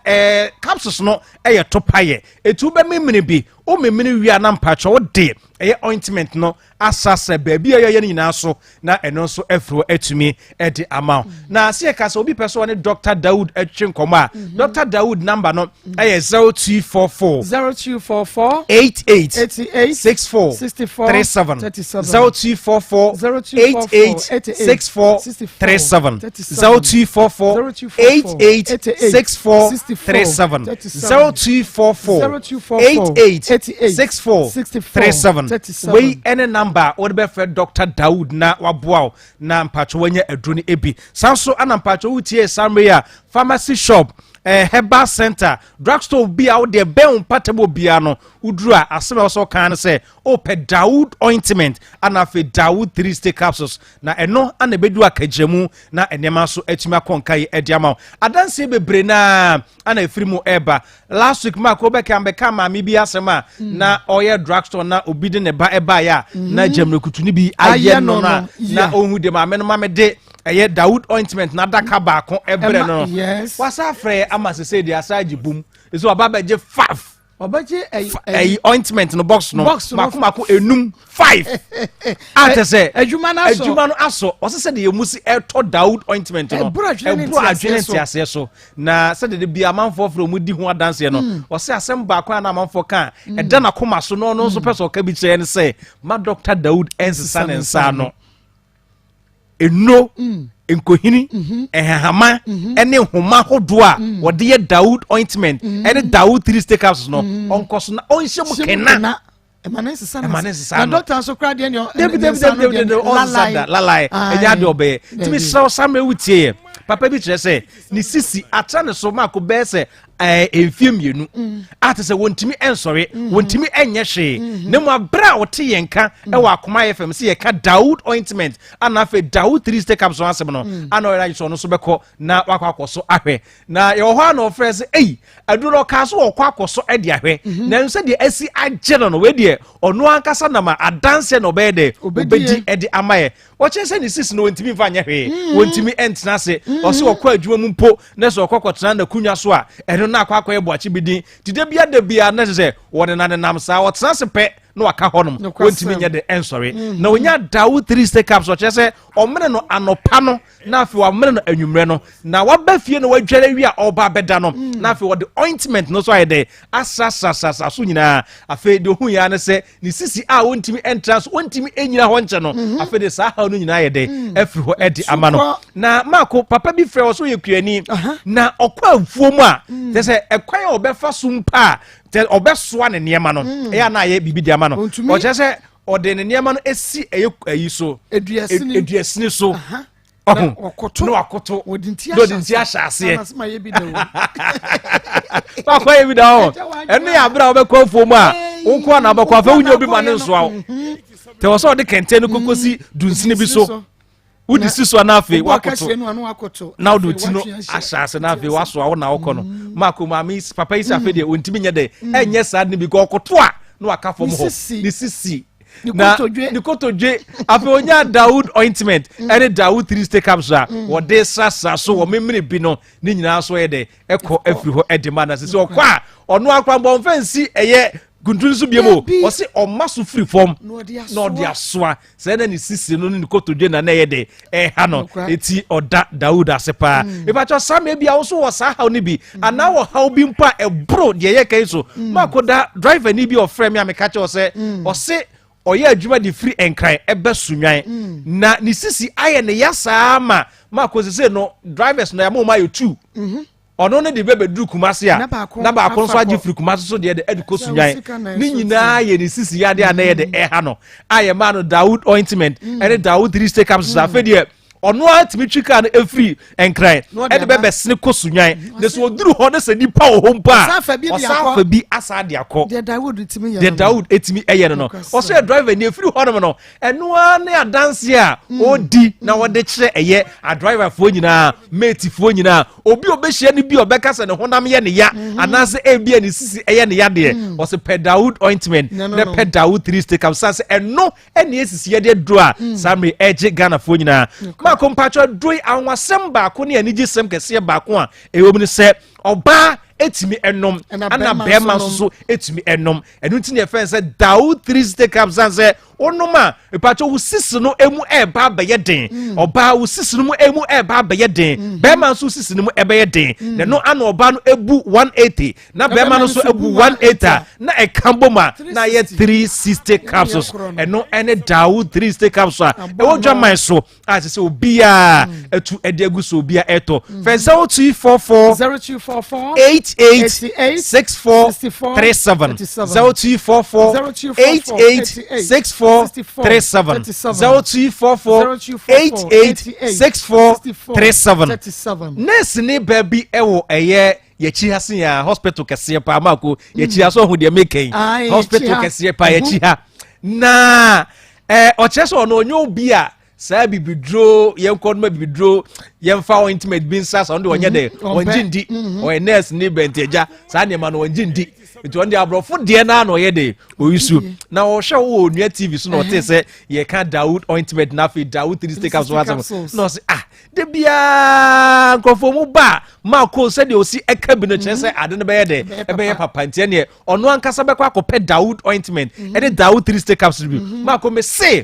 capsules no ɛyɛ to payɛ, ɛtu wobɛmemene bi, womemene wie a, na mpatwɛ, wode ɛyɛ ointment no asasɛ baabi a yɛyɛ no nyinaa so, na ɛno nso afiri hɔ atumi ɛde ama wo. Na sɛ yɛka sɛ obi pɛ sɛ ɔne Dr Dawood atwe nkɔmmɔ a, Dr Dawood number no ɛyɛ 0244 0244 88 88 64 64 37. 37. 0244 88 64 37. 0244 88 64 37. 0244 88 64 37. Wei ɛne number a wɔde bɛfrɛ Dr Dawood na waboa wo na mpatwo wanya aduro no ebi. San so ana mpatwo wotie saa mmerɛ yi a, pharmacy shop, herbal center, drugstore bi a wode bɛn wo mpata mu biara no, woduru a, asɛm a ɛwɔ sɛ ɔka no sɛ wopɛ Dawood ointment ana afei Dawood 3 stick capsules, na ɛno ana ɛbɛdu akagyinamu na nneɛma nso atumi akɔ nka yi de ama wo. Adanseɛ bebree naa ana ɛfiri mu ɛreba. Last week, mark, wobɛka mbɛka maame bi asɛm a na ɔyɛ drugstore na obi de ne ba ɛbaeɛ a na gyammerɛkutu no bi ayɛ no no a na ɔhu de maame no, maame de ɛyɛ Dawood ointment na adaka baako ɛbrɛ no. Wasa afrɛ ama sese de asa agye bum ɛsɛ waba bɛgye five. Ɔbɛgye ɛyi ointment no box no. Box no. Mako mako enum, five, a tɛ sɛ adwuma no asɔ. Adwuma no asɔ. Ɔsɛ sɛ deɛ emu si ɛtɔ Dawood ointment no, ɛboro adwene ne ɛboro adwene nteaseɛ so. Nteaseɛ so. Na sɛdeɛ de bi amanfoɔ frɛ ɔmo di ho adanseɛ no, ɔsɛ asɛm baako a na amanfoɔ ka a ɛda n'akoma so na ɔno nso pɛ sɛ ɔka bi kyerɛ no sɛ ma Dr Dawood ɛnsesa ne nsa ano nnuro, nkohini, nhahama ɛne nhoma ahodoɔ a wɔde yɛ Dawood ointment ɛne Dawood 3 stick capsules no, ɔnkɔ so na ɔnhyɛ mu kena. Ɛma ne nsesa. Ɛma ne nsesa na no. Dɔkta nso kora deɛ ne Dabi, dabi, dabi, dabi, dabi, ɔnsesa da, lalai, ɛnyɛ adeɛ ɔbɛyɛ. Tumi srɛw samuel wutie yɛ papa bi kyerɛ sɛ ne sisi atra ne so maako bɛyɛ sɛ mfie 2 a te sɛ wɔntumi ɛnsɔre, wɔntumi ɛnyɛ hwee, na mu abere a ɔte yɛn ka ɛwɔ Akoma FM sɛ yɛka Dawood ointment ana afei Dawood 3 stick capsule asɛm no, ana ɔyɛ sɛ ɔno nso bɛkɔ na wakɔ akɔ so ahwɛ. Na yɛwɔ hɔ a na ɔfrɛ sɛ eyi aduro no, ɔkaa so wɔkɔ akɔ so ɛde ahwɛ, nanso sɛdeɛ asi agye no, wei deɛ ɔno ankasa nam a adanseɛ na ɔbɛyɛ dɛ Ɔbɛdi. Ɔbɛdi ɛde ama yɛ. Wɔkyerɛ sɛ ne sisi no, wɔntumi mfa nyɛ hwee, wɔntumi ɛntena ase. Ɔsɛ wɔkɔ adwuma mu mpo na sɛ ɔkɔ kɔtena n'akonnwa so a, ɛno na akɔ akɔyɛ boakye bi din nti da bia da bia na kyerɛ sɛ wɔnenanenam saa, ɔtena ase pɛ na waka hɔnom. Nokwasɛm. Wɔntumi nyɛ de ɛnsɔre. Na onya Dawood 3 stick capsules, ɔkyerɛ sɛ ɔmene no anɔpa no na afei wamene no anwummerɛ no, na waba fie na wadware awie a ɔba abɛda no, na afei wɔde ointment no so ayɛ dɛ asrasrasrasra so nyinaa. Afei deɛ ohun yɛ ne sɛ ne sisi a wɔntumi ɛntra so, wɔntumi ɛnyina hɔ nkyɛ no, afei de saa haw no nyinaa yɛ dɛ afiri hɔ ɛde ama no. Sukɔ. Na maako papa bi frɛ wɔ so, yɛ kuani na ɔkɔ afuo mu a, kyɛ sɛ ɛkwan a ɔbɛfa so mpa a kyɛ ɔbɛsoa ne nneɛma no, ɛyɛ a na ayɛ biribi de ama no. Ɔntumi. Ɔkyerɛ sɛ ɔde ne nneɛma no esi ɛyɛ ayi so. Eduasini. Eduasini so. Na Ɔho ɔkoto. Na wakoto. Wɔde nti Na ɔde nti ahyɛ aseɛ. Na ma yɛ bi da o. Wakɔ yɛ bi da hɔ. Ɛgya w'adwene. Ɛno yɛ abere a wobɛkɔ afuo mu a, wo nko a na wobɛkɔ, afei wonya obi ma ne nsoa wo tɛ wɔ sɛ ɔde kɛntɛn no kɔkɔ si dunsini bi so, wode si so a, na afei Wobɔ wakoto. akɛseɛ no a, na wakoto. Na wode Afei ti no watwe ahyɛ ase, na afei wasoa wo na wokɔ no. Maako maame yi, papa yi sɛ afei deɛ ɔntumi nyɛ dɛ ɛnyɛ saa ne bi kɔ ɔkoto a na waka fam Ne hɔ. sisi. Ne sisi. Ne Na kotodwe. ne kotodwe. Afei onya Dawood ointment ɛne Dawood 3 stick capsule a wɔde srasra so wɔ memene bi no, ne nyinaa so yɛ dɛ ɛkɔ afiri hɔ ɛde ma. Na sɛ ɔkɔ a, ɔno akora mbɔnfɛ nsi ɛyɛ. kuntun so biem o. Ɔse ɔma so firi fam na ɔde asoa. Sɛ na ne sisi no ne ne kotodwe na na ɛyɛ de ɛha no. Eti ɔda Dawood ase paa. Mepakyɛ saa mmerɛ bi a wo so wɔ saa haw no bi anaa wɔ haw bi mpo a ɛboro deɛ yɛka yi so. Maako da driver ni bi ɔfrɛ me a meka kyerɛ sɛ ɔse ɔyɛ adwuma de firi Nkran ɛbɛ Sunwan na ne sisi ayɛ ne ya saa ma Maako sese no drivers no yɛama wɔn ayɛ tu. Ɔno ne de bɛbɛduru Kumase a na baako nso agye firi Kumase so deɛ de ɛde kɔ Sunwan. Ne nyinaa yɛ ne sisi yadeɛ a na yɛ de ɛha no a yɛmaa no Dawood ointment ɛne Dawood 3 stick capsules. Afei deɛ ɔno ara tumi twi kaa no efiri Nkran ɛde bɛbɛsene kɔ Sunwan na sɛ ɔduru hɔ ne sɛ nipa wɔ hɔ mpo a ɔsan fa bi asa de akɔ. Deɛ Dawood tumi yɛ no, deɛ Dawood etumi yɛ no, ɔsɛ driver ni efiri hɔ nom no ɛno ara ne adanse a ɔdi na wɔde kyerɛ ɛyɛ adriverfoɔ nyinaa, matefoɔ nyinaa, obi a ɔbɛhyia no bi a ɔbɛka sɛ ne honam yɛ ne ya anaasɛ ebi a ne sisi ɛyɛ ne ya deɛ, ɔsɛ pɛ Dawood ointment na pɛ Dawood 3 stick capsules sɛ ɛno ɛne esisi yɛ deɛ duro a saa mmere ɛgye Ghanafoɔ nyinaa. Maako mpatsɔ aduro yi, anwasɛm baako ne anigyesɛm kɛseɛ baako a ɛwɔ mu ne sɛ ɔbaa etumi ɛnom ɛna bɛrima nso so etumi ɛnom. Ɛno nti na yɛfɛn sɛ Dawood 3 stick capsules sɛ wonom a, mpatsɔ, wo sisi no emu ɛɛba abɛyɛ den. Ɔbaa, wo sisi no mu emu ɛɛba abɛyɛ den. Bɛrima nso sisi no mu ɛbɛyɛ den. Na ɛno ano ɔbaa no ebu 180 na bɛrima no nso ebu 180 a na ɛka bom a na ayɛ 360 capsules. Ɛno ɛne Dawood 360 capsules a ɛwɔ dwaman so a ɛsɛ sɛ obiara atu ɛde agu so, obiara ɛtɔ. Fɛ 0244 0244 88 64 37, 0244 88 64 37, 0244 88 64 37. Nurse ne baabi ɛwɔ ɛyɛ yɛkyi ha se ya hospital kɛseɛ paa. Maako, yɛkyi ha so ɔho deɛ meka yi, hospital kɛseɛ paa yɛkyi ha na ɔkyerɛ sɛ ɔno ɔnyɛ obi a saa bibiduro yɛnkɔ noma bibiduro yɛmfa ointment bi nsa sa. Ɔno de ɔnyɛ dɛ ɔngye ndi. Ɔyɛ nurse ne bɛnti agya saa nneɛma no ɔngye ndi, nti ɔno de aborɔfo deɛ naa na ɔyɛ de oyi so na ɔhwɛ wɔ Onua TV so na ɔte sɛ yɛka Dawood ointment na afei Dawood 3 stick capsules asɛm na ɔsɛ, ah, de biara nkurɔfoɔ mu ba maako sɛdeɛ ɔsi ɛka bi no kyerɛ sɛ ade no bɛyɛ dɛ ɛbɛyɛ papa, nti ɛneɛ ɔno ankasa bɛkɔ akɔpɛ Dawood ointment ɛne Dawood 3 stick capsules bi. Maako me se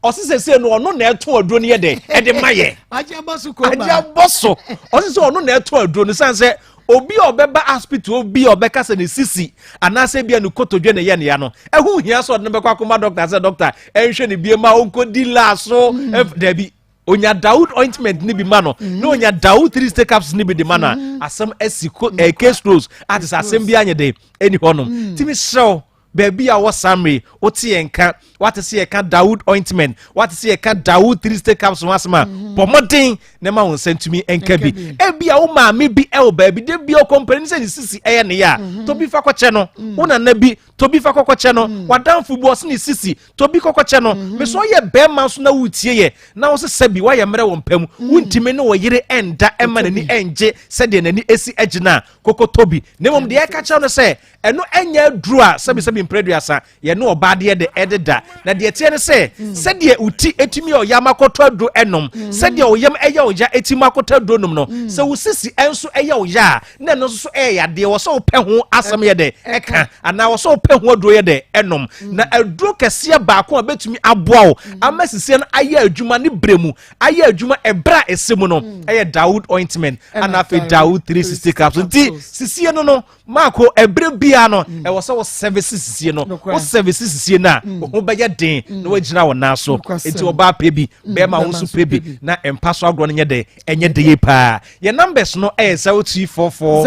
ɔsi sese no ɔno na ɛto aduro no yɛ dɛ ɛde ma yɛ agye abɔ so. Agye abɔ so. Ɔsi sɛ ɔno na ɛto aduro no san sɛ obi a ɔbɛba hospital, obi a ɔbɛka sɛ ne sisi anaasɛ bi a ne kotodwe ne yɛ ne ya no, ɛho hia sɛ ɔde no bɛkɔ akɔma doctor sɛ doctor ɛnhwɛ ne bie ma ɔnkɔdi laa so. Dabi, onya Dawood ointment ni bi ma no na onya Dawood 3 stick capsules ni bi de ma no a, asɛm asi ko case close. A te sɛ asɛm bi anyɛ de ɛni hɔnom. Timi serɛw baabi a wɔ samre wote yɛn ka, wate sɛ yɛka Dawood ointment, wate sɛ yɛka Dawood 3 stick capsules ho asɛm a, bɔ mmɔden na ma wo nsa ntumi nka bi. Ebi a wo maame bi ɛwɔ baabi de bi ɔkɔmpani sɛ ne sisi ɛyɛ ne yɛ a, tobi fa kɔkyɛ no. Wo nana bi, tobi fa kɔkɔkyɛ no. Wadanfo bi ɔse ne sisi, tobi kɔkɔkyɛ no. Mesɛ ɔyɛ bɛrima nso na wotie yɛ na wo sɛ sɛbi woayɛ mmerɛ wɔ mpa mu, wontumi ne wo yere ɛnda ɛma n'ani ɛngye sɛdeɛ n'ani esi agyina a, koko tobi. Na mmom deɛ ɛka kyerɛ no sɛ ɛno ɛnyɛ aduro a sɛbisɛbi mprɛduasa yɛne ɔbaa deɛ de ɛde da. Na deɛ teɛ ne sɛ sɛdeɛ wo ti etumi yɛ ɔyam akɔtɔ aduro ɛnom, sɛdeɛ ɔyam ɛyɛ ɔya etumi akɔtɔ aduro nom no, sɛ wo sisi ɛnso ɛyɛ ɔya a, na ɛno nso so ɛyɛ yadeɛ wɔ sɛ wopɛ ho asɛm yɛ dɛ ɛka anaa wɔ sɛ wopɛ ho aduro yɛ dɛ ɛnom. Na aduro kɛseɛ baako a bɛtumi aboa wo ama sisie no ayɛ adwuma ne berɛ mu, ayɛ adwuma ɛberɛ a ɛsɛ mu no, ɛyɛ Dawood ointment ana afei Dawood 360 capsule. Nti sisie no maako, ɛberɛ biara no ɛwɔ sɛ wo service sisie no. Wo service sisie no a, wo ho bɛyɛ den na woagyina wo nan so. Nti ɔbaa pɛ bi, bɛrima wo nso pɛ bi na mpa so agorɔ no nyɛ dɛ ɛnyɛ de yie paa. Yɛ numbers no ɛyɛ 0244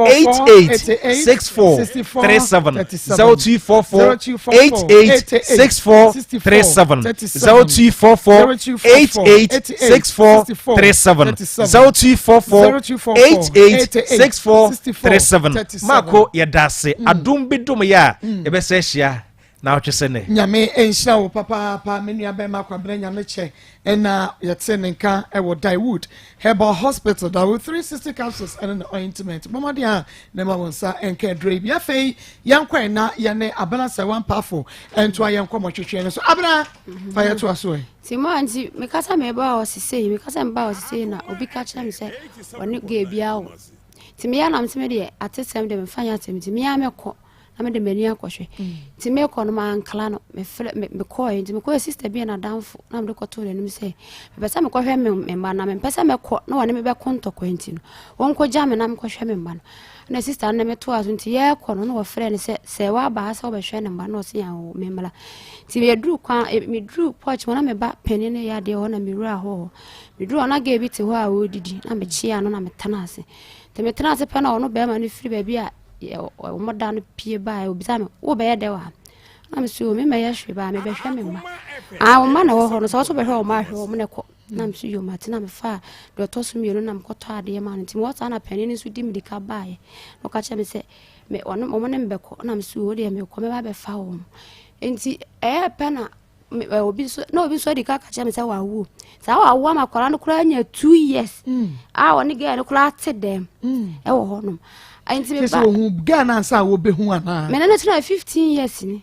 88 64 37, 0244 88 64 37, 0244 88 64 37, 0244 88 64 37. Maako, yɛda ase. Adom bi dom yɛ a yɛbɛsɛ ahyia na ɔtwe sɛ nɛ. Nyame nhyira wo papaapa, me nua bɛrima Kwabena Nyame kyɛ. Ɛna yɛte ne nka ɛwɔ Dawood Herbal Hospital. Dawood 360 capsules ɛne ne ointment, bɔmmɔden a ne ma wɔn nsa nka aduro yi bi. Afei yɛnkɔ na yɛne Abena sɛ wampafo ɛntoa yɛn nkɔmmɔ twetwe no so. Abena, fa yɛtoa so ɛ. Nti mo a nti mekasa meba hɔ sesei, mekasa meba hɔ sesei na obi ka kyerɛ me sɛ ɔne gay bi awo. Nti meyɛ nam sɛ me deɛ atesɛm deɛ memfa nyɛ asɛm, nti meyɛ mɛkɔ. na mede m'ani akɔhwɛ. Nti mekɔ no mankla no, mefrɛ me mekɔɛ nti mekɔɛ sister bi yɛ n'adamfo na mede kɔtoo n'anim sɛ mepɛ sɛ mekɔhwɛ me me mma na mempɛ sɛ mɛkɔ na wɔne me bɛko ntɔkwa nti no wɔnkɔgya me na mekɔhwɛ me mma no. Na sister no ne me toa so nti yɛrekɔ no na wɔfrɛ no sɛ sɛ waba ha sɛ wɔbɛhwɛ ne mma na ɔse yɛn me mmla. Nti yɛduru kwan e, meduru porch hɔ na me ba panin no yɛ adeɛ hɔ na mewura hɔ hɔ. Meduru hɔ na girl bi te hɔ a ɔredidi na mekyea no na metena ase. Nti metena ase pɛ na ɔno bɛrima no firi baabi a wɔn da no pie baeɛ obisa me wobɛyɛ dɛ wɔ ha na me so me mɛyɛ hwee baa mebɛhwɛ me mma ah wɔn mma na ɛwɔ hɔ no sɛ wɔso bɛhwɛ wɔn mma ahwɛ wɔn na ɛkɔ na me so yom ate na mefa deɛ ɔtɔ so mmienu na mekɔtɔ adeɛ ma no nti mewɔ saa na panin no nso di mirika baeɛ na ɔka kyerɛ me sɛ me ɔno wɔn ne me bɛkɔ na me so o deɛ mekɔ mɛba bɛfa wɔn nti ɛyɛ pɛ na obi nso na obi nso adi ka ka kyerɛ me sɛ wawo saa wawo ama akwadaa no koraa anya 2 years a ɔne girl no koraa te dɛm ɛwɔ hɔ nom. Nti me ba ohun girl no ansa a wɔbɛhu anaa? Mene no tena 15 years ni.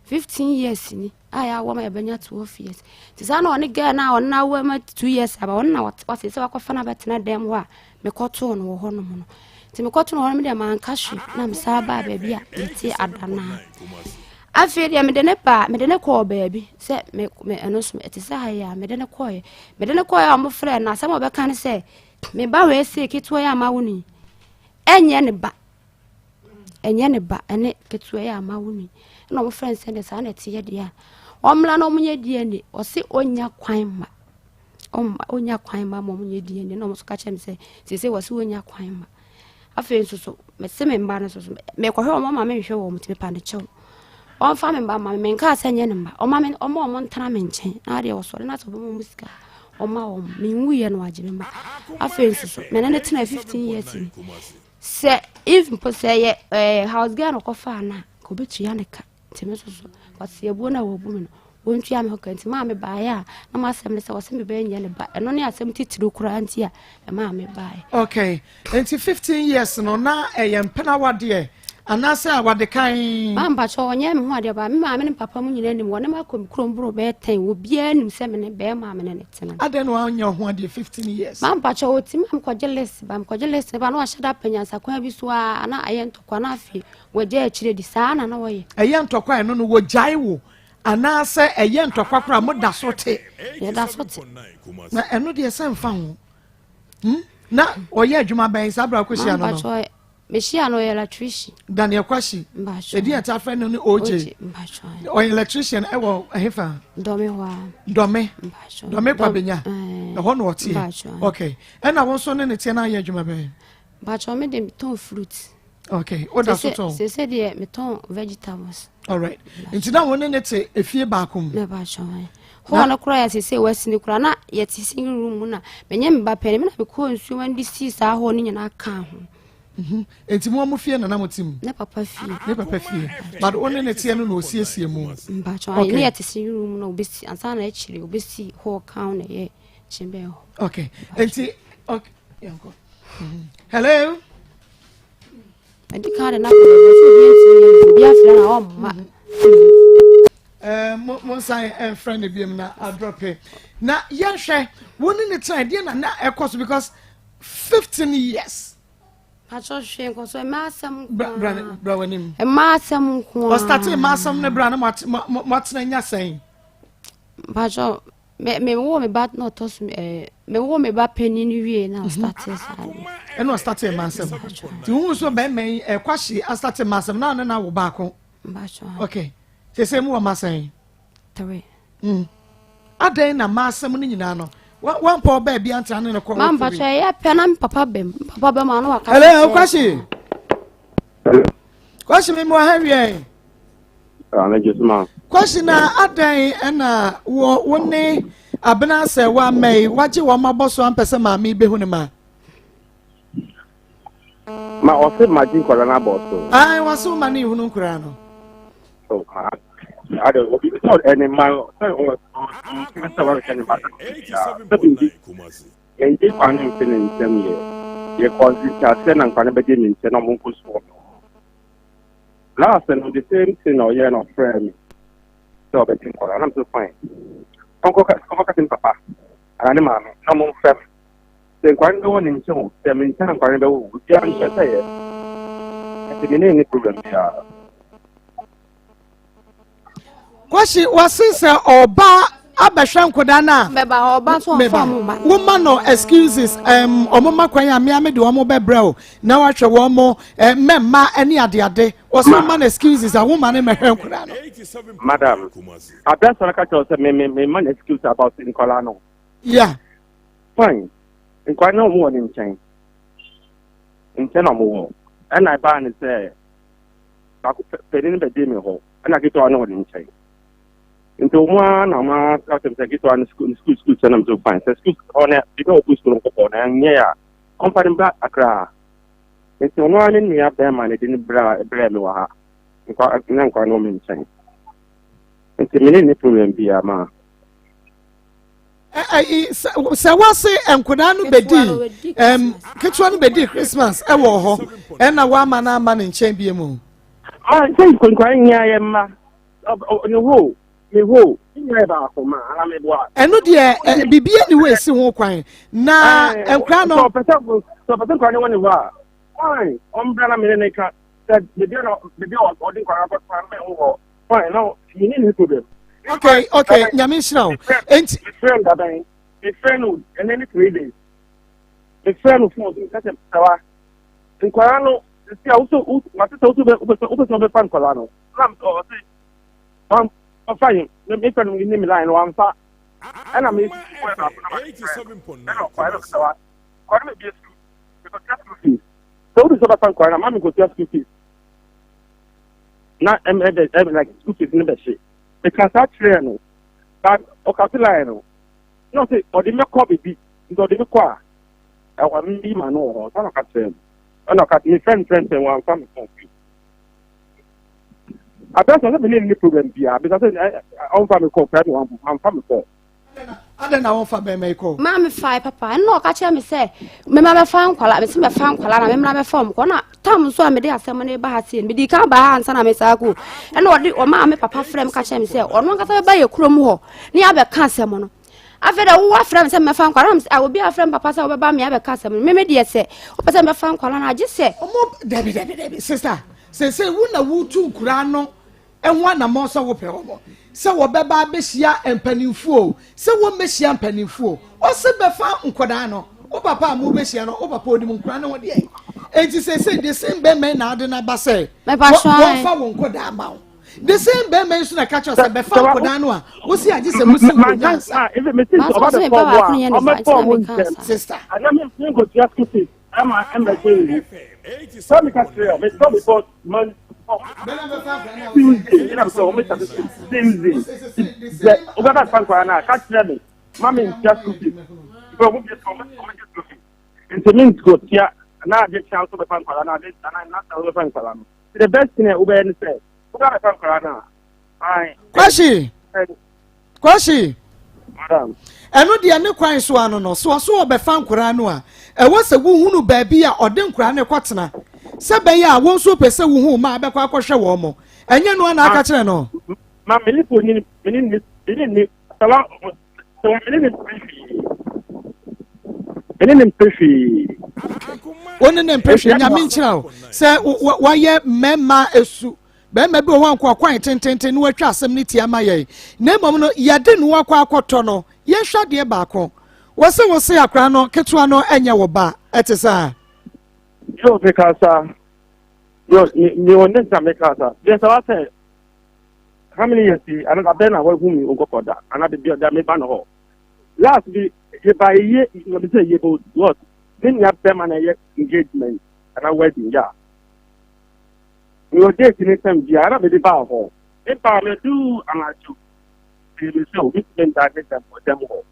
15 years ni a yɛawɔ ma yɛbɛnya 12 years. Nti saa na ɔne girl no a ɔne no awo ama 2 years aba, ɔno na wɔte sɛ wakɔfa no abɛtena dɛm hɔ a mekɔtoo no wɔ hɔ nom no. Nti mekɔtoo no hɔ no, medeɛ manka hwee na mesaa baa baabi a mete adanaa. Afei deɛ mede ne baa, mede ne kɔɔ baabi sɛ me me ɛno nso ɛte sɛ ha yi a mede ne kɔɔɛ mede ne kɔɔɛ a wɔfrɛ no, asɛm a ɔbɛka ne sɛ me ba wei se ketewa yi a mawo no yi ɛnyɛ ne ba, ɛnyɛ ne ba, ɛne ketewa yi a mawo no yi. Ɛna wɔfrɛ no sɛ deɛ saa na ɛteɛ deɛ a ɔmmra na ɔmonyɛ DNA. Ɔse ɔnya kwan ma ɔmma, ɔnya kwan ma ma ɔmonyɛ DNA. Na ɔmo nso ka kyerɛ me sɛ seesei wɔse ɔnya kwan ma. Afei nso so mese me mma no nso so mekɔhwɛ wɔn ama menhwɛ wɔn, nti mepa ne kyɛw ɔmfa me mba ma me. Menkaa sɛ nyɛ ne mba, ɔma me ɔma ɔmo ntena me nkyɛn na adeɛ ɔsɔre na sɛ ɔbɛma ɔmo sika ɔma wɔn. Menwuyɛ no wagye me mma. Afei nso so mene ne tena 15 years ni sɛ if mpo sɛ yɛ house girl no kɔfaa no a ka ɔbɛtua ne ka. Nti me nso so kwasi abuo no a wɔbu me no wɔntua me ho ka. Nti maa me baeɛ a na masɛm ne sɛ wɔsɛ me bɛyɛ nyɛ ne ba, ɛno ne asɛm titiriw koraa nti a ɛmaa me baeɛ. Okay, nti 15 years no na ɛyɛ mpena wadeɛ anaasɛ awade kan? Maa mpakyɛ ɔnyɛ me ho adeɛ ba me maame ne papa mu nyinaa nim wɔne ma akɔ me kurom boro bɛyɛ 10, obiara nim sɛ me ne bɛrima a me ne ne tena. Adɛn na wanyɛ ho adeɛ 15 years? Maa mpakyɛ ɔtumi a mekɔgye list ba, mekɔgye list ba na wahyɛ da pɛ nyansakwan bi so a na ayɛ ntɔkwa na afei wɔgya akyire di saa na na wɔyɛ. Ɛyɛ ntɔkwa ɛno no wɔgyae wo anaasɛ ɛyɛ ntɔkwa koraa mo da so te? Yɛda so te. Na ɛno deɛ sɛ mfa ho, Na ɔyɛ adwuma bɛn saa berɛ a wokɔhyia no no? Mpakyɛ mehyia no ɔyɛ electrician. Daniel Kwashi. Mpakyɛ. Ɛdi ɛta frɛ no ne OJ. Mpakyɛ. Ɔyɛ electrician ɛwɔ ɛhefa? Dɔme hɔ a. Dɔme. Mpakyɛ. Dɔme Kwabenya. Ɛhɔ na ɔteɛ. Mpakyɛ. Okay. Ɛna wo nso ne ne teɛ no ayɛ adwuma bɛn? Mpakyɛ me de metɔn fruit. Okay. O da so tɔn? Sese deɛ metɔn vegetables. Alright. Nti na wo ne ne te efie baako mu? Mpakyɛ. Hɔ no koraa yɛ sese wasi ne koraa na yɛte single room mu na menyɛ me ba pɛn me na mekɔɔ nsuo ma de sii saa hɔ no nyinaa kaa ho. Nti mo mo fie na na mo te mu? Ne papa fie. Ne papa fie. But wo ne ne teɛ no na osiesie mu? Mpakyɛ okay. Ne yɛte single room na obesi ansa na akyire obesi hɔ kan na yɛ kyen bɛn hɔ. Okay. Nti okay. Yɛnkɔ. Hello. Ɛdi kan de na kɔ baabi sɛ obi ntumi nyɛ no obi afrɛ na ɔmma. Mo nsan mfrɛ no biom na adrɔpe na yɛnhwɛ wo ne ne tena deɛ na na ɛkɔ so because 15 years. Patro hwee nkɔ so, mmaa asɛm nko ara. Bra w'anim. Mmaa asɛm nko ara. Ɔstate mmaa asɛm no bra na moatena nya sɛn? Patro me me wo me ba na ɔtɔ so me wo me ba panyin no wie na ɔstate saa no. Ɛna ɔstate mmaa asɛm nti wohu so bɛrima yi ɛkwahye astate mmaa asɛm na ɔne no awo baako. Mpacho. Okay. Sese mu wɔ ma sɛn? Three. Adɛn na mmaa asɛm no nyinaa no wampɔ ɔbaa bi antena ne no kɔ? Ma mpacho ɛyɛ pɛ na papa bɛm papa bɛm ano waka. Hello Kwasi. Kwasi mi mu aha wiɛ. Kwasi, na adɛn ɛna wɔ wo ne abena sɛ wamma yi wagye wɔn abɔ so ampɛ sɛ maame yi bɛhu ne ma? Ma ɔse magye nkwadaa no abɔ so. Ayi wɔse wo ma ne nhunu nkwadaa no. Oh, ma ade obi sɛ ɛne ma sɛ ɔ ɔ sɛ wɔhwɛ ne ma sɛ biribi mengye kwan no mfe ne nsɛm yɛ yɛkɔ nkyɛaseɛ na nkwa no bɛgye me nkyɛn na ɔmo nkɔ sukuu no. Last no, the same thing na ɔyɛ na ɔfrɛ me sɛ ɔbɛgye nkwadaa na mesɛ fine, ɔnkɔka sɛ ne papa anaa ne maame na ɔmo mfrɛ me sɛ nkwadaa no bɛwɔ ne nkyɛn o, sɛ me nkyɛn na nkwadaa no bɛwɔ o, obiara nkyɛ sɛ yɛ ɛnti me ne ne problem biara. Kwasi wɔse sɛ ɔba abɛhwɛ nkodaa no a. Bɛba hɔ ɔba nso ɔmfa ɔmo ba. Woma no excuses um, ɔmo ma kwan a mmea me de ɔmo bɛbrɛ o na wahwɛ wɔn mo eh, mmɛmma ne adeade wɔse woma no excuses a woma no mmɛhwɛ nkodaa no. Madam, abɛsɔre no ka kyerɛ sɛ me me me ma no excuse about nkwadaa no. Yeah. Fine. Nkwadaa no ɔmo wɔ ne nkyɛn. Nkyɛn na ɔmo wɔ. Ɛna ɛbaa ne sɛ baako panin no bɛgye me hɔ ɛna ketewa no wɔ ne nkyɛn nti wɔn ara na wɔn aka kyerɛ sɛ ketewa no sukuu sukuu sukuu kyɛ nam so fine sɛ sukuu hɔ na ebi a ɔkɔ sukuu no kɔkɔ na ɛnyɛ a ɔmfa no bra akra nti ɔno ara ne nua bɛrima na ɛde no bra brɛ me wɔ ha nkwa na nkwa no wɔ me nkyɛn nti me ne ne problem biara ma. Sɛ wɔse nkwadaa no bɛdi ketewa no bɛdi Christmas ɛwɔ hɔ ɛna wɔama no ama ne nkyɛn bie mu. Ah, sɛ nkwadaa nyinaa yɛ mma ne ho ne ho nyinaa yɛ baako ma ana me boa. Ɛno deɛ biribi ani hɔ esi ho kwan na nkwadaa no. Sɛ ɔpɛ sɛ ɔpɛ sɛ nkwadaa no wɔ ne hɔ a fine ɔmbra na mene ne ka sɛ beebi a beebi a ɔde nkwadaa akɔtena no mɛ ho hɔ fine na mene ne problem. Okay okay nyame nhyira wo enti. Mefrɛ no dadan mefrɛ no ɛnɛ ne 3 days mefrɛ no phone so meka sɛ sawa nkwadaa no sisi a wosɛ mate sɛ wosɛ wopɛ sɛ wopɛ sɛ wobɛfa nkwadaa no na ɔse ɔfa yi mefrɛ no ne me line no wamfa ɛna me kɔɛ baako na mafrɛ no ɛna ɔkɔɛ no sawa nkwadaa no mebie sukuu mekɔtua school fees sɛ wode sɛ wobɛfa nkwadaa no ma mekɔtua school fees na ɛm ɛbɛ ɛm like school fees no bɛhye meka saa kyerɛɛ no but ɔkate line no na ɔse ɔde mɛkɔ baabi nti ɔde me kɔ a ɛwɔ me ma no wɔ hɔ saa na ɔka kyerɛɛ no ɛna ɔka me friend friend friend wamfa me phone fi abɛsɛ sɛ mene ne problem biara bisa sɛ ɔmfa me kɔ private one amfa me kɔ. Adɛn na wɔmfa bɛrima yi kɔ? Maa me fae papa ɛna ɔka kyerɛ me sɛ mema bɛfa nkwala mese mɛfa nkwala na memra bɛfa ɔm kɔ na tam nso a mede asɛm no ba ha sie no mede kan ba ha ansa na mesaa kɔ ɛna ɔde ɔmaa me papa frɛ me ka kyerɛ me sɛ ɔno ankasa bɛba yɛ kurom hɔ ne yɛabɛka asɛm no afei dɛ wowɔ afrɛ me sɛ mɛfa nkwala na mesɛ obi afrɛ me papa sɛ wobɛba me abɛka asɛm no meme deɛ sɛ wopɛ sɛ mɛfa nkwala no agye sɛ ɔmo dabi dabi dabi sister sese wo na wotu nkura no ho anammɔn sɛ wopɛ wɔn, sɛ wɔbɛba abɛhyia mpanimfoɔ o, sɛ wɔmmɛhyia mpanimfoɔ o, ɔse bɛfa nkwadaa no, wo papa a mobɛhyia no, wo papa ɔnim nkwadaa no ho deɛ. Enti seesei the same bɛrima yi na ade no aba sɛ wɔmfa wo nkwadaa ma wo. The same bɛrima yi nso na ɛka kyerɛ sɛ bɛfa nkwadaa no a, wosi agye sɛ mosi nkonnwa ansa. Sister. Ɛma ɛmɛ ṣe yi. Sọ mi ka kyerɛ mi sọ because man Tuesday ɛna sɛ ɔmo hyɛ Tuesday sɛ ɔbɛba fa nkwadaa no a ka kyerɛ mi ma mi ntua school fees bɛ ɔmo bi ɔmo ɔmo gye school fees nti mi ntuo tia na ade kyɛn nso bɛfa nkwadaa no ade ana na sɛ ɔbɛfa nkwadaa no the best thing a wobɛyɛ ne sɛ wobɛba bɛfa nkwadaa no a ayi. Kwasi. Kwasi. Ɛno deɛ ne kwan so ano no, so ɔso ɔbɛfa nkoraa no a, ɛwɔ sɛ wohunu baabi a ɔde nkoraa no kɔtena sɛ bɛyɛ a wɔn nso pɛ sɛ wohu ma abɛkɔ akɔhwɛ wɔn mo. Ɛnyɛ no ana aka kyerɛ no? Ma mene po ni mene ni mene ni sawa sawa mene ne mpɛ hwee. Mene ne mpɛ hwee. Wo ne ne mpɛ hwee nyame nkyira wo sɛ wayɛ mmarima esu Barima bi wɔ hɔ a nka ɔkwan tententen na watwa asɛm no ti ama yɛn, na mmom no yɛde no akɔ akɔtɔ no. Yɛnhwɛ adeɛ baako. Wɔse wo se akwadaa no ketewa no nyɛ wo ba, ɛte saa? Yo, meka saa. Yo, me me wɔ ne nsa meka saa. Deɛ sɛ wasɛ how many years yi ana abɛn na wahu mi nkɔkɔ da ana de bi da me ba no hɔ. Last bi yɛba yie na bi sɛ yie but what me nua bɛma na ɛyɛ engagement ana wedding ya. Mewɔ date ne time biara na mede baa hɔ. Me baa me duu anadwo pii me sɛ obi tumi nda ne dɛm wɔ dɛm hɔ.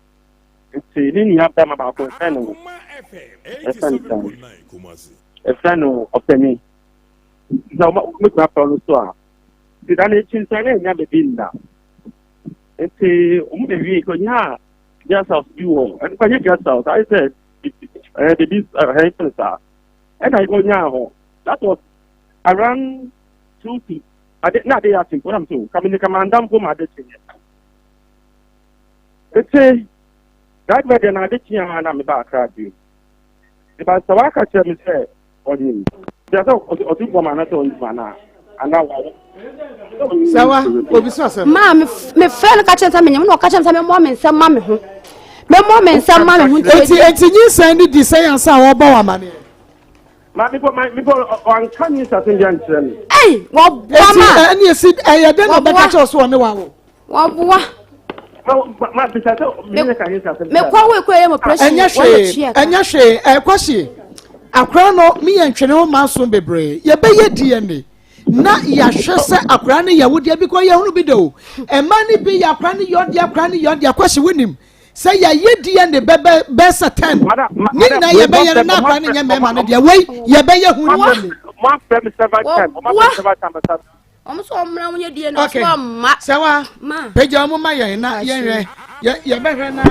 Nti ne nua bɛrima baako ɛfrɛ no ɛfrɛ no sɛn ɛfrɛ no ɔpɛni. Nti sɛ ɔma mɛtumi afrɛ no so a nti da no akyi nso na ɛnya baabi nda. Nti wɔn bɛwie kɔnyaa guest house bi wɔ ɛno kɔnyɛ guest house ayɛ sɛ ɛɛ baabi ɛhɛn fɛn saa ɛna ɛkɔnyaa hɔ that was around 2 to ade na ade yɛ ase mpo na so ka me ka manda mpo ma ade kyeɛ ete that bɛ deɛ na ade kyeɛ a na meba akra bio ɛba sɛ waka kyerɛ me sɛ ɔnyim deɛ sɛ ɔte bɔ ma anasɛ ɔnyim anaa. Anaa wawo. Sɛwa, obi so asɛm. Maa me mefrɛ no ka kyerɛ sɛ menyam na ɔka kyerɛ sɛ memmɔ me nsɛm ma me ho. Memmɔ me nsɛm ma me ho. Eti eti nyinsɛn no di sɛ yɛn nsa a wɔbɔ wɔ amaneɛ. Ma mepɔ ma mepɔ ɔnka nyinsɛn asɛm bi ankyerɛ me. Ei, wɔboa ma. Eti ɛne esi ɛyɛ dɛ na ɔbɛka kyerɛ so ɔne wawo. Wɔboa. Ma bisa sɛ me ne ka nyinsɛn asɛm. Mekɔ wo ekura yɛ mo pressure. Ɛnyɛ hwee ɛnyɛ hwee ɛkɔhye akora no meyɛ ntwene ho ma so bebree yɛbɛyɛ DNA. na yɛahwɛ sɛ akwadaa no yɛ wo deɛ because yɛhunu bi da o mmaa no bi yɛ akwadaa no yɛ ɔdeɛ akwadaa no yɛ ɔdeɛ akwasi wonim sɛ yɛayɛ deɛ ne bɛbɛ bɛsɛ tɛn ne nyinaa yɛbɛyɛ no na akwadaa no nyɛ mmarima no deɛ wei yɛbɛyɛ ho nie. Wɔn nso wɔn mmra wɔn nyɛ die na wɔn mma. Sɛwa pagya wɔn ma yɛn na yɛnhwɛ yɛbɛhwɛ na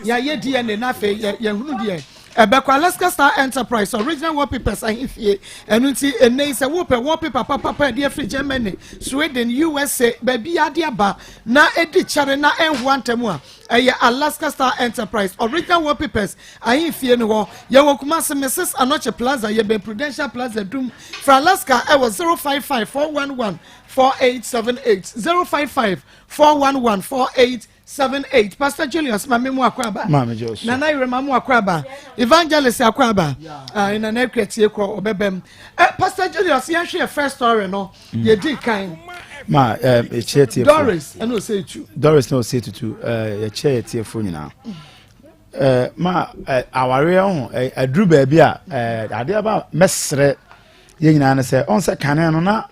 yɛayɛ DNA na afei yɛhunu deɛ. Ɛbɛkɔ Alaska Star Enterprise Original Wallpapers ahemfie. Ɛno nti, ɛnnɛ yi sɛ wopɛ wallpaper papapa a ɛde afiri Germany, Sweden, USA, baabi ade aba na ɛdi kyɛre na ɛnhoa ntɛm a, ɛyɛ Alaska Star Enterprise Original Wallpapers ahemfie no hɔ. Yɛwɔ Kumasi, Mrs. Anokye Plaza, yɛbɛn Prudential Plaza Dum. Fra Alaska ɛwɔ 055 411 4878 055 411 48 78 Pastor Julius maame mu akɔ aba Maame Josu. Nana Yere maame mu akɔ aba Evangelist akɔ aba ah, Nana Akua tie kɔ ɔbɛbɛm eh, Pastor Julius yɛn hwɛ yɛ first story no mm. yɛ di kan ma eh, yɛkyerɛ tiefo Doris ɛna ɔsɛ etu Doris na ɔsɛ tutu eh, yɛkyerɛ yɛ tiefo nyinaa eh, ma eh, awareɛ ho eh, aduru baabi a eh, adeɛ ba mɛsrɛ yɛn nyinaa no sɛ ɔn sɛ kane no na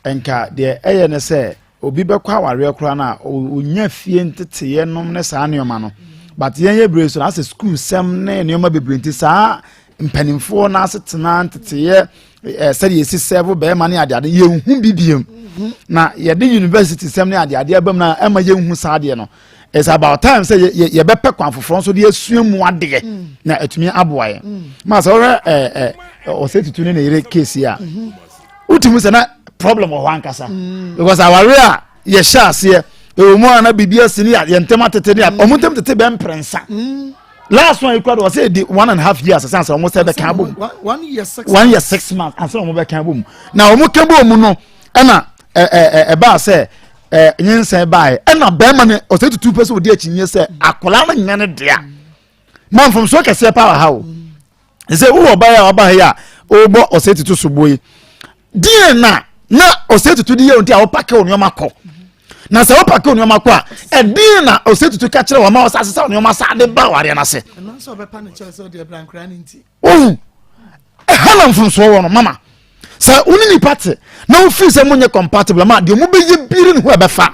Nka deɛ ɛyɛ ne sɛ obi bɛkɔ awareɛ koraa no a ɔnya fie nteteeɛ nom ne saa nneɛma no but yɛn yɛ bere so na asɛ sukuu sɛm ne nneɛma bebree nti saa mpanimfoɔ no asetena nteteeɛ ɛɛ sɛdeɛ yɛsi sɛbo bɛrima ne adeade yɛnhu bi biem na yɛde university sɛm ne adeade aba mu na ɛma yɛnhu saa adeɛ no it's about time sɛ yɛbɛpɛ kwan foforɔ nso de asua mu adeɛ mm. na atumi aboa yɛn mm. maa sɛ wɔhwɛ ɛɛ ɔsɛ tutu ne ne yere keesi a mm-hmm. wotumi sɛ na problem wɔ hɔ ankasa mm. because aware a yɛhyɛ aseɛ ɛwɔ mu a na biribi asi ne yɛn ntɛm atete ne ɔmo ntɛm tete bɛn mprɛnsa last one ekura de ɔsɛ edi 1.5 years asan sɛ ɔmo sɛ bɛka abom 1 year 6 months ansa ɔmo bɛka abom na ɔmo ka bom no ɛna ɛɛ ɛbaa sɛ ɛɛ nyinsɛn baeɛ ɛna bɛrima no ɔsɛ tutu pɛ sɛ ɔdi akyinnye sɛ akwadaa no nyɛ ne dea ma mfomsoɔ kɛseɛ paa wɔ ha o sɛ wowɔ ɔbaa yi a waba ha yi a ɔrebɔ ɔsɛ tutu soboɔ yi deɛ na na ɔsɛ tutu de yɛ nti a wopake wo nneɛma kɔ na sɛ wopake wo nneɛma kɔ a ɛdeɛ na ɔsɛ tutu ka kyerɛ wɔn ma ɔsɛ asesa nneɛma sa de ba awareɛ no ase ohu ɛha na mfomsoɔ wɔ no mama sɛ wo ne nipa te na wofiri sɛ monyɛ compatible ma deɛ mobɛyɛ biri ne ho ɛbɛfa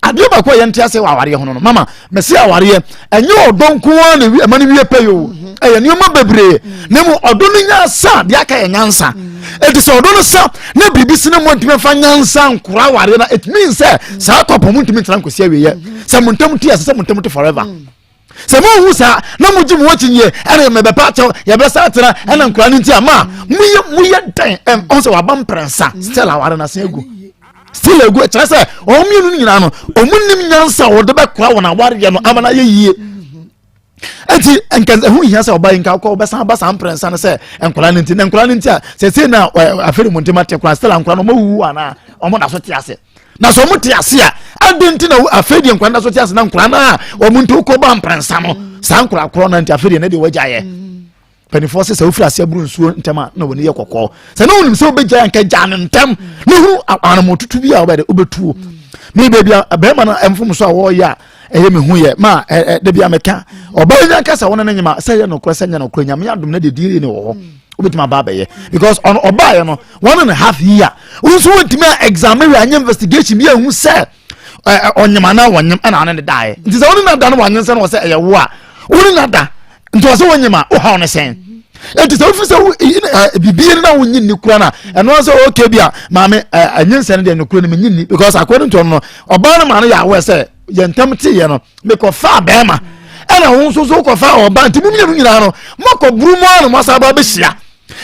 adeɛ baako a yɛnte ase wɔ awareɛ ho no no mama mɛsi awareɛ ɛnyɛ ɔdɔ nko ara na ɛma no wie pɛ yɛ o mhm. ɛyɛ nneɛma bebree mhm. na mu ɔdɔ no nyansa deɛ aka yɛ nyansa ɛti mhm. sɛ ɔdɔ no sa na biribi si na mo ntumi nfa nyansa nkora awareɛ na it means sɛ saa kɔpɔ mo ntumi ntena nkosi awieɛ sɛ mo ntam te ase sɛ mo ntam te forever. Sɛ mohu saa na mogye mo akyi nyie ɛna mɛbɛpa akyɛw yɛbɛsa atena ɛna nkura no nti a ma moyɛ moyɛ dɛn ɛn ɔn sɛ waba mprɛnsa still aware no ase agu still agu kyerɛ sɛ wɔn mmienu no nyinaa no wɔn nim nyansa a wɔde bɛkora wɔn awareɛ no ama no ayɛ yie nti nka ɛho hia sɛ ɔba yi nka kɔ ɔbɛsan aba saa mprɛnsa no sɛ nkwadaa no nti na nkwadaa no nti a sɛsɛ na afei mu ntoma te koraa still nkwadaa no wɔn awuwu anaa wɔn da so te ase. Na sɛ wɔn te ase a adɛn nti na afei deɛ nkwadaa so te ase na nkwadaa no a wɔn nti wokɔ ba mprɛnsa no saa nkwadaa korɔ no nti afei deɛ ne deɛ wagya yɛ mpanimfoɔ sɛ sɛ wofiri aseɛ boro nsuo ntɛm a na wɔn yɛ kɔkɔɔ sɛ ne wonim sɛ wobɛgya nka gya no ntɛm ne ho anammɔtutu bi a wobɛde wobɛtuo me baabi a bɛrima no mfom so a wɔreyɛ a ɛyɛ me hu yɛ ma da bi a meka ɔbaa nya nka sɛ wɔne ne nyema sɛ yɛ nokorɛ sɛ nyɛ nokorɛ Nyame adom na deɛ die ne wɔ hɔ wobɛtumi aba abɛyɛ because ɔno ɔbaeɛ no 1.5 year wo nso wontumi a examine anyɛ investigation bi ahu sɛ ɔnyem anaa wɔnyem ɛna ɔne ne daeɛ nti sɛ wone nada no wɔanyem sɛ no wɔ sɛ ɛyɛ wo a wone nada nti wɔ sɛ wonyem a wohaw ne sɛn nti sɛ wofi sɛ bibie no na wonyi nni kora no a ɛno sɛ okay bi a maame ɛnye nsɛ no deɛ nokorɛ no menyi nni because according to ɔno no ɔbaa no maa no yɛ awɛ sɛ yɛn ntam teeɛ no mekɔfaa bɛrima ɛna wo nso so wokɔfaa ɔba nti mo mmienu nyinaa no moakɔ buru mu a na moasan ba bɛhyia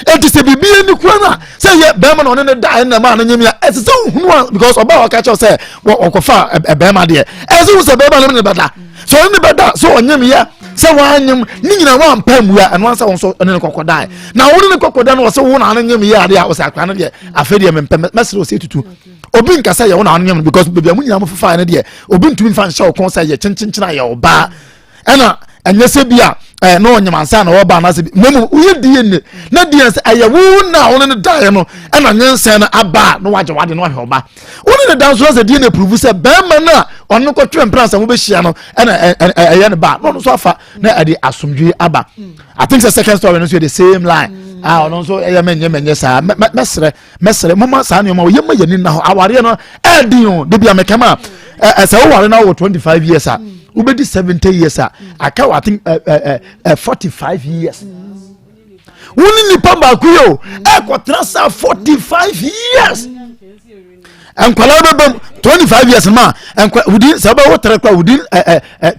eti sɛ biribi ani kura no a sɛ yɛ bɛrima na ɔne ne da ɛna ma no nyemia ɛsɛ sɛ wohunu a because ɔba a ɔka kyerɛw sɛ ɔkɔfa bɛrima deɛ ɛsɛ wo sɛ bɛrima no ne bɛda sɛ ɔne ne bɛda sɛ ɔnyemyɛ. sɛ wanyem ne nyinaa wampɛ mmua ɛno ansa wɔn nso ne ne kɔkɔ dae na wɔn ne ne kɔkɔ da no wɔsɛ wo na ano nyem yɛ adeɛ a wɔsɛ akora no deɛ afei deɛ mempɛ mɛsrɛ ɔsɛ tutu obi nka sɛ yɛ wo na ano nyem no because baabi a mo nyinaa mo fefaeɛ no deɛ obi ntumi mfa nhyɛ wo kɔn sɛ yɛ kyenkyenkyen a yɛ ɔbaa ɛna ɛnyɛ sɛ bi a ɛɛ na ɔnyem ansa na ɔba anaasɛ bi na mmom woyɛ dna na dna sɛ ɛyɛ wo na wo ne no daeɛ no ɛna nyinsɛn no aba a na wagye wade na wahwɛ ɔba wo ne ne da nso sɛ dna prove sɛ bɛrima no a ɔno kɔtwe mpena sɛ mobɛhyia no ɛna ɛyɛ ne ba na ɔno nso afa na ɛde asomdwe aba i think sɛ second story no nso yɛ the same line a ɔno nso ɛyɛ mɛnyɛ mɛnyɛ saa mɛsrɛ mɛsrɛ moma saa nneɛma wɔ yɛma yɛni nna hɔ awareɛ no ɛɛden o de bi a mɛkɛm a ɛsɛ woware no wɔ 25 years a wobɛdi 70 years a aka wɔ I think 45 years wo ne nipa baako yi o ɛkɔtena saa 45 years nkwadaa bɛbɛ mu 25 years ma nkwa within sɛ wobɛwo tere kora within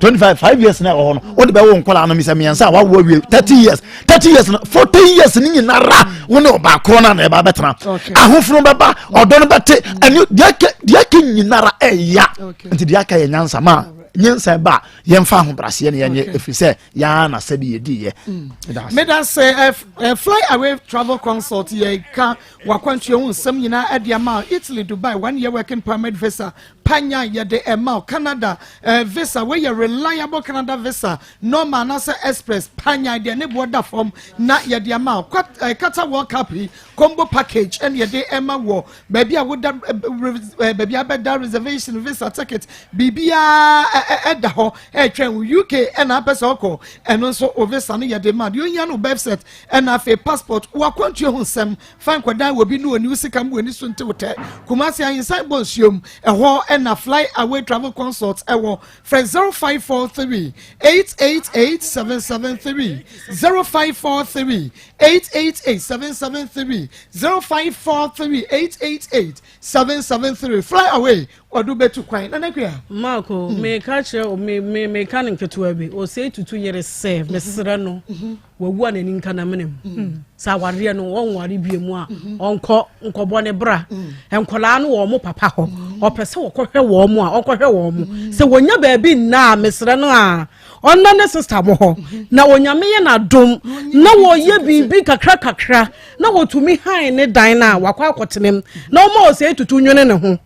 25 5 years na ɛwɔ hɔ no wode bɛwo nkwadaa no sɛ mmiɛnsa a wawo awie 30 years 30 years no 40 years ne nyinara wo ne ɔbaa korɔ no na ɛba bɛtena ahofono bɛba ɔdɔ no bɛte ɛne deɛ aka nyinara ɛya nti deɛ aka yɛ nyansa ma nyansa ba yɛmfa ahobraseɛ ne yɛnyɛ ɛfiri sɛ yɛa na sɛbi yɛdiiɛ mm. meda sɛ eh, eh, fly away travel consult yɛka wakwantuo ho nsɛm nyinaa ɛde ama Italy Dubai one year working permit visa panya yɛde ɛma Canada eh, visa wɔyɛ reliable Canada visa normal anaasɛ express panya deɛ ne boɔ da fam na yɛde ama Qatar World Cup yi combo package ɛna yɛde ɛma wɔ baabi a woda baabi a bɛda reservation visa ticket biribiara ɛda hɔ ɛretwɛn wo uk ɛna apɛ sɛ ɔkɔ ɛno nso o visa no yɛde ma deɛ ohia no birth cert ɛna afei passport wakwantuo ho nsɛm fa nkɔdan wɔ bi ne oni sika mu wɔ so nte wo tɛ kumasi ahinsan bɔ nsuom ɛhɔ ɛna fly away travel consult ɛwɔ frɛ 0543 888 773 0543 888 773 0543 888 773 fly away ɔdo bɛtu kwan nana kua. Marko mm. meka kyerɛ me me meka no nketewa bi ɔsɛ tutu yere sɛ mhm. mesrɛ no mhm. wawu a n'ani nka namene mu mm. sɛ awareɛ no ɔnware bie mu a mhm. ɔnkɔ nkɔbɔ ne bra nkɔlaa no wɔ ɔmo papa hɔ ɔpɛ sɛ wɔkɔhwɛ wɔn mo a ɔnkɔhwɛ wɔn mo sɛ wɔnya baabi nna a mesrɛ no a ɔnna ne sista mo hɔ na onyame yɛ n'adom na wɔyɛ biribi kakra kakra na wɔtumi han ne dan no a wakɔ akɔtena mu na ɔma ɔsɛ tutu nwene ne ho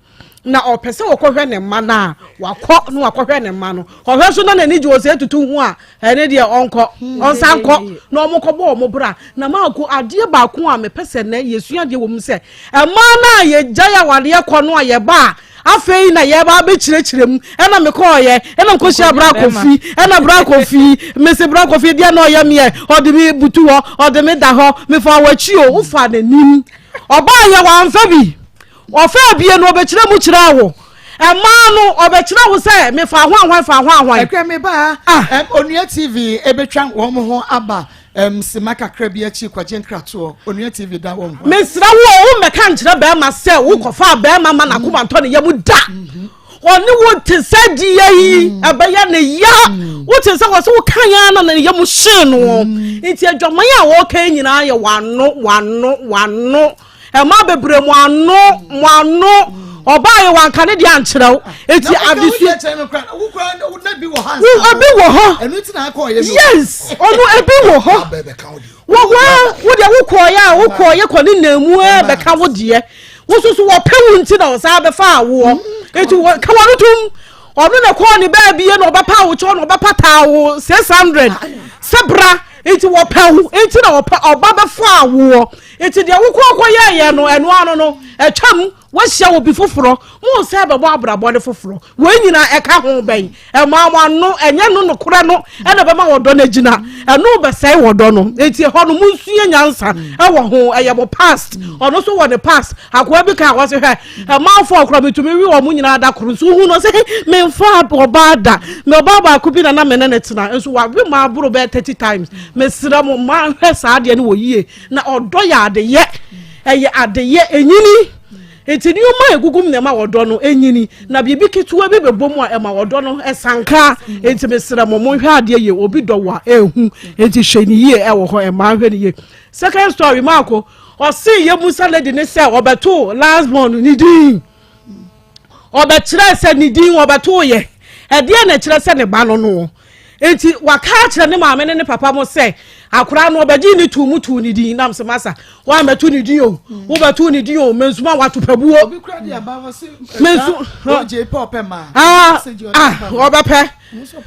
na ɔpɛ sɛ wɔkɔhwɛ ne mma no a wakɔ na wakɔhwɛ ne mma no ɔhwɛ so na n'ani gye ɔsɛ tutu ho a ɛne deɛ ɔnkɔ ɔnsan kɔ na ɔmokɔbɔ ɔmo bra na maako adeɛ baako a mepɛ sɛ nɛ yɛsua adeɛ wɔ mu sɛ ɛmaa no a yɛgyae awadeɛ kɔ no a yɛba a Afei na yɛba abɛkyerɛkyerɛ mu. Ɛna mekɔɔyɛ, ɛna mekɔhyia Bra Kofi, ɛna Bra Kofi, mese Bra Kofi deɛ na ɔyɛ meɛ, ɔde me butu hɔ, ɔde me da hɔ, mefa w'akyi o, wofa n'anim. Ɔbaayɛ wamfa bi, ɔfaa bie no ɔbɛkyerɛ mu kyerɛɛ wo. Ɛmaa no ɔbɛkyerɛ wo sɛ mefa hwanhwan fa hwanhwan. Ɛkura me ba, ah. Onua TV ebetwa wɔn ho aba. Um, sima kakra bi akyi kwagye nkratoɔ Onua TV da wɔn ho. Mesrɛ wo o, wommɛka nkyerɛ bɛrima sɛ wokɔfaa bɛrima ma n'akoma ntɔ ne yam da. Ɔne wo te sɛ deɛ yi mm. ɛbɛyɛ ne ya. Mm. Wote sɛ wɔ sɛ woka ya na ne yam hyee no. Mm. Nti adwaman a wɔka nyinaa yɛ wano wano wano. Ɛma bebree mo ano mo ano ɔbaa yɛ wanka ne deɛ ankyerɛ wo eti adesua wo ebi wɔ hɔ yes ɔno ebi wɔ hɔ wɔ hɔ wo deɛ wokɔɔ yɛ a wokɔɔ yɛ kɔ ne nan mu ɛ bɛka wo deɛ wososo wɔpɛ wo nti na ɔsan bɛfa awoɔ eti wɔ ka wɔn tum ɔno na kɔɔ ne baabi yɛ na ɔbɛpa wo kyɛw na ɔbɛpata wo 600 sɛ bra nti wɔpɛ wo nti na ɔpɛ ɔba bɛfa awoɔ. Enti deɛ wokɔ kɔyɛeɛ no, ɛno ano no, atwam, woahyia obi foforɔ, mo sɛ bɛbɔ abrabɔ no foforɔ. Wei nyinaa ɛka ho bɛn? Ɛmaa mo ano, ɛnyɛ no nokorɛ no ɛna ɛbɛma wɔdɔ no agyina. Ɛno bɛsɛe wɔdɔ no. Enti ɛhɔ no, monsua nyansa ɛwɔ ho. Ɛyɛ mo past. Ɔno nso wɔ ne past. Akoa bi kaa hɔ sɛ, hwɛ, ɛmanfoɔ koraa metumi we wɔn nyinaa da koro. Nso wohu no sɛ, memfaa ɔbaa da. Me ɔbaa baako bi na na me ne no tena. Nso wawe m'aboro bɛyɛ 30 times. Mesrɛ mo, monhwɛ saa adeɛ no wɔ yie. Na ɔdɔ yɛ adeyɛ, ɛyɛ adeyɛ, ɛnyini. Nti nneɛma a ɛgugu mu na ɛma ɔdɔ no ɛnyini. Na biribi ketewa bi bɛbɔ mu a ɛma ɔdɔ no ɛsanka. Nti mesrɛ mo, monhwɛ adeɛ yie. Obi dɔ wo a, ɛnhu. Nti hwɛ ne yie ɛwɔ hɔ, ɛmaa hwɛ ne yie. Second story, Maako, ɔse yɛmusa lady ne sɛ ɔbɛto last born ne din. Ɔbɛkyerɛɛ sɛ ne din ɔbɛtoo yɛ. Ɛdeɛn na ɛkyerɛ sɛ ne ba no no? Enti waka akyerɛ ne maame ne ne papa mo sɛ akwadaa no ɔbɛgye ne tuu mu tuu ne din nam sɛ masa woammɛto ne din o wobɛto ne din o mensoma wato pabuo menso ah ah ɔbɛpɛ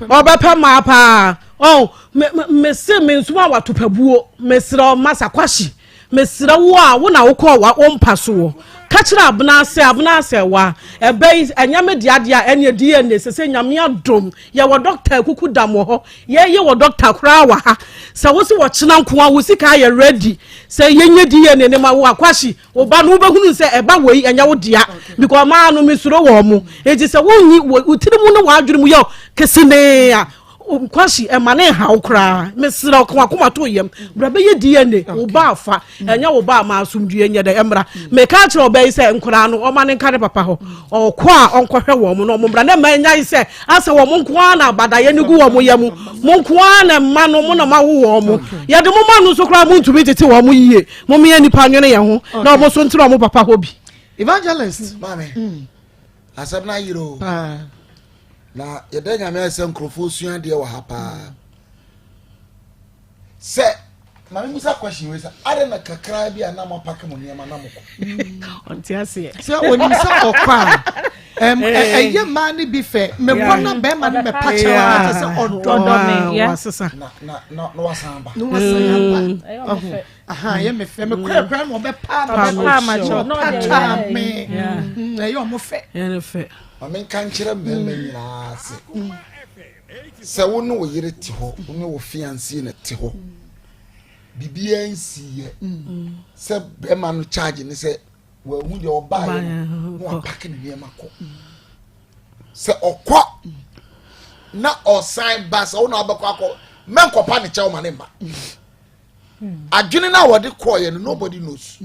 ɔbɛpɛ maa paa ɔn mese mensoma wato pabuo mesrɛ masa kwahye Mesrɛ wo a wo na wokɔɔ wa wo mpa so wɔ ka kyerɛ abena sɛ abena sɛ wa ɛbɛ yi ɛnyɛ me dea deɛ a ɛneɛ DNA sɛ sɛ nyame adom yɛwɔ dɔkta akuku dam wɔ hɔ yɛyɛ wɔ dɔkta koraa wɔ ha sɛ wo se wɔkyena nko a wo sika ayɛ ready sɛ yɛnyɛ DNA ne ma wo akwahye wo ba no wobɛhunu sɛ ɛba wei ɛnyɛ wo dea because maa no mesuro wɔ mo enti sɛ wonyi wo tiri mu ne w'adwene mu yɛ kesenee a Kwasi, ɛma ne nhaw koraa. Mesrɛ wo, ka w'akoma to yam. Bra bɛyɛ DNA. Wo ba afa. Ɛnyɛ wo ba ama asomdwie nyɛ dɛ ɛmmra. Meka akyerɛ ɔbaa yi sɛ nkoraa no, ɔma ne nka ne papa hɔ. Ɔkɔ a ɔnkɔhwɛ wɔn na wɔn mmra. Na mma ɛnyae sɛ asɛ wɔn nko ara na abadayɛ no gu wɔn yam. Mo nko ara na mma no, mo na moawo wɔn. Yɛde mo ma no nso koraa montumi ntete wɔn yie. Mommea nnipa nwene yɛn ho na wɔn nso ntena wɔn papa hɔ bi. Evangelist. Maame, asɛm no ayere o. Na yɛda Nyame ayɛ sɛ nkurɔfoɔ sua adeɛ wɔ ha paa. Sɛ maame musa question wei sɛ adɛn na kakra bi a na moapake mo nneɛma na mokɔ? Ɔnte aseɛ. Sɛ onim sɛ ɔkɔ a ɛyɛ mmaa no bi fɛ mekɔ na bɛrima no bɛpa kyɛw a kyɛ sɛ ɔdɔ me wasesa na na na wasan ba na wasan aba ɔho aha ɛyɛ me fɛ mekɔ ɛkora na ɔbɛpa na ɔbɛpa me ɛyɛ ɔmo fɛ. Ɛyɛ fɛ. Ma menka nkyerɛ mmarima nyinaa sɛ, sɛ wo ne wo yere te hɔ, wo ne wo fiancé na te hɔ, biribiara nsiiɛ sɛ bɛrima no charge ne sɛ wahu deɛ ɔbaeɛ no na wapake ne nneɛma kɔ. Sɛ ɔkɔ na ɔsan ba sɛ wo na wabɛkɔ akɔ mɛnkɔpa ne kyɛw ma ne mma. Adwene no a wɔde kɔɔeɛ no nobody knows.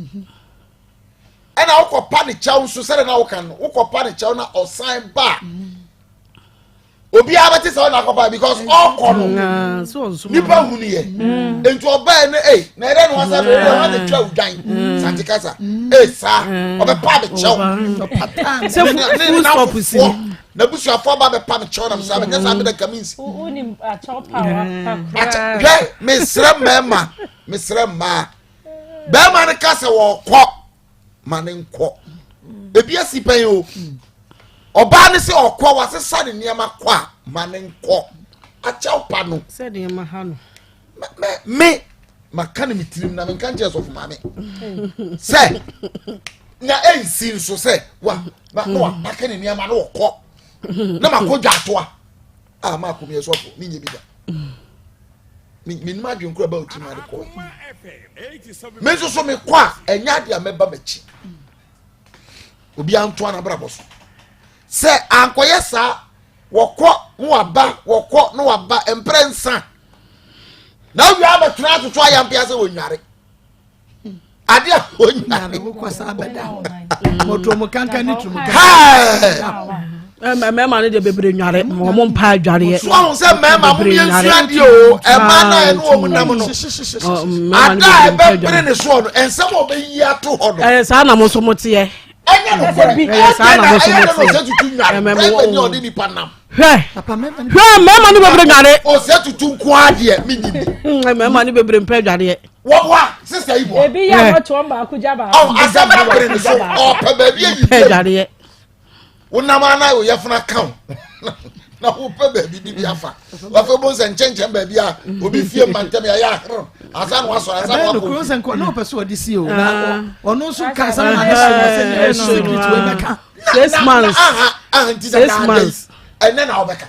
Ɛna wokɔpa ne kyɛw nso sɛdeɛ na woka no wokɔpa ne kyɛw na ɔsan ba a obiara bɛte sɛ ɔna akɔpa because ɔkɔ no nipa hu no yɛ mm. nti ɔbaa no ei na ɛdɛ no wasa bɛrɛ dɛ wɔn atwa odwan mm. sante kasa mm. ei saa ɔbɛpa ne kyɛw ne n'afofoɔ n'abusuafoɔ ba bɛpa ne kyɛw nam saa bɛnyɛ saa bɛdɛ kaminsi hwɛ mesrɛ mmarima mesrɛ mmaa. Bɛrima no ka sɛ wɔkɔ ma ne nkɔ. Ebi asi pɛn o. Ɔbaa no sɛ ɔkɔ wasesa ne nneɛma kɔ a ma ne nkɔ. Akyɛw pa no. Sɛ nneɛma ha no. Me me maka ne me tirim na menka nkyerɛ sɔfo maame sɛ na ɛnsi nso sɛ wa na na wapake ne nneɛma na ɔkɔ na makɔ dwa atoa a maakɔ mi yɛ sɔfo menyɛ bi da. menim adwene kora ba otirim ade kɔɛ me nso so mekɔ a ɛnyɛ ade a mɛba m'akyi obiara ntoa n'abrabɔ so sɛ ankɔyɛ saa wɔkɔ na waba wɔkɔ na waba mprɛ nsa na awia abɛtena atoto ayampea sɛ wɔnware ade a ɔnya ne wokɔ saa bɛda mɔtɔ mu kankan ne tumu kankan mmarima no deɛ bebree nware wɔn mpa adwareɛ. so ahun sɛ mmarima mo yɛ nsua deɛ o ɛmaa na ɛne wɔn nam no ada a ɛbɛbere ne soɔ no nsɛm a ɔbɛyi ato hɔ no. ɛyɛ saa na mo nso mo teɛ. ɛnyɛ no kɔrɛ ɛyɛ saa na mo nso mo teɛ ɛyɛ na ɔsɛ tutu nware private ni ɔde nipa nam. hwɛ hwɛ mmarima no bebree nware. ɔsɛ tutu nko adeɛ mi nyi bi. mmarima no bebree mpɛ adwareɛ. Wɔboa sista yi boa. Ebi yɛ a wɔto wɔn baako gya baako. Ɔn asɛm na bere ne so ɔpɛ baabi ayi pɛ adwareɛ. Wonam ana oyɛ funa ka wo na wopɛ baabi bi bi afa. Wafɛ bo nsɛ nkyɛnkyɛn baabi a obi fie mma ntɛm yɛ ayɛ ahero ansa na wasɔre ansa na wakɔ. Ɛbɛn no sɛ nkɔ na ɔpɛ so ɔde si o na ɔno nso ka asɛm na ade so na sɛ nea ɛyɛ secret wei bɛka. Six months. Aha nti Six months. Ɛnɛ na ɔbɛka.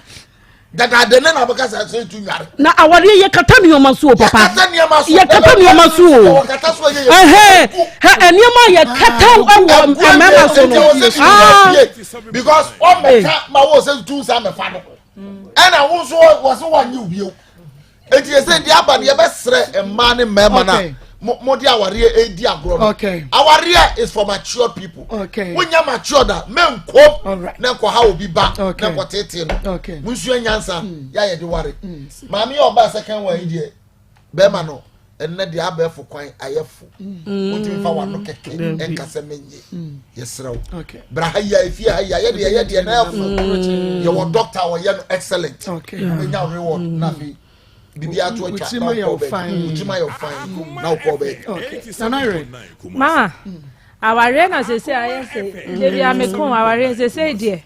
Dadaada ne na ɔbɛka sɛ sɛ etu nware. Na awareɛ yɛ kata nneɛma so o papa. Yɛ kata nneɛma so. Yɛ kata nneɛma so o. Kata so yɛ yɛ. Ɛhɛn hɛ nneɛma yɛ kata wɔ mmarima so no. Ah. Because ɔmɛka ma wɔ sɛ tu nsa mɛfa no. Ɛna wo nso wɔ sɛ wɔanye wo bio. Eti yɛ sɛ deɛ aba no yɛbɛsrɛ mmaa ne mmarima na mo de awareɛ edi agorɔ no. Awareɛ is for mature people. Wonya mature da mɛnkom na nkɔha obi ba na nkɔtete no. Munsua nyansa yɛ a yɛde ware. Maame yɛ ɔbaa second one yi deɛ bɛrima no. Ɛnnɛ deɛ abɛɛfo kwan ayɛ fo. Wontumi mfa w'ano kɛkɛ ɛnka sɛ menye. Yɛsrɛ wo. Bra ha yi a efie ha yi a yɛdeɛ yɛdeɛ na ɛfo. Yɛwɔ doctor a ɔyɛ no excellent. Wobɛnya reward na afei biribi ato atwa na wokɔ baabi. Wo tirim ayɛ wo fine na wokɔ baabi. Mama, awareɛ na sese ayɛ sɛ ebi a meko awareɛ sese deɛ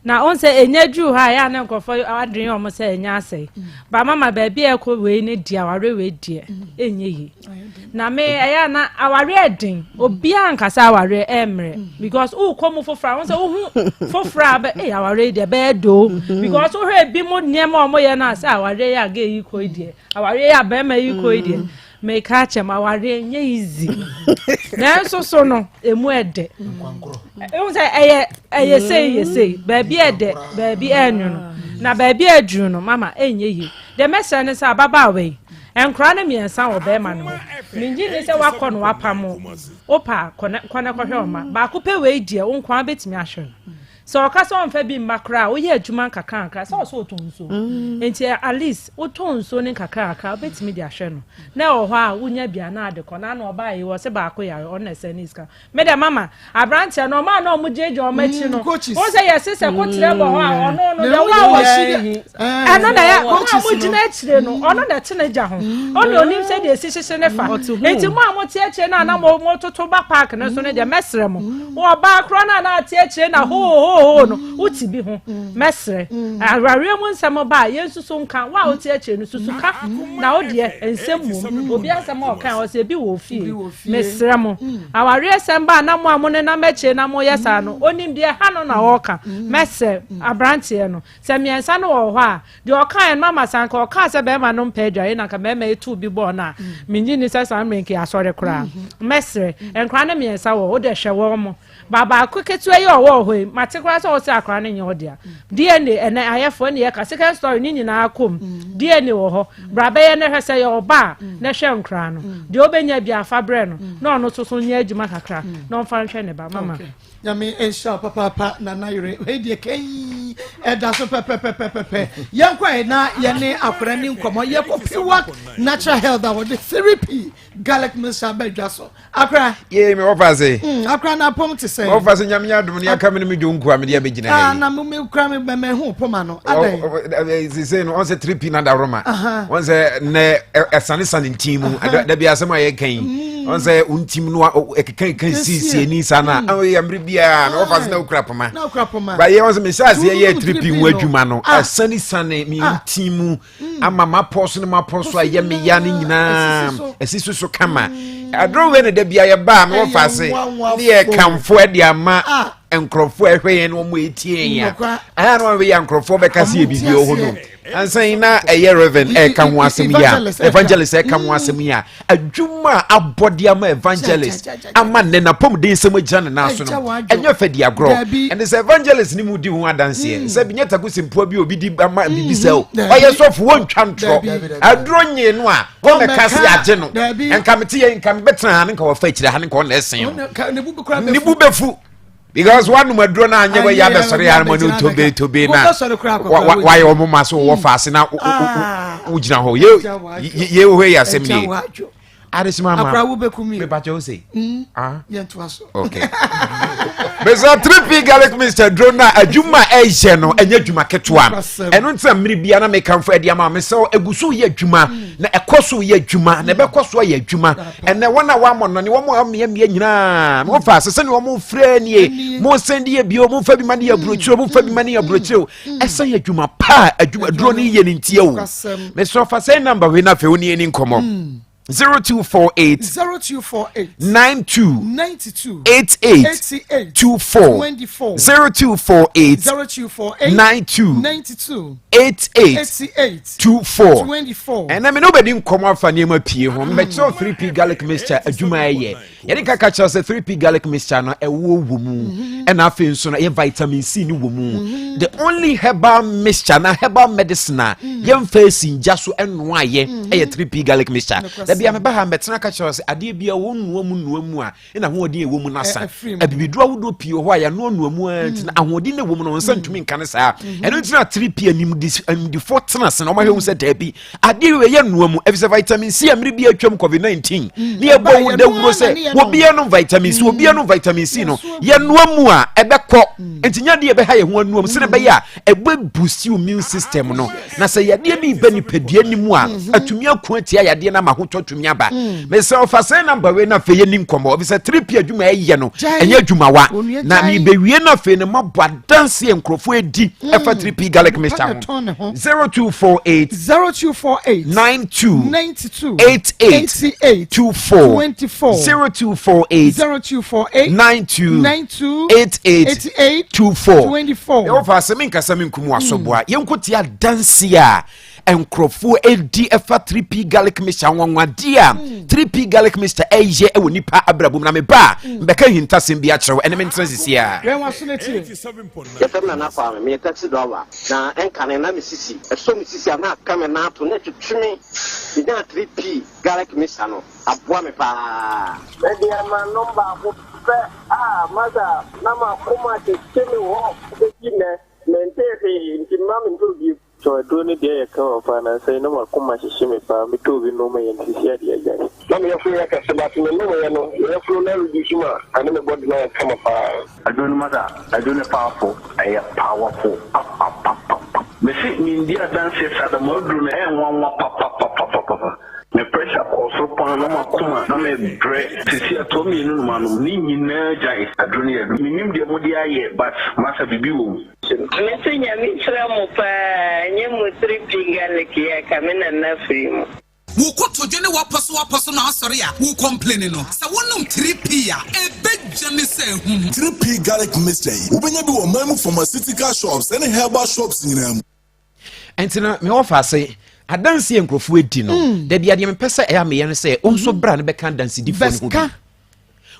na ɔn sɛ enya duru hɔ a yɛ a na nkurɔfoɔ adwene wɔn sɛ enya asɛe ba mama baabi a ɛkɔ wei ne deɛ awareɛ wei deɛ ɛnyɛ yie na me ɛyɛ a na awareɛ ɛden obiara nkasa awareɛ ɛmmerɛ because wokɔ mu foforɔ a wɔn sɛ wohu foforɔ a bɛ ɛyɛ awareɛ deɛ bɛyɛ doo because wohwɛ ebi mu nneɛma a wɔyɛ no a sɛ awareɛ yɛ a gay yi kɔ yi deɛ awareɛ yɛ a bɛrima yi kɔ yi deɛ Meka akyɛ m awareɛ nyɛ easy nanso so no emu ɛdɛ ehu sɛ ɛyɛ ɛyɛ sei yɛ sei baabi ɛdɛ baabi ɛnwono na baabi ɛduru no mama ɛnyɛ yie deɛ mɛsrɛ ne sɛ ababaawa yi nkora no mmiɛnsa wɔ bɛrima no ho mengye ni sɛ wakɔ no wapam wopa kɔ ne kɔhwɛ ɔma baako pɛ wei deɛ wo nkoa bɛtumi ahwɛ no Sɛ ɔka sɛ ɔmfa bi mma koraa a, woyɛ adwuma nkakrankakra sɛ ɔsɛ ɔtɔn nsuo. Mm. Nti eh, at least wotɔn nsuo no nkakrankakra wobɛtumi de ahwɛ no. Na ɛwɔ hɔ a wonya bi a na ade kɔ. Na ano ɔbaa yi wɔ se baako yare ɔno na ɛsɛ ne sika. Me dɛ mama aberanteɛ no ɔmaa na ɔmo gyinagyina ɔmo akyi no. Mm, wɔn sɛ yɛse sɛ kokyerɛ bɔ hɔ a mm. ɔno no deɛ wɔn a wɔhyɛ ɛno na yɛ wɔn a wɔgyina akyire no ɔno na ɛte ne gya ho ɔno onim sɛ deɛ esi hyehye ne fa nti mo a mote akyire no a na mo mo toto ba park no so no deɛ mɛsrɛ mo ɔbaa korɔ no a na ate akyire na hoohoohoo no wote bi ho mɛsrɛ awareɛ mu nsɛm ba a yɛn susu nka wo a wote akyire no susu ka na wo deɛ nsɛm mom obi asɛm a ɔka ɔsɛ ebi wɔ fie mesrɛ mo awareɛ sɛm ba a na mo a mo nenam akyire na moyɛ saa no onim deɛ ha no na ɔreka mɛsrɛ aberanteɛ no Sɛ mmiɛnsa no wɔ hɔ a, deɛ ɔkaeɛ no mama sɛ anka ɔkaa sɛ bɛrima no mpɛ adware na anka bɛrima yi too bi bɔɔ no a, mennye nni sɛ saa mmerɛ nka yɛasɔre koraa. Mɛsrɛ, nkwadaa no mmiɛnsa wɔ hɔ, wode hwɛ wɔn mo. Ba baako ketewa yi a ɔwɔ hɔ yi, mate koraa sɛ ɔse akwadaa no nyɛ wo dea. DNA, ɛnɛ ayɛfoɔ ne yɛka, second story ne nyinaa kɔ mu. DNA wɔ hɔ, bra bɛyɛ na hwɛ sɛ ɛyɛ ɔba a, na hwɛ nkwadaa no. Deɛ ɔbɛnya biara fa brɛ no, na ɔno nso so nyɛ adwuma kakra na ɔmfa nhwɛ ne ba. Mama. Nyame nhyira wo papaapa Nana Yere. Wei deɛ kɛyi ɛda so pɛpɛpɛpɛpɛ. Yɛnkɔ ɛ na yɛne akwadaa ni nkɔmmɔ. Yɛkɔ Piwak Natural Health a wɔde 3P garlic mixture aba dwa so. Akora. Yee me wɔfa se. Mm, akora na apɔm te sɛ. Wɔfa se nyame adom ne aka me no me dwonku a mede abɛgyina ha yi. Ah, na me me kura me mɛ ho pɔma no. Adɛn. Sese no ɔn sɛ 3P na dawroma. Ɔn sɛ nɛ ɛsane sane ntin mu. Da bi asɛm a yɛka yi. Mm. ɔn sɛ wo ntim no ɛkeka ka siesie ni saa na mm. ɔyɛ mmere biara na wɔfa se na wokura poma bayɛ ɔn sɛ mehyɛ aseɛ yɛ tiripi ho adwuma no ah. ɛsane sane me ah. ntim mu mm. ama mapɔ so ne mapɔ so a ɛyɛ me ya no nyinaa ɛsi so so kama mm. adoro wei ne da bia yɛbaa me wɔfa se ne yɛ kamfo de ama ah. nkurɔfoɔ ɛhwɛ yɛn na wɔn etie yɛn a ɛyɛ na wɔn yɛ nkurɔfoɔ bɛka se yɛ biribi wɔ hɔ no ansa yi na ɛyɛ reverend ɛka ho asɛm yi a evangelist ɛka ho asɛm yi a adwuma a abɔde ama evangelist ama nnɛ n'apɔmuden nsɛm agyina ne nan so no ɛnyɛ fɛ di agorɔ ɛne sɛ evangelist ne mu di ho adanseɛ mm. sɛ binyɛ tako sempoa bi obi di ama mm. biribi sɛ o mm. ɔyɛ sɔfo wɔntwa ntorɔ aduro nye no a wɔmɛka se agye no nka mete yɛ nka mebɛtena ha ne nka wɔfa akyire ha ne nka ɔna ɛsen no ne bu bɛfu because wanom aduro no anyɛ wɔyɛ abɛsɔre yɛ anamɔ ne tobe tobe na wayɛ wɔn ma so wɔ faase na ah. wogyina hɔ yɛ yɛ wɔ hɔ yɛ asɛm nie adesima ama mepakyɛ wo sei mm. ah. okay bɛsɛ 3p garlic mixture duro no a adwuma a ɛyɛ no ɛnyɛ adwuma ketewa ɛno nti na mmere bia na mekamfo adi ama me sɛ ɛgu so yɛ adwuma mm. na ɛkɔ so yɛ adwuma na ɛbɛkɔ so ayɛ adwuma ɛnɛ wɔn a wɔamɔ no ne wɔn a wɔmmeammea nyinaa na wɔfa ase sɛnea wɔn frɛ nie mo nsɛn de yɛ bio mo nfa bi ma ne yɛ aburokyire mo nfa bi ma ne yɛ aburokyire ɛsɛn yɛ adwuma paa adwuma duro ne yɛ ne ntia o mesrɛ fa sɛn namba wei na afei wo ne yɛ ni nkɔmmɔ 0248 0248 92 92 88 88 24 24 0248 0248 92 92 88 88 24 24 ɛnna me ne wobɛdi nkɔmmɔ afa nneɛma pii ho mbɛkyerɛw 3p garlic mixture adwuma ɛyɛ yɛde ka ka kyerɛ sɛ 3p garlic mixture no ɛwoɔ wɔ mu mhm. ɛna afei nso no ɛyɛ vitamin c no wɔ mu mhm. the only herbal mixture na herbal medicine a mhm. yɛmfa esi ngya so ɛnoa yɛ ɛyɛ 3p garlic mixture the Dabi a meba ha mbɛtena ka kyerɛ sɛ adeɛ bi a wɔnnua mu nnua mu a ɛna ahoɔden a ɛwɔ mu no asa. Abibiduro ahodoɔ pii wɔ hɔ a yɛanoanoa mu ara nti na mm. ahoɔden no ɛwɔ mu no nsa mm. ntumi nka no saa. Mm-hmm. Ɛno nti na 3P animdifoɔ tena ase na wɔahwɛ hu sɛ daabi adeɛ wei yɛ noa mu ɛfisɛ vitamin C a mmere bi atwam COVID-19 mm. ne yɛbɔ wo dawuro sɛ obiara nom vitamin C, obiara nom vitamin C no yɛnoa mu a ɛbɛkɔ nti nya deɛ ɛbɛha yɛn ho anoa mu sɛdeɛ ɛbɛyɛ a ɛbɛ boost immune system no na sɛ yadeɛ bi ba nipadua no mu a mhm. atumi ako atia yadeɛ no ama ahotɔ atumi aba mm. mesɛ ɔfa sɛ namba wei no afei yɛni nkɔmmɔ ɛfisɛ 3p adwuma ɛyɛ no ɛnyɛ adwumawa na mebɛwie no afei no mabɔ adanseɛ nkurɔfoɔ ɛdi ɛfa 3p garlic mixture ho 0248 0248 92 92 88 88 24 24 0248 0248 92 92 88 88 24 24. Yɛwɔ fa asɛm nkasa me nkum wasoboa mm. yɛnko tie adanse a nkurɔfoɔ adi ɛfa 3p garlic mixture nwanwadeɛ a 3p mm. garlic mixture ɛyɛ ɛwɔ nipa abrabɔ mu na meba a mm. mbɛka ahintasɛm bi akyerɛ wo ɛne me ntena sisi a. Yɛfrɛ me Nana Kwame, meyɛ taxi driver, na ɛnkane na me sisi, ɛsɔ me sisi a na aka me nan ato na ɛtwetwe me. Menyaa 3P garlic mixture no, aboa me paa. Me deɛ manom baako pɛ a masa na makoma kyekye me hɔ bɛsi nnɛ mentee hwee nti mma mentɔ bio. So aduro no deɛ yɛ kama paa nansa yi na makoma hyehye me paa metɔ obi nom yɛ nti sisi adeɛ agyae. Na me yafunu yɛ kɛse but me nom yɛ no me yafunu no reduce ma ɛne me body no ayɛ kama paa. Aduro no masa aduro no powerful ɛyɛ powerful papapapapa. Mese mendi adanseɛ saa da mo aduro no ɛyɛ nwanwa papapapapapa me pressure kɔɔ soro paa na makoma na me brɛ sisi atoa mienu na manom ne nyinaa gyae aduro no yɛ aduro menim deɛ mode ayɛ but masa biribi wɔ mu. Mese Nyame nhyira mo paa nyɛ mo 3P garlic yi a ka me nana firi mu. Wo kotodwe ne w'apɔso apɔso no asɔre a wo complaini no, sɛ wonom 3P a, ɛbɛgya ne sɛ ahum. 3P Garlic Mixture yi, wobɛnya bi wɔ ɔman mu pharmaceutical shops ne herbal shops nyinaa mu. Ɛnti no me wɔfa ase adansi a nkurɔfoɔ adi no mm. dabi adeɛ mepɛ sɛ ɛyɛ ameyɛ no sɛ wo nso mm-hmm. bra no bɛka adansidifoɔ no ho bi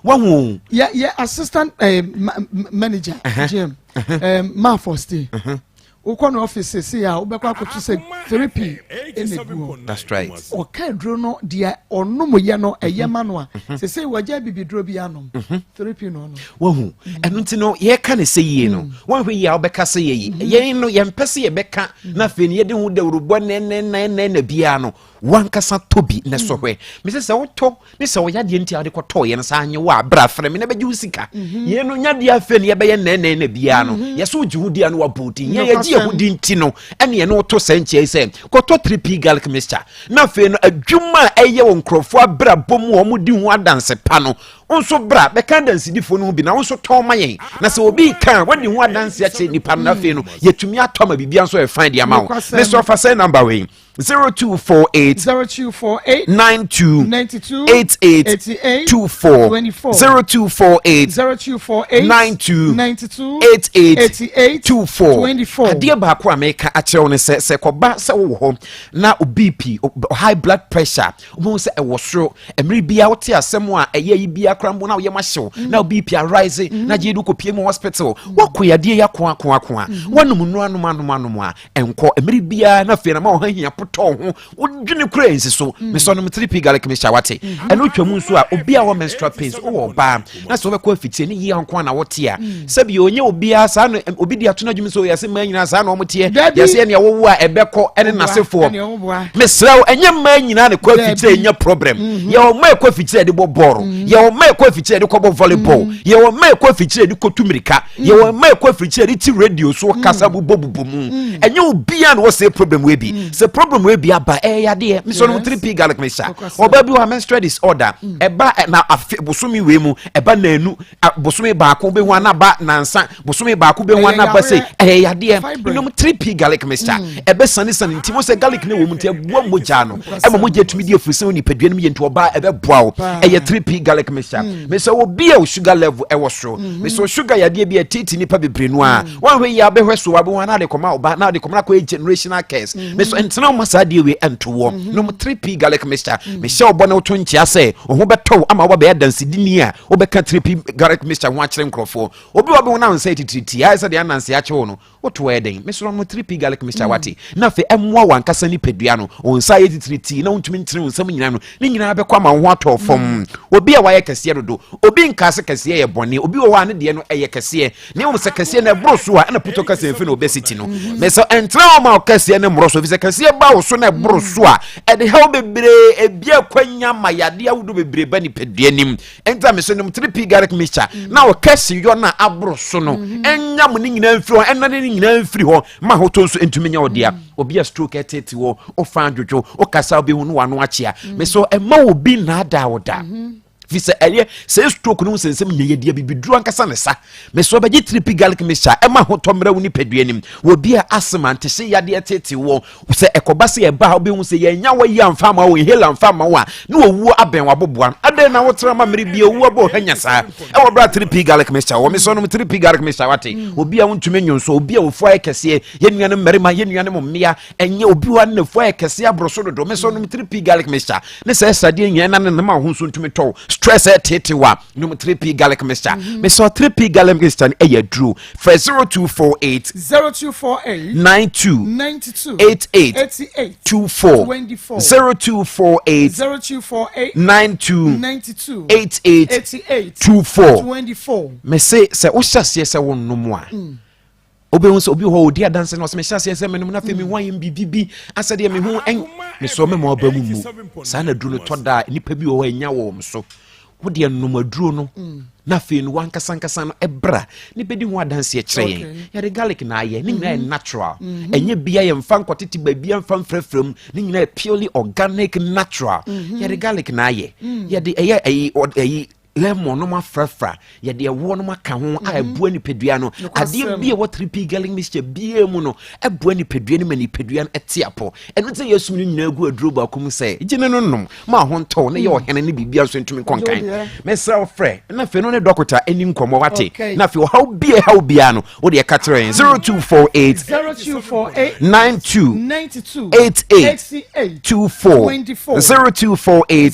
wahu yɛ yɛ assistant eh, ma manager uh -huh. gm uh -huh. eh, ma foste uh -huh. wokɔ no office sese a wobɛkɔ akɔto sɛ 3p ɛna egu hɔ that's right ɔka aduro no deɛ ɔnom yɛ no ɛyɛ ma no a mhm. sese wagya bibiduro bi anom 3p mhm. no ɔnom wahu ɛno nti no yɛka ne sɛ yie no mm. wɔnhwɛ yie a wobɛka sɛ yɛ yi mhm. yɛn no yɛmpɛ sɛ yɛbɛka na afei no yɛde ho dawurubɔ nɛnɛnɛnɛ biara no wankasa tɔ bi na sɔ hwɛ mesɛ sɛ wotɔ ne sɛ ɔyɛ adeɛ nti a wode kɔtɔɔyɛ no saa nye wo a bra frɛ me na bɛgye wo sika mhm. yɛn no nyadeɛ afei no yɛbɛyɛ nɛnɛn na biara no mhm. yɛsɛ wogye ho di a no wabɔ din yɛn yɛgye yɛ ho di nti no ɛne yɛne woto sɛ nkyɛe sɛ kɔtɔ 3p garlic mixture na afei no adwuma a ɛyɛ wɔ nkurɔfoɔ abrabɔ mu a wɔdi ho adanse pa no wo nso bra bɛka adansedifoɔ no ho bi na wo nso tɔn ma yɛn na sɛ obi ka a wadi ho adanse akyerɛ nnipa no na afei no yɛtumi atɔ ama biribia nso ɛfan de ama wo mesɛ ɔfa sɛ number wei 0248 0248 92 92 88 88 24 24 0248 0248 92 92 88 88 24 24. Adeɛ baako a meka akyerɛ wo ne sɛ sɛ kɔba sɛ wowɔ hɔ na wo BP high blood pressure wobɛhu sɛ ɛwɔ soro mmerɛ biara wote asɛm a ɛyɛ yi biara koraa mpo na woyɛ mahyew mm. na wo BP arise mm. na gye de wokɔpie mu hospital mm. woakɔ yadeɛ yi ako ako ako a woanom nnuro anom anom anom a ɛnkɔ mmerɛ biara na afei na ma ɔha hia potɔɔ ho wodwene kora nsi so mm. mesɔ nom 3p garlic mixture wate mm-hmm. ɛno twa mu nso a obi a wɔ menstrual pains wowɔ ɔbaa na sɛ wobɛkɔ afitie ne yie nko a na wote a mm. sɛbi ɔnyɛ obiara saa no obi de ato no adwuma sɛ yɛse mmaa nyinaa saa na ɔmo teɛ yɛsɛ ɛnea wowo a ɛbɛkɔ ɛne n'asefoɔ mesrɛ wo ɛnyɛ mmaa nyinaa ne kɔ afikyire ɛnya problem mm-hmm. yɛwɔ mmaa ɛkɔ afikyire ɛde bɔ bɔɔlo mm-hmm. yɛwɔ mmaa ɛkɔ afikyire ɛde kɔbɔ volleyball yɛwɔ mmaa ɛkɔ afikyire ɛde kɔtu mirika yɛwɔ mmaa ɛkɔ afikyire ɛde ti radio so kasa bobɔ bobɔ mu ɛnyɛ obiara na wɔsɛ problem wei bi sɛ problem wei bi aba ɛyɛ yadeɛ mesɔ no 3p garlic mixture ɔbaa bi wɔ ha menstrual disorder ɛba na afe bosome wei mu ɛba nanu bosome baako bɛhu anaba nansa bosome baako bɛhu anaba sɛ ɛyɛ yadeɛ nom 3p garlic mixture ɛbɛsane sane nti mo sɛ garlic ne wɔ mu nti ɛboa mogya no ɛma mogya tumi di afurisɛn wɔ nipadua no mu yɛ nti ɔbaa ɛbɛboa wo ɛyɛ 3p garlic mixture mesɛ obi a sugar level ɛwɔ soro mesɛ sugar yadeɛ bi ɛtete nipa bebree no a wɔnhwɛ yie abɛhwɛ so abɛhu ana de kɔma ɔba na de kɔma akɔyɛ generational curse mm-hmm. mesɛ ntena wo ma saa adeɛ wei ɛnto wɔ mm-hmm. nom 3p garlic mixture mm-hmm. mehyɛ ɔbɔ ne woto nkyea sɛ wo ho bɛtɔ wo ama wobɛyɛ dansedini a wobɛka 3p garlic mixture ho akyerɛ nkurɔfoɔ obi wɔ bɛhu na nsa titiritii ayɛ sɛ deɛ ananse akye wo no. Woto ɛyɛ den? Mesrɛ no 3P garlic mixture wate. Na afei ɛmmoa w'ankasa nipadua no. Wo nsa ayɛ titiritii na wontumi ntene wo nsam nyinaa no, ne nyinaa bɛkɔ ama wo ho atɔ fam. Obi a wayɛ kɛseɛ dodo, obi nkaa sɛ kɛseɛ yɛ bɔne. Obi wɔ hɔ a ne deɛ no ɛyɛ kɛseɛ, na mmom sɛ kɛseɛ no ɛboro so a, ɛna putɔ kɛseɛ mfe na obesity no. Mesɛ ɛntena hɔ ma wo kɛseɛ no mmoro so, efisɛ kɛseɛ ba wo so na ɛboro so a, ɛde haw bebree, ebi akwanya ma yadeɛ ahodoɔ bebree ba nipadua nim. Enti a mese nom 3P garlic mixture na wo kɛseyɔ no a aboro so no ɛnya mo ne nyinaa mfiri hɔ, ɛnane ne nyinaa mfiri hɔ ma ahotɔ nso ntumi nyɛ wo dea. Obi a stroke ɛtete wɔ, wofa adwodwo, wokasa wobɛhu no wano akyea. Mesɛ ɛma obi nnaadaa wo da. Fi sɛ ɛyɛ sɛ stroke no ho nsɛnsɛm nyɛ yɛdeɛ bibiduro ankasa ne sa. Mesɛ ɔbɛgye 3P garlic mixture ɛma ahotɔ mmerɛ wo nipadua nim. Wɔ bi a asthma ntehye yadeɛ tete wɔ, Sɛ ɛkɔba sɛ ɛba a, wobɛhu sɛ yɛanya wɔ yi amfa ama wo, inhaler amfa ama wo a, na owuo abɛn w'aboboa no. Adɛn na wotra ma mmere bi owuo abɔ ɔha nya saa? Ɛwɔ berɛ a 3P garlic mixture wɔ me sɛ nom 3P garlic mixture wate. Obi a wontumi nwo nso, obi a ofu ayɛ kɛseɛ, yɛn nuanom mmarima, yɛn nuanom mmea, ɛnyɛ obi hɔ a ne nafu ayɛ kɛseɛ aboro so dodo. Me sɛ nom 3P garlic mixture ne sɛ sradeɛ nyinaa na ne nam a wo ho nso ntumi tɔw stress ɛtete wa nom 3P garlic mixture. Me sɛ 3P garlic mixture no ɛyɛ aduro. Frɛ 0248 0248 92 92 88 88 24 24 0248 0248 92 92 88 88 24 24. Mese sɛ wohyɛ aseɛ sɛ wonom a mm. wobɛhu sɛ obi hɔ ɔdi adanse no ɔsɛ mehyɛ aseɛ sɛ menom no afei meho ayɛ biribi bi asɛdeɛ meho mesɛ mema ɔba mu mu saa na duro no tɔ da a nnipa bi wɔ hɔ ɛnya wɔ wɔn so Wo deɛ nom aduro no na afei no wankasa nkasa no ɛbra ne bɛdi ho adanseɛ kyerɛ yɛn. Yɛde garlic na ayɛ ne nyinaa yɛ mhm. natural. Mhm. Ɛnyɛ bia yɛmfa nkɔtete baabia mfa mfrafra mu ne nyinaa yɛ purely organic natural. Mhm. Yɛde garlic na ayɛ. Mm. Yɛde ɛyɛ ɛyi ɛyi lemon nom afrafra yɛde ɛwoɔ nom aka ho a ɛboa nipadua no adeɛ bi a ɛwɔ 3p garlic mixture biara mu no ɛboa nipadua no ma nipadua no ɛte apɔ ɛno nti yɛsum no nyinaa gu aduro baako mu sɛ gye ne no nom ma ho ntɔw ne yɛ mm. ɔhene ne biribia nso ntumi nkɔ nkan mesrɛ wo frɛ na afei no ne dɔkota ani nkɔmmɔ wate na afei ɔhaw bi a ɛhaw biara no wode ɛka kyerɛ yɛn 0248 0248 92 88 24 0248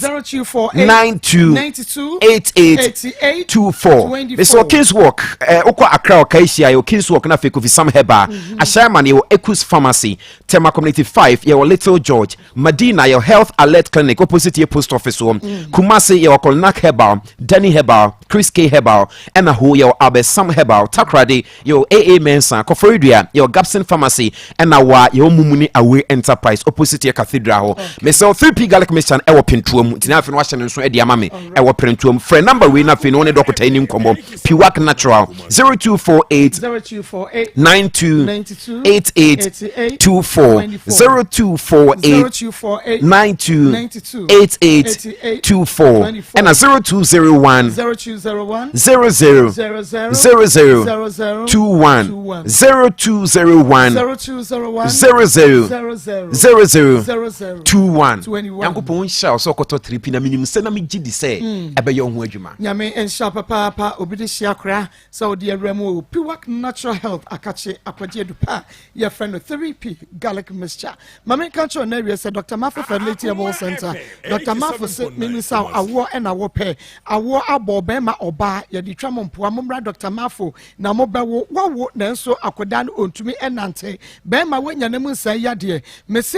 92 88 24 mesɛ Kings Walk eh, wokɔ Accra ɔka ahyia yɛwɔ Kings Walk na afei Kofi Sam Heba mhm. Ahyɛma no yɛwɔ Ekus Pharmacy Tema Community 5 yɛwɔ Little George Madina yɛwɔ Health Alert Clinic opposite yɛ post office wɔ mm. Kumasi yɛwɔ Kolnak Herbal, Danny Herbal, Chris K Herbal, ɛna ho yɛwɔ Albert Sam Herbal, Takoradi yɛwɔ AA Mensah, Koforidua yɛwɔ Gabson Pharmacy, ɛna wa yɛwɔ Mumuni Away Enterprise opposite yɛ Cathedral hɔ. Mesɛ 3P Garlic Mixture no ɛwɔ Pentoa mu, nti na afei no wahyɛ no nso ɛde ama me ɛwɔ Pentoa mu. Frɛ number wei na afei no wo ne dɔkota yi ni nkɔmmɔ. Piwak Natural 0248 92 88 24 0248 92 88 24 ɛna 0201 00 00 21 0201 00 00 21. Nyankopɔn nhyira wo sɛ ɔkɔtɔ 3P na menim sɛ na megye di sɛ ɛbɛyɛ wo ho adwuma. Nyame nhyira papaapa obi de hyia kora sɛ wode awura mu o Piwak Natural Health akakye akwagye adupa a yɛfrɛ no 3P garlic mixture ma menka kyerɛ na awie sɛ Dr. Mafo Fertility Herbal Center Dr. Mafo se memisa awoɔ ɛna wopɛ awoɔ abɔ ɔbɛrima ɔbaa yɛde twa mo mpoa mommra Dr. Mafo na mobɛwo wawo nanso akoda no ɔntumi ɛnante bɛrima woanya ne mu nsɛe yadeɛ mese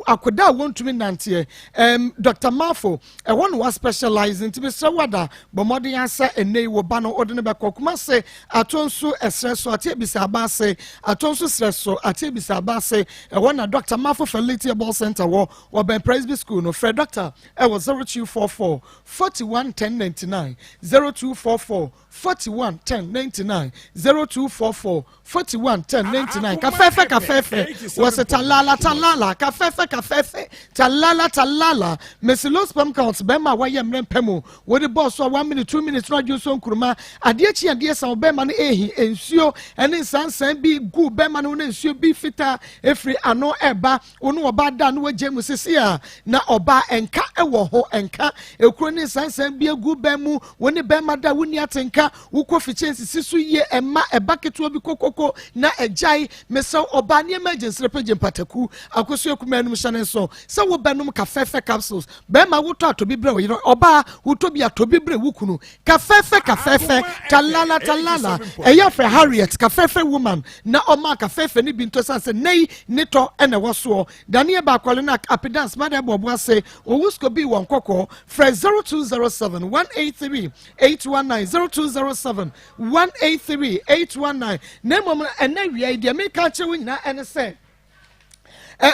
akoda a wɔntumi nanteɛ um, Dr. Mafo Ɛhɔ na wa specialize nti mesrɛ wo ada bɔ mmɔden ara sɛ ɛnnɛ yi wo ba no wode no bɛkɔ Kumase Atonsu ɛserɛ so Ate Abisa Aba ase Atonsu serɛ so Ate Abisa Aba ase ɛhɔ na Dr. Mafo Fertility Herbal Center wɔ wɔbɛn Presby School no frɛ Dr. ɛwɔ 0244 41 10 99 0244 41 10 99 0244 41 10 99 kafɛɛfɛ kafɛɛfɛ wɔsɛ talala talala kafɛɛfɛ kafɛɛfɛ talala talala mesi low sperm count bɛrima a wɔyɛ mmerɛ mpɛ mu wɔde bɔɔl so a 1 minute 2 minutes no adwo nso nkuruma adeɛ kyi adeɛ san bɛrima no ehi nsuo ɛne nsansan bi gu bɛrima no ne nsuo bi fitaa efiri ano ɛba Wo ne ɔbaa da na wagya mu sese a, na ɔbaa nka wɔ ho nka. Ekuro ne nsansan bi agu bɛn mu. Wo ne bɛrima da wonni atenka. Wokɔ fikyɛ nsisi so yie ɛma ɛba ketewa bi kokoko na ɛgyae. Mesrɛ wo ɔbaa nneɛma agye nsrɛpɛ gye mpataku. Akosua kumaa num hyɛ ne nso sɛ wobɛnom kafɛfɛ capsules. Bɛrima wotɔ atɔ bi brɛ wo yere. Ɔbaa wotɔ bi atɔ bi brɛ. brɛ wo kunu. Kafɛɛfɛ kafɛɛfɛ, talala talala, ɛyɛ frɛ Harriet kafɛɛfɛ woman na ɔma kafɛɛfɛ no bi ntɔ sane sɛ nnɛ yi ne tɔ na ɛwɔ soɔ. Daniel Bakwale no Apedance Mada Boabo ase, Owusko bi wɔ Nkɔkɔɔ, frɛ 0207 183 819, 0207 183 819. Na mmom ɛnɛ awia yi deɛ meka akyerɛ wo nyinaa ɛne sɛ,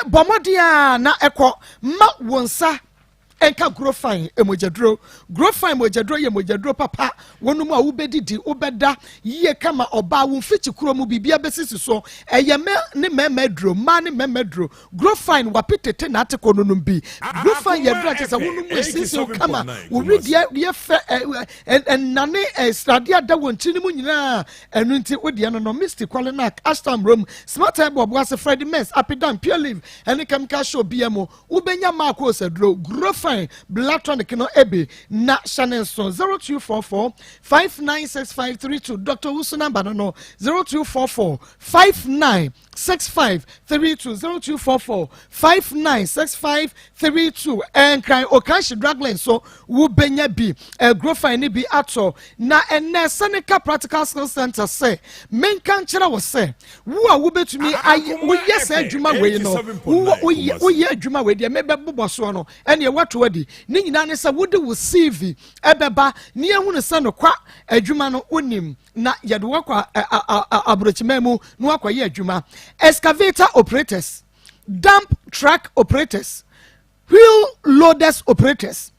bɔ mmɔden a na ɛkɔ ma wo nsa nka Grofine mogyaduro. Grofine mogyaduro yɛ mogyaduro papa. Wɔnom a wobɛdidi, wobɛda yie kama ɔbaa wo mfikyi kuro mu biribia bɛsisi so. Ɛyɛ mɛ ne mmarima aduro, mmaa ne mmarima aduro. Grofine wape tete na ate kɔ nonom bi. Grofine yɛ aduro a kyerɛ sɛ wonom mu esiesie wo kama, wo wedeɛ yɛ fɛ, ɛnane sradeɛ ada wɔn tiri no mu nyinaa. Ɛno nti wodeɛ no no Misty Kwalenak, Ashtown Rome, Smart Air Boaboase, Freddie Mess, Apidan, Pure Leaf ɛne Chemical Show bia mu. Wobɛnya Marcos aduro Grofine Blood Tonic no bi na hyɛ ne nso 0244 596532. Dr. Wusu namba no 0244 596532, 0244 596532. Ɛnkran Okanhye Draglin so wobɛnya bi Grofine no bi atɔ. Na ɛnɛ Seneca Practical Skills Center sɛ menka nkyerɛ wo sɛ wo a wobɛtumi ayɛ woyɛ saa adwuma wei no, woyɛ adwuma wei deɛ mebɛbobɔ soɔ no, ɛneɛ woato adi ne nyinaa ne sɛ wode wo CV ɛbɛba ne yɛhunu sɛ nokwa adwuma no wonim na yɛde wakɔ aborɔkyima mu na wakɔyɛ adwuma. Excavator operators, dump truck operators, wheel loaders operators,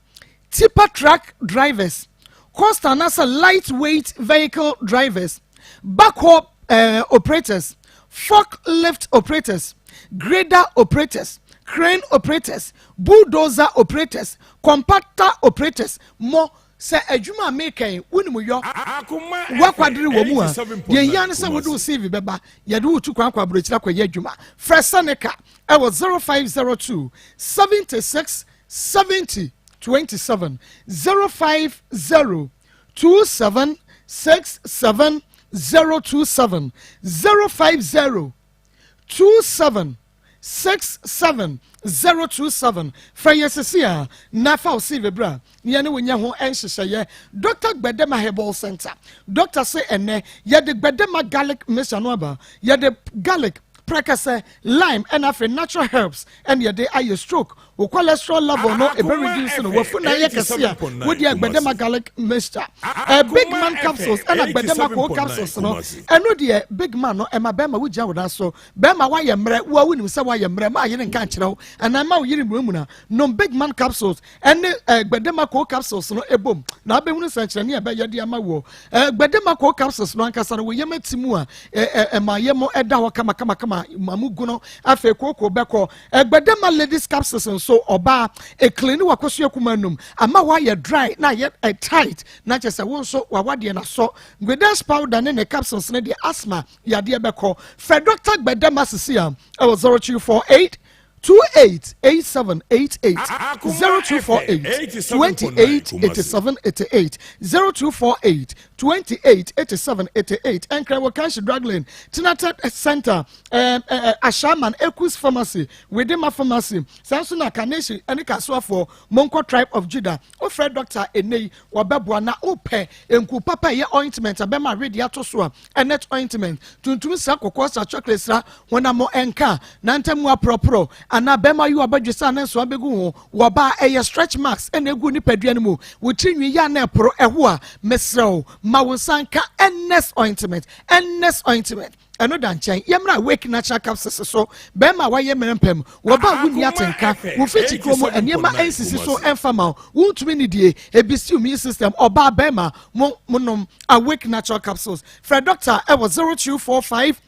tipper truck drivers, coaster anaasɛ lightweight vehicle drivers, backhoe operators, forklift operators, grader operators, crane operators, bulldozer operators, compactor operators. Mo sɛ adwuma a meka yi wonim yɔ, woakwadere wɔ mu a, deɛ hia ne sɛ wode wo CV bɛba, yɛde wo tu kwan kɔ aburokyire akɔyɛ adwuma. Frɛ Seneca ɛwɔ 0502 76 70 27, 050 27 67 027, 050 27 67 027. Frɛ yɛ sisi a na fa wo CV bra na yɛne wo nyɛ ho nhyehyɛeɛ. Dr Gbedema Herbal Center, doctor se ɛnɛ yɛde Gbedema garlic mixture no aba. Yɛde garlic, prɛkɛsɛ, lime ɛna afei natural herbs ɛna yɛde ayɛ. Stroke, wo cholesterol level no ebe reduce no, wafu na ayɛ kɛse a, wodi Gbedema garlic mixture. Big Man capsules ɛna Gbedema co capsules no, ɛno deɛ Big Man no ɛma bɛrima wogyina wo nan so. Bɛrima wayɛ mmerɛ, wo a wonim sɛ wayɛ mmerɛ, ma ayere nka nkyerɛ wo anaa ma wo yere mmuramuna, nom Big Man capsules ɛne Gbedema co capsules no ebom na abɛhunu nsɛnkyerɛnne a ɛbɛyɛ de ama wɔ. Gbedema co capsules no ankasa no, wɔ yam ati mu a ɛma yam ɛda hɔ kamakamakama ma mu gu no, afei kooko bɛkɔ. Gbedema ladies capsules nso, ɔbaa eclean wakɔso akuma num ama wayɛ dry na ayɛ tight na kyerɛ sɛ wo nso wawadeɛ na sɔ. Gwedas powder ne ne capsules ne deɛ, asthma yadeɛ bɛkɔ. Fɛ Dr Gbedema sisi a ɛwɔ 0248 28 87 88, 0248 28 87 88, 0248 28 87 88. Ɛnkran wɔ Kanshi Draglin, Tinated Center, Ashaman, Ekus Pharmacy, Wedema Pharmacy, saa nso na Kaneshi ɛne Kasuafoɔ Monkɔ Tribe of Judah. Wofrɛ doctor enei wɔbɛboa. Na wopɛ nku papa ɛyɛ ointment abɛma awedi ato so a, ɛnet ointment tuntum sra, kɔkɔɔ sra, chocolate sra, honam ɛnka na ntamu aporɔporɔ anaa bɛrima yi wabɛdwe sa ne nso abɛgu ho wɔba, ɛyɛ stretch marks ɛna egu nipadua no mu, wotiri nwi yɛ ana ɛporo ɛho a, mesrɛw ma wo nsa nka Ernest ointment. Ernest ointment ɛno da nkyɛn. Yɛmmerɛ Awake natural capsules so, bɛrima a wayɛ mmerɛ mpɛm, wɔba a wonni atenka, wofi kyikuro mu nneɛma nsisi so ɛmfa ma wo, wontumi nidie, ebi si immune system, ɔbaa bɛrima mo monom Awake natural capsules. Frɛ doctor ɛwɔ 0245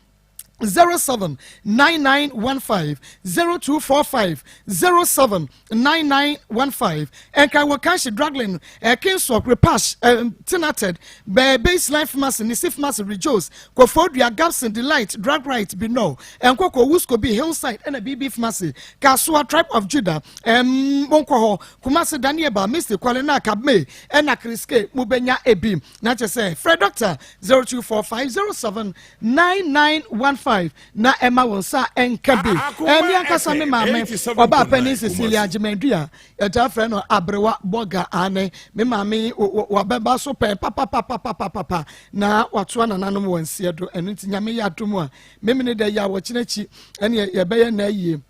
07 9915, 0245 07 9915. Ɛnka wɔ Kanshi Draglin, Kingswalk, Repash, Tinated, bɛɛ Baseline Pharmacy, Nisi Pharmacy, Rejos, Kofodua, Gabson, Delight, Drug Right, Bino, Nkoko, Wuskobi, Hillside ɛna BB Pharmacy, Kasoa, Tribe of Judah, monkɔ hɔ. Kumasi, Daniel Misty Kwalena, Kabme ɛna Kriske, mobɛnya ebi na kyerɛ sɛ frɛ doctor 0245 07 9915. 5 na ɛma wo nsa nka bi. Me ankasa me maame, ɔbaa panin Cecilia Agyemandua, yɛtaa frɛ no Aberewa Bɔga, aane, me maame yi wabɛba so pɛn papapapapapapa na watoa nananom wɔ nseɛ do. Ɛno nti Nyame yɛ adom a, memene dɛ yɛ a wɔkyena akyi ɛneɛ yɛbɛyɛ na ayie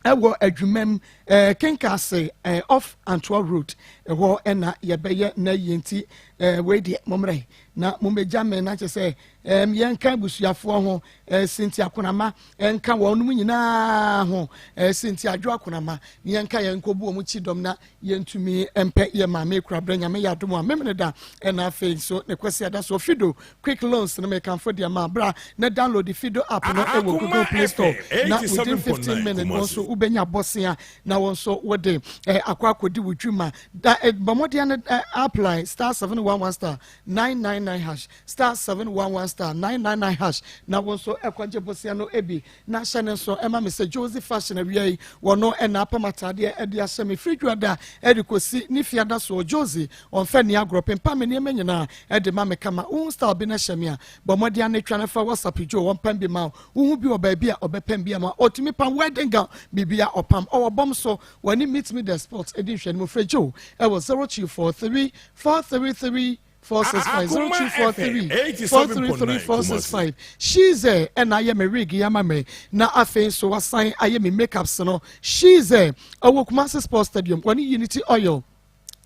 ɛwɔ adwumam ɛɛ Kenkase ɛɛ off Antoa Road ɛhɔ ɛna yɛbɛyɛ na ayie nti ɛɛ wei deɛ mommrɛ na mommɛgya me na kyɛ sɛ ɛɛm yɛnka abusuafoɔ ho ɛɛ Sinti Akonama ɛnka wɔn nom nyinaa ho ɛɛ Sinti Adwo Akonama ne yɛnka yɛn nkɔbu wɔn kyi dɔm na yɛntumi mpɛ yɛ maame kura berɛ Nyame yɛ adom a memene da ɛna afei nso ne kwasi ada so Fido quick loans no mekamfo deɛ ma bra na download Fido app no ɛwɔ Google Play Store na within 15 minutes wɔn nso wobɛnya bɔsea na wɔn nso wode eh, akɔ akɔdi wo dwuma da eh, bɔ mmɔden no eh, apply star 711 star 999 hash star 711 star 999 hash na wɔn nso ɛkɔgye bosea no bi Na hyɛ no nso ma me sɛ Josie Fashion awia yi, wɔno na apam ataadeɛ de ahyɛ me firi dwuada de kɔsi ne fiada soɔ. Josie, ɔmfa nni agorɔ, pempa me nneɛma nyinaa de ma me kama. Wohu style bi na hyɛ me a, bɔ mmɔden ara na twa no fa WhatsApp Joe, ɔmpam bi ma wo. Wohu bi wɔ baabi a, ɔbɛpam bi ama wo. Ɔtumi pam wedding gown, biribiara ɔpam. Ɔwɔ bɔm so, wɔne Meet Me The Spot di nhwɛanimu. Frɛ Joe wɔ 0243 433 465 0243 433 465 Shize ɛna ayɛ me wig yi ama me na afei nso wasan ayɛ me makeups no Shize ɔwɔ Kumasi Sports Stadium wɔne Unity Oil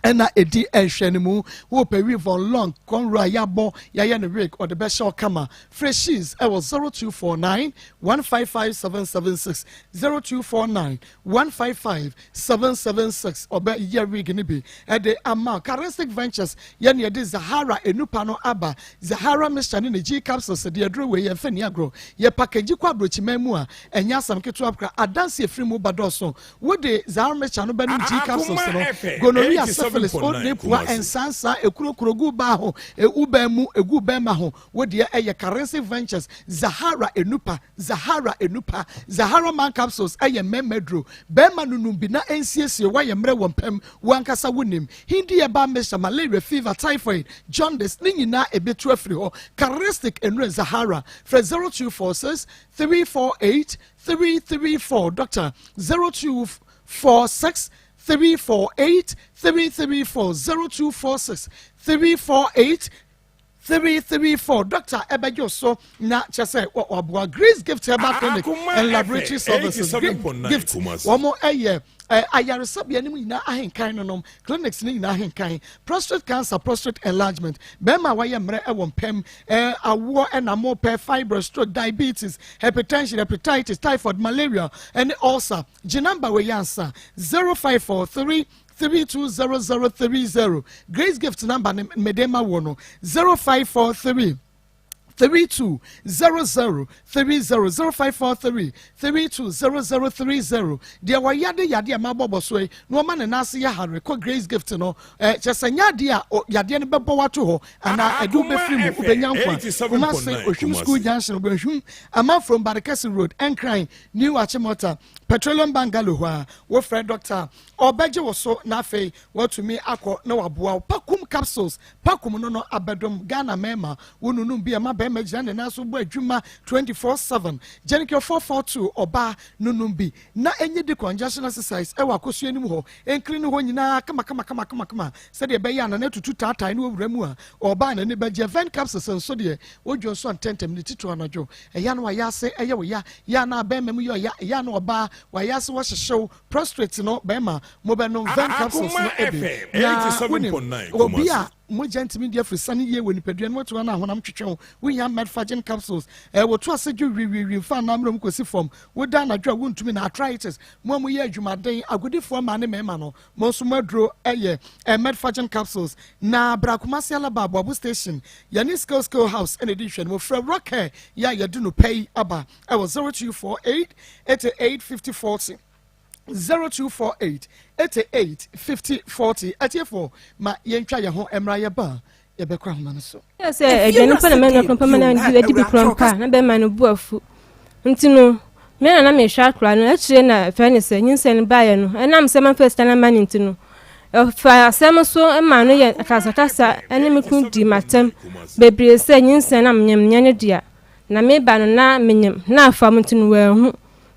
ɛna ɛdi nhwɛ no mu wopɛ weave on long cornrow a yɛabɔ yɛayɛ no wig ɔde bɛhyɛ ɔkama frɛ Shiz ɛwɔ 0249 155 776 0249 155 776 ɔbɛ yɛ wig no bi ɛde ama Charistic Ventures yɛ ne yɛde Zahara enupa no aba Zahara mixture ne ne G capsules de aduro wei yɛn fɛ ni agorɔ yɛ package kɔ aburokyiman mu a ɛnyɛ asɛm ketewa kora adanse efiri mu ba dɔɔso wode Zahara mixture no bɛnom G capsules no gonorrhea syphilis old pua nsansa ekurokuro gu baa ho egu bɛn mu egu bɛn ma ho wodeɛ ɛyɛ Charistic Ventures Zahara enupa Zahara Enupa, Zahara Man Capsules yɛ mmarima aduro. Barima no nom bi na ɛnsiesie wo ayɛ mmerɛ wɔ mpam, wo ankasa wonim. Hindi herbal mixture, malaria, fever, typhoid, jaundice, ne nyinaa ɛbɛtu afiri hɔ. Charistic Nnuro Zahara, frɛ 0246 348 334, Doctor 0246 348 334, 0246 348 334 doctor ɛbɛgye wo so na kyɛ sɛ waboa Grace Gift Herbal Clinic and Laboratory Services Gift wɔn ɛyɛ ayaresabea no mu nyinaa ahenkan no nom clinics no nyinaa ahenkan prostate cancer prostate enlargement bɛrima a wayɛ mmerɛ ɛwɔ mpɛm awoɔ ɛna mo pɛ fibroid stroke diabetes hypertension hepatitis typhoid malaria ɛne ulcer gye number wɔ yɛ ansa 0543 320030 Grace Gift number ne mede ma wo no 0543 320030 0543 320030 deɛ wɔyade yadeɛ a mabɔbɔ so yi na wɔma ne nan ase yɛ hare kɔ Grace Gift no eh, kyɛ sɛ nyɛ adeɛ a yadeɛ no bɛbɔ wato hɔ anaa ɛde wobɛfiri mu wobɛnya nkwa Kumase Ohwim School Junction wobɛhwim Amanfrom Barekɛse Road Nkran New Achimota Petroleum Bungalow hɔ a wofrɛ dɔkta Ɔbɛgye wo so na afei watumi akɔ na waboa wo. Pakum capsules, Pakum no no abɛdom Ghana mmarima. Wo nunum bi a ɛma barima gyina ne nan so bɔ adwuma 24/7. Genicure 442, Ɔbaa, nunum bi na ɛnyɛ decongestion exercise ɛwɔ akosua anim hɔ. Ɛnclean hɔ nyinaa kamakamakamakama sɛdeɛ ɛbɛyɛ a nana tutu taatae ne ɔwura mu a ɔbaa n'ani bɛgye. Vent capsules nso deɛ wodwo nso ntɛntɛm ne titiriw anadwo. Ɛyɛ a na wayɛ ase ɛyɛ wo ya, yɛ a na bɛrima mu yɛ ɔya, ɛyɛ a na ɔbaa wayɛ ase wɔhyehyew Prostrate no bɛrima mo bɛ nom Ven capsules no bi na wonim obi a mogya ntumi di afiri sane yie wɔ nipadua no mu atu ana ahonam twetwe wo wohia Medfagin capsules ɛɛ woto ase dwo wiwiwi mfa anaa mmerɛ mu kɔsi fam woda anadwo a wontumi na arthritis mo a moyɛ adwumaden agodifoɔ mmaa ne mmarima no mo nso mo aduro ɛyɛ ɛɛ Medfagin capsules na bra Kumasi Alaba Aboabo station yɛne Skill Skill House ɛna ɛdi nhwɛ no mo frɛ Rock yɛ a yɛde no pɛ yi aba ɛwɔ 0248 88 50 40 0248 88 50 40 atiefoɔ ma yɛntwa yɛn ho mmra yɛba a yɛbɛkɔ ahoma no so. Yɛ sɛ aduane mpo na mɛnoa kora mpo ma no adi bi kora mpo a na bɛrima no bu afu nti no me na na mehwɛ akora no akyire na fɛ ne sɛ nyinsɛn no baeɛ no ɛnam sɛ mamfa sika no ama no nti no ɔfa asɛm so ma no yɛ akasakasa ɛne me kunu di matam bebree sɛ nyinsɛn na menyɛ ne dea. Na meba no na menyem na afa mu nti no wanhu.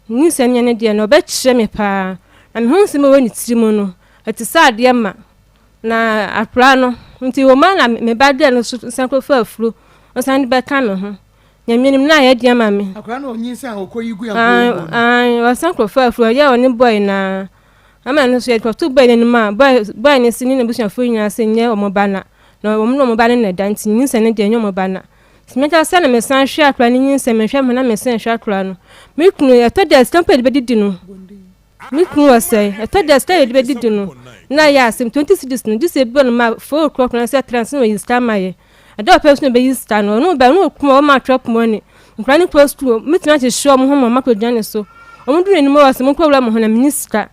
Nyinsɛn nyɛ ne deɛ na ɔbɛkyerɛ me paa. Na mehu nsɛm a ɛwɔ ne tiri mu no, ɛte sɛ adeɛ ma. Na akwadaa no nti wɔ mu a na me ba deɛ no nso san kɔfa afuro, ɔsan de bɛka me ho. Nyame nim na ayɛ den ama me. Akwadaa no ɔnyinsɛn a ɔkɔyi gu agoɔ mu no. Aane, ɔsan kɔfa afuro, ɔyɛ ɔne bɔe no ara. Ama no nso yɛde kɔto bɔe no anim a, bɔe bɔe no se ne n'abusuafoɔ nyinaa se nyɛ wɔn ba na, na wɔn ne wɔn ba no na ɛda nti nyinsɛn no deɛ nyɛ wɔn ba na. Nti mɛka sɛ na mesan hwɛ akwadaa no nyinsɛn, mehwɛ me ho na mesan hwɛ akwadaa no. Me kunu, ɛtɔ da a sika mpo a yɛde bɛdidi no, me kunu wɔ sɛe, ɛtɔ da a sika a yɛde bɛdidi no, na ayɛ asɛm, 20 cedis no, gye sɛ ebi wɔ no ma 4 o'clock na sɛ 3 ansa na wɔyi sika ama yɛ. Ɛda a ɔpɛ nso na ɔbɛyi sika no, ɔno ba, ɔno wɔ kum a ɔma atwerɛ poma ni. Nkwadaa no kɔ sukuu, mɛtumi akyekyere wɔn ho ma wɔakɔ gyina ne so. Wɔn duru n'anim a ɔse monkɔ wura mo ho na menni sika.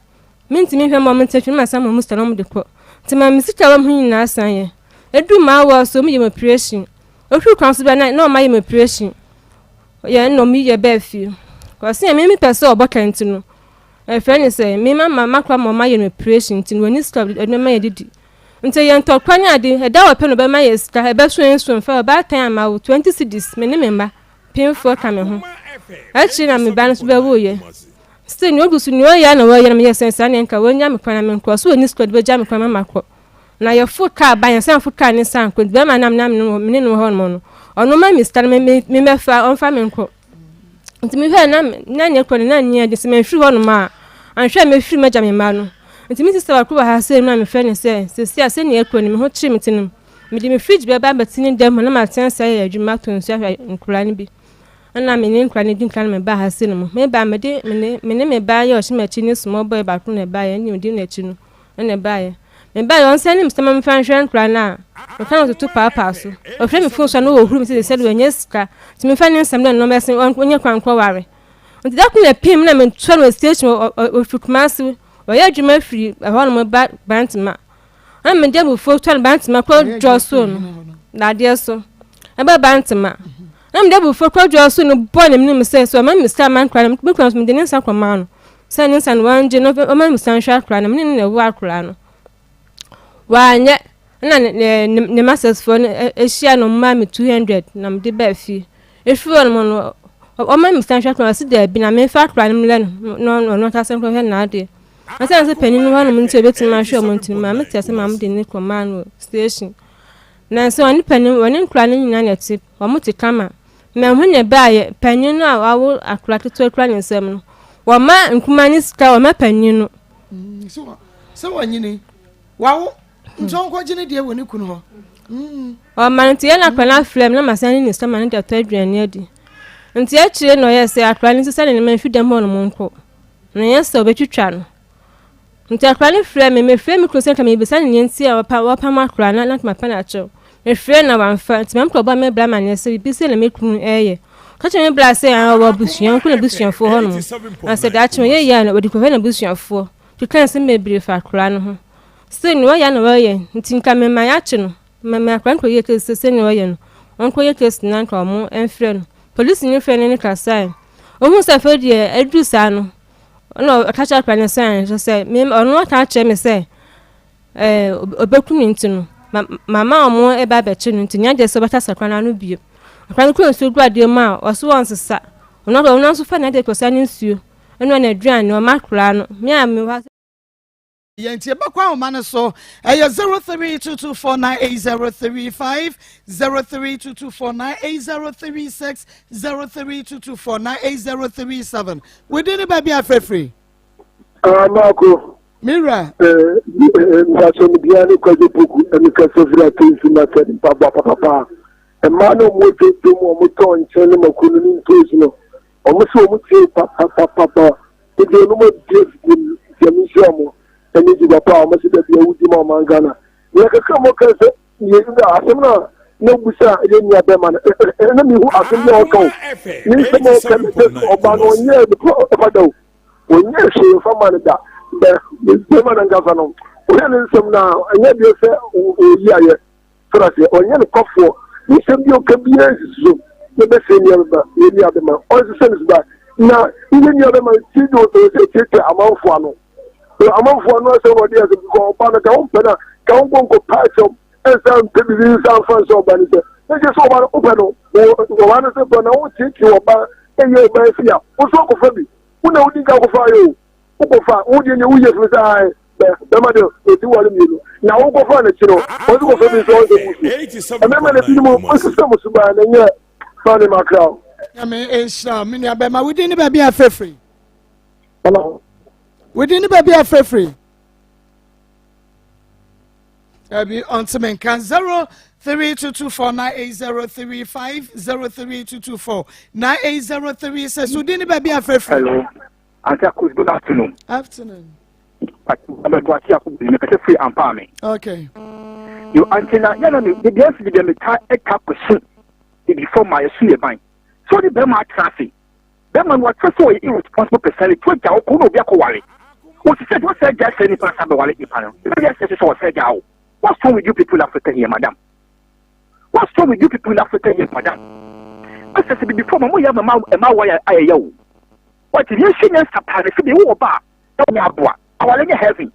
Mentumi nhwɛ mma wɔn ntena fie na masan ma wɔn sika na wɔde kɔ. Nti ma me sika a ɛwɔ me ho nyinaa san yɛ. Ɛduru m'awoɔ so, wɔyɛ me operation. Ɔhuru kwan so bɛ na na wɔayɛ me operation. Yɛ na wɔyi yɛ baa fie. Ɔse me mepɛ sɛ ɔbɔ ka nti no, ɛfrɛ ne sɛ me ma ma makora ma wɔayɛ no operation nti no wɔnni sika a wɔde bɛma yɛdidi. Nti yɛ ntɔkwa ne ade, ɛda a wɔpɛ no wɔbɛma yɛ sika, ɛbɛso nso mfa, ɔbaatan ama wo 20 cedis, me ne me mma, pemfoɔ ka me ho. Akyire na me ba no nso bɛwoeɛ. Still nea ogu so nea ɔyɛ ara na wɔyɛ na meyɛ sɛ saa neɛ nka wɔnya me kwan na menkɔ. Ɔse ɔnni sika ɔde bɛgya me kwan ma makɔ. Na yɛforo kaa ba yɛnsan mforo kaa ne nsan nkɔ nti bɛrima no a na me ne no wɔ hɔnom no ɔno ma me sika no me me memmɛfa ɔmfa me nkɔ. Nti mehwɛɛ na na neɛ kɔ no na nni ade sɛ mamfiri hɔnom a anhwɛ a mɛfiri magya me mma no. Nti me sista baako wɔ ha sei no a mefrɛ no sɛ seesei a sɛnea ɛkɔ no me ho kyere me ti no mede me fridge bɛba abɛte ne dan mu na matena ase ayɛ adwuma atɔ nsuo ahwɛ nkwadaa no bi. Ɛna me ne nkwadaa no di nkan na mebaa ha sei no mu. Mebaa mede me ne me ne me ba yɛ ɔhyɛ m'akyi ne small boy baako na ɛbaeɛ ɛne ɔdi n'akyi no ɛna ɛbaeɛ. Mebaeɛ ɔnsa ne me sɛ ma memfa nhwɛ nkwadaa no a meka no toto paapaa so. Ɔhwɛ me phone so a na ɔhuru me sɛ sɛdeɛ wanya sika nti memfa ne nsɛm dɛ nnɔm ɛsen ɔnyɛ kwan nkɔware. Nti da ko na pim na metua no wɔ station ɔfiri Kumasi ɔyɛ adwuma firi ɛhɔnom ba Bantama. Na mede abufuo twa no bantama kɔ dwa so no dadeɛ so ɛbɛ bantama na mede abufuo kɔ dwa so no bɔ ne menim sɛ sɛ ɔma me sika ma nkora no me kura nso mede ne nsa kɔmaa no sɛ ne nsa no wangye no ɔma me sika nhwɛ akora no mene ne na ɛwɔ akora no wanyɛ na ne ne ne masɛsfoɔ no ahyia no ɔmaa me 200 na mede baa fie ɛfiri hɔ nom no ɔma me sika nhwɛ akora no ɔse daabi na memfa akora no mmrɛ no na ɔno ankasa nkɔhwɛ n'adeɛ Ɛsiane sɛ panin no hɔnom nti obetumi ahwɛ wɔn nti no, maame te ase maame de ne kɔmaa no station. Nanso ɔne panin wɔne nkura no nyinaa na ɛte, wɔn te kama. Mɛho na ɛbaayɛ, panin no a wawo akora ketewa kura ne nsam no, wɔma nkumaa ne sika wɔma panin no. Mm, sɛ wɔnyini wawo nti ɔnkɔgye ne deɛ wɔ ne kunu hɔ. Mm. Ɔma no nti yɛn akora no afrɛ me na masan ne ne sika ma no de atɔ aduane adi. Nti akyire na ɔyɛ sɛ akora no nsesa ne nneɛma mfi dɛm hɔ nom nkɔ. Na ɛnyɛ sɛ ɔbɛtwitwa no. Nti akwadaa no frɛɛ me, mefrɛɛ me kunu sɛ nka mebisa no nea nti a wɔpa wɔpam akwadaa no na nka mapa no akyɛw. Mefrɛɛ no na wamfa, nti maame kɔbɔɔ me bra amanneɛ sɛ biribi sei na me kunu reyɛ. Ɔka kyerɛɛ me bra sɛ ah, ɔwɔ abusua, ɔnkɔ n'abusuafoɔ hɔnom. Na sɛ daakye ɔyɛ yie a na wɔde kɔhwɛ n'abusuafoɔ. Twitwaa nsɛm bebree fa akwadaa no ho. Still nea ɔyɛ a na ɔreyɛ, nti nka mema yɛakye no. Ma me akwadaa no kɔyɛ case sɛ sɛnea ɔyɛ no, ɔnkɔyɛ case na nka wɔn mfrɛ no. Polisini frɛ no ne kasae. Ohuu sɛ afei deɛ aduru saa no, ɛna ɔka kyerɛ akwadaa no sɛ nso sɛ me ɔno aka akyerɛ me sɛ ɛɛ ɔbɛku me nti no, ma mama wɔn ɛba abɛkye no nti nea deɛ sɛ ɔbɛkasa akwadaa no ano bio. Akwadaa no kura nsuo gu adeɛ mu a ɔso ɔnsesa. Ɔno ɔno nso fa n'adeɛ kɔsa ne nsuo ɛna n'aduane ɔma akwadaa no. Me a mewɔ ha. Yɛn nti yɛbɛkɔ ahoma no so ɛyɛ 0322498035 0322498036 0322498037 within ne baabi afrɛfiri. Amaako. Mira. Mpatsɔ mi bia ne kwadwo poku ɛmi kasa firi atensi market mpaboa papapa mmaa na ɔmo dwodwo mu ɔmo tɔn nkyɛn ne mako no ne ntoosi no Wɔn se wɔn tie papapapapa. Nti wɔn mu abue afidie mu. Nti ɛmi nhyira wɔn. Ɛne dwuma pa a wɔn se dabi awu di ma ɔman Ghana. Nea kakra mo ka sɛ yɛ asɛm no a na obusa yɛ nua bɛma no na mehu asɛm bi a ɔka o. Ne nsɛm a ɔka no sɛ ɔba no ɔnyɛ ne papa da o. Ɔnyɛ hwee mfa ma no da. Bɛ bɛma no ankasa no ɔyɛ ne nsɛm no a ɛnyɛ deɛ sɛ ɔyi ayɛ. So ase ɔnyɛ nokwafoɔ ne nsɛm bi a ɔka biara nsisi so na bɛsɛ nua bɛma yɛ nua bɛma ɔnsesɛ ne suban na yɛ nua bɛma tie de ɔsɛ sɛ tietia amanfoɔ ano amanfoɔ ano asɛm na ɔde asɛm kɔ ɔba no ka wo mpɛ no a ka wo nkɔ nkɔ paa kyɛw ɛnsa mpɛ biribi nsa mfa nsɛ ɔba no sɛ. Ne gye sɛ ɔba no wopɛ no ɔba no sɛ bɔ na wotiatia ɔba ɛyɛ ɔba afi a wo nso akɔfa bi wo na wodi nka akɔfa ayɛ o wokɔfa wo deɛ neɛ woyɛ firi sɛ ae bɛma deɛ ɔti ware mmienu na wokɔfa n'akyi no ɔnso kɔfa bi nso ɔnsɛ mu so ɛmɛma no binom ɔsesa mu subaa na ɛnyɛ fa ne makra o. Nyame nhyira me nua bɛma wodin ne baabi a frɛfrɛ. Wodin ne baabi a frɛfrɛ. Dabi ɔnte me nka 0322498035 03224980 sɛ so din ne baabi afrɛfrɛ. Hello. Auntie Akos, good afternoon. Afternoon. Okay. Yo, auntie na yana me de bi de me ta eta kwesi before my su ye ban. So the bema traffic. Bɛrima no wakyerɛ sɛ ɔyɛ irresponsible personality, wagya wo kɔ na obi akɔware. Ɔsi sɛ deɛ ɔsɛ gya sɛ nipa nsa bɛware nipa no. Ɛbɛyɛ sɛ sɛ ɔsɛ gya wo. What's wrong with you people in Africa here, madam? What's wrong with you people in Africa here, madam? Ɛsɛ sɛ bibi fam a moyɛ ama ɛma awa ayɛ yɛ o. Wate yɛn hyɛ nyansa paa na sɛ bi wowɔ ba a na wɔnyɛ aboa. Aware nyɛ heaven.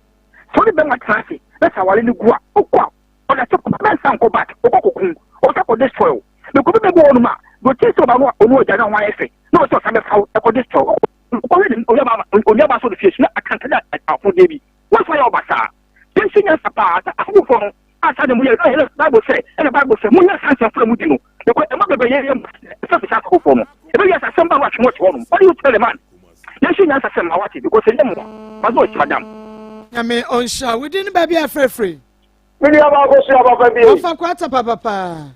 Sɛ wode bɛrima tena ase na sɛ aware no gu a, wokɔ a ɔda sɛ kɔba bɛnsa nkɔ back ɔkɔ kɔkum ɔsa kɔ destroy o mekɔ bi bɛbi wɔ nom a deɛ ɔkyɛ sɛ ɔba no ɔno ɔgya na ho ayɛ fɛ na ɔsɛ ɔsa bɛfa wo ɛkɔ destroy ɔkɔhwɛ ne onuaba onuaba so no fie so na akantade ahodeɛ bi wɔn ayɛ ɔba saa yɛnhyɛ nyansa paa sɛ ahofoɔ no a saa de mo yɛ ɛna bible sɛ ɛna bible sɛ mo nyɛ saa nsɛmfo na mo di no ɛkɔ ɛma bɛbɛ yɛ yɛ ɛsɛ fi saa ahofoɔ no ɛbɛ yɛ sɛ asɛm ba no atwe wɔte hɔ nom what do you tell a man yɛnhyɛ nyansa sɛ ma wate because ɛnyɛ mo ma so ɔhyɛ madam. Nyame ɔnhyira wo din ne baabi a frɛfrɛ. Me nua baa kosua papa bi. Ɔfa kwata papa paa.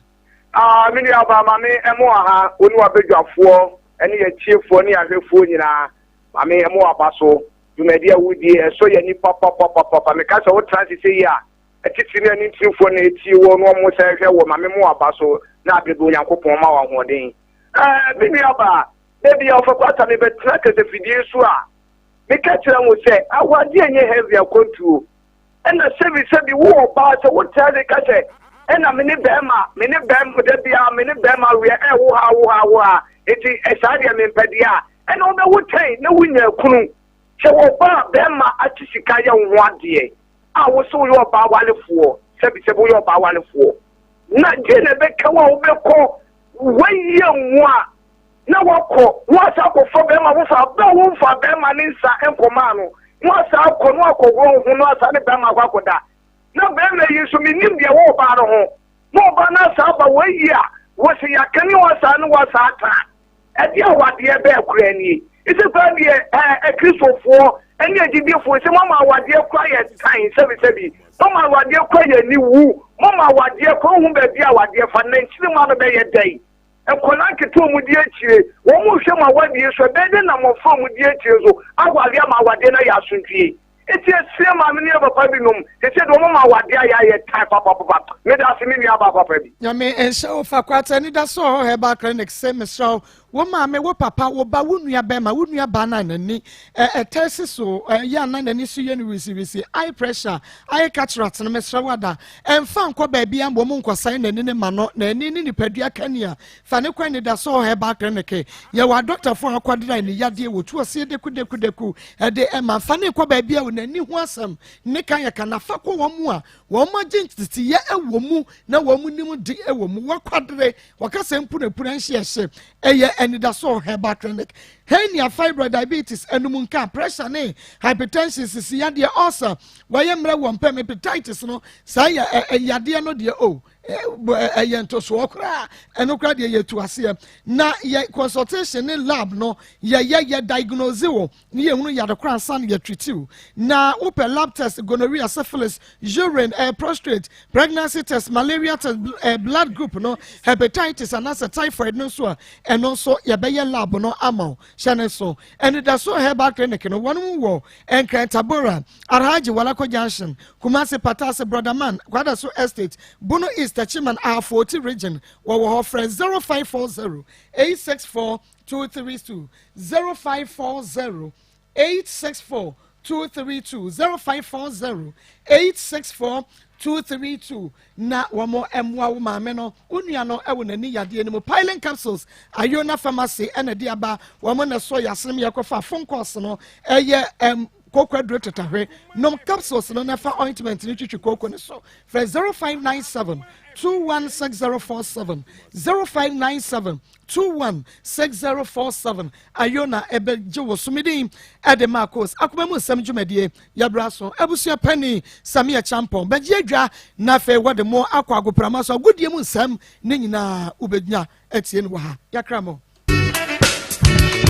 Ah, me nua baa maame ɛmo aha, wo ne wabadwafoɔ ɛne yɛtiefoɔ ne yɛahwɛfoɔ nyinaa. Maame ɛmo aba so. Dwumadi a wodie ɛsɔ yɛ ani papapapapa. Meka sɛ wotra ase sɛ yi a, atitiri ne anintirifoɔ na ɛtie wɔ na wɔn sɛ hwɛ wɔ maame mo aba so na abrebe Onyankopɔn ma wɔ ahoɔden. Eh, me nua baa, da bi a ɔfa kwata mebɛtena kasafidie so a, meka kyerɛ mo sɛ awadeɛ nyɛ heavy akwantuo. Ɛna sɛbi sɛbi wo ɔbaa sɛ wo taa de ka sɛ ɛna me ne bɛɛma me ne bɛɛma da biara me ne bɛɛma weɛ ɛ wo ha wo ha wo ha nti saa deɛ mempɛ deɛ a ɛna wo bɛ wo tɛn na wo nya kunu sɛ ɔbaa bɛɛma ate sika yɛ wo ho adeɛ a wo sɛ woyɛ ɔbaa walefoɔ sɛbi sɛbi woyɛ ɔbaa walefoɔ na deɛ na ɛbɛka wo a wobɛkɔ wayɛ mu a na wakɔ na wasan akɔfa bɛrima foforɔ abere a womfa bɛrima ne nsa nkɔmaa no na wasan akɔ na wakɔworɔ ho na wasan ne bɛrima akɔ akɔda na bɛrima yi nso menim deɛ ɛwɔ ɔbaa no ho na ɔbaa no asan aba wɔayi a wɔsi yɛaka ne wasan ne wasan atena ɛdeɛ awadeɛ bɛɛ koraa nie ɛsɛ koraa deɛ ɛɛ akristofoɔ ɛne agyidiefoɔ sɛ mama awadeɛ koraa yɛ tan sɛbisɛbi mama awadeɛ koraa yɛ aniwu mama awadeɛ koraa ho baabi awadeɛ fa nankyiri ma no bɛyɛ dɛn Nkwadaa nketewa a wɔdi akyire, wɔrehwɛ mo awadeɛ so, ɛbɛyɛ dɛn na mmɔfra a wɔdi akyire nso aware ama awadeɛ no ayɛ asomdwie? Enti yɛsrɛ maame ne yɛn papa binom, seesei deɛ wɔma awadeɛ ayɛ ayɛ tan papapapa. Meda ase me nua baa papa bi. Nyame nhyɛ wo fa kwata anidaso wɔ hɔ herbal clinic se mesrɛ wo wo maame wo papa wo ba wo nua bɛrima wo nua baa na n'ani ɛtɛ si so ɛyɛ ana n'ani so yɛ no wisiwisi eye pressure eye cataract no mesrɛ wo ada Ɛmfa nkɔ baabiara mmom nkɔsan n'ani no ma no, n'ani ne nipadua kanea. Fa no kɔ Anidaso Herbal Clinic. Yɛwɔ adɔktafo a wɔakwadare ani yadeɛ, wɔtu aseɛ dekudeku de ma. Fa no kɔ baabi a n'ani ho asɛm ne ka yɛ ka na fa kɔ wɔn a wɔagye nteteyɛ wɔ mu na wɔn nim de wɔ mu. Wɔakwadare, wɔka sɛ mpunapuna nhyeɛhye. Ɛyɛ Anidaso Herbal Clinic. Hernia, fibroid, diabetes, anum nka, pressure ne hypertension, sisi yadeɛ, ulcer, wɔyɛ mmerɛ wɔ mpɛm hepatitis no saa yɛ yadeɛ no deɛ o ɛyɛ ntosoɔ koraa ɛno koraa deɛ yɛtu aseɛ na yɛ consultation ne lab no yɛyɛ yɛ diagnose wo ne yɛhunu yade koraa ansa no yɛtriti wo na wopɛ lab test gonorrhea syphilis urine eh, prostate pregnancy test malaria test eh, blood group no hepatitis anaasɛ typhoid no nso a ɛno nso yɛbɛyɛ lab no ama wo hyɛ ne so ɛnidaso herbal clinic no wɔn wɔ Nkran Tabora, Alhaji Walako Junction, Kumasi Patase Brotherman, Kwadaso Estate, Bono East Techiman, Ahafo Oti Region, wɔwɔ hɔ frɛ 0540 864 232 0540 864 232 0540 864 232 na wɔn mmoa wo maame no wo nua no wɔ n'ani yadeɛ no mu piling capsules ayona pharmacy ɛna de aba wɔn na ɛsɔ yasenem yɛkɔfa phone calls no ɛyɛ ɛm. Kooko aduro tetahwe. Nom capsules no na fa ointment no twitwi kooko no so. Frɛ 0597 216047, 0597 216047. Ayo na ɛbɛgye wo so. Me din ɛde Marcos. Akoma mu nsɛm dwumadie yɛbra so. Abusua pani Samia Champɔn bɛgye adwa na afei wɔde mo akɔ agoprama so agodie mu nsɛm ne nyinaa wobɛnya atie no wɔ ha. Yɛakra mo.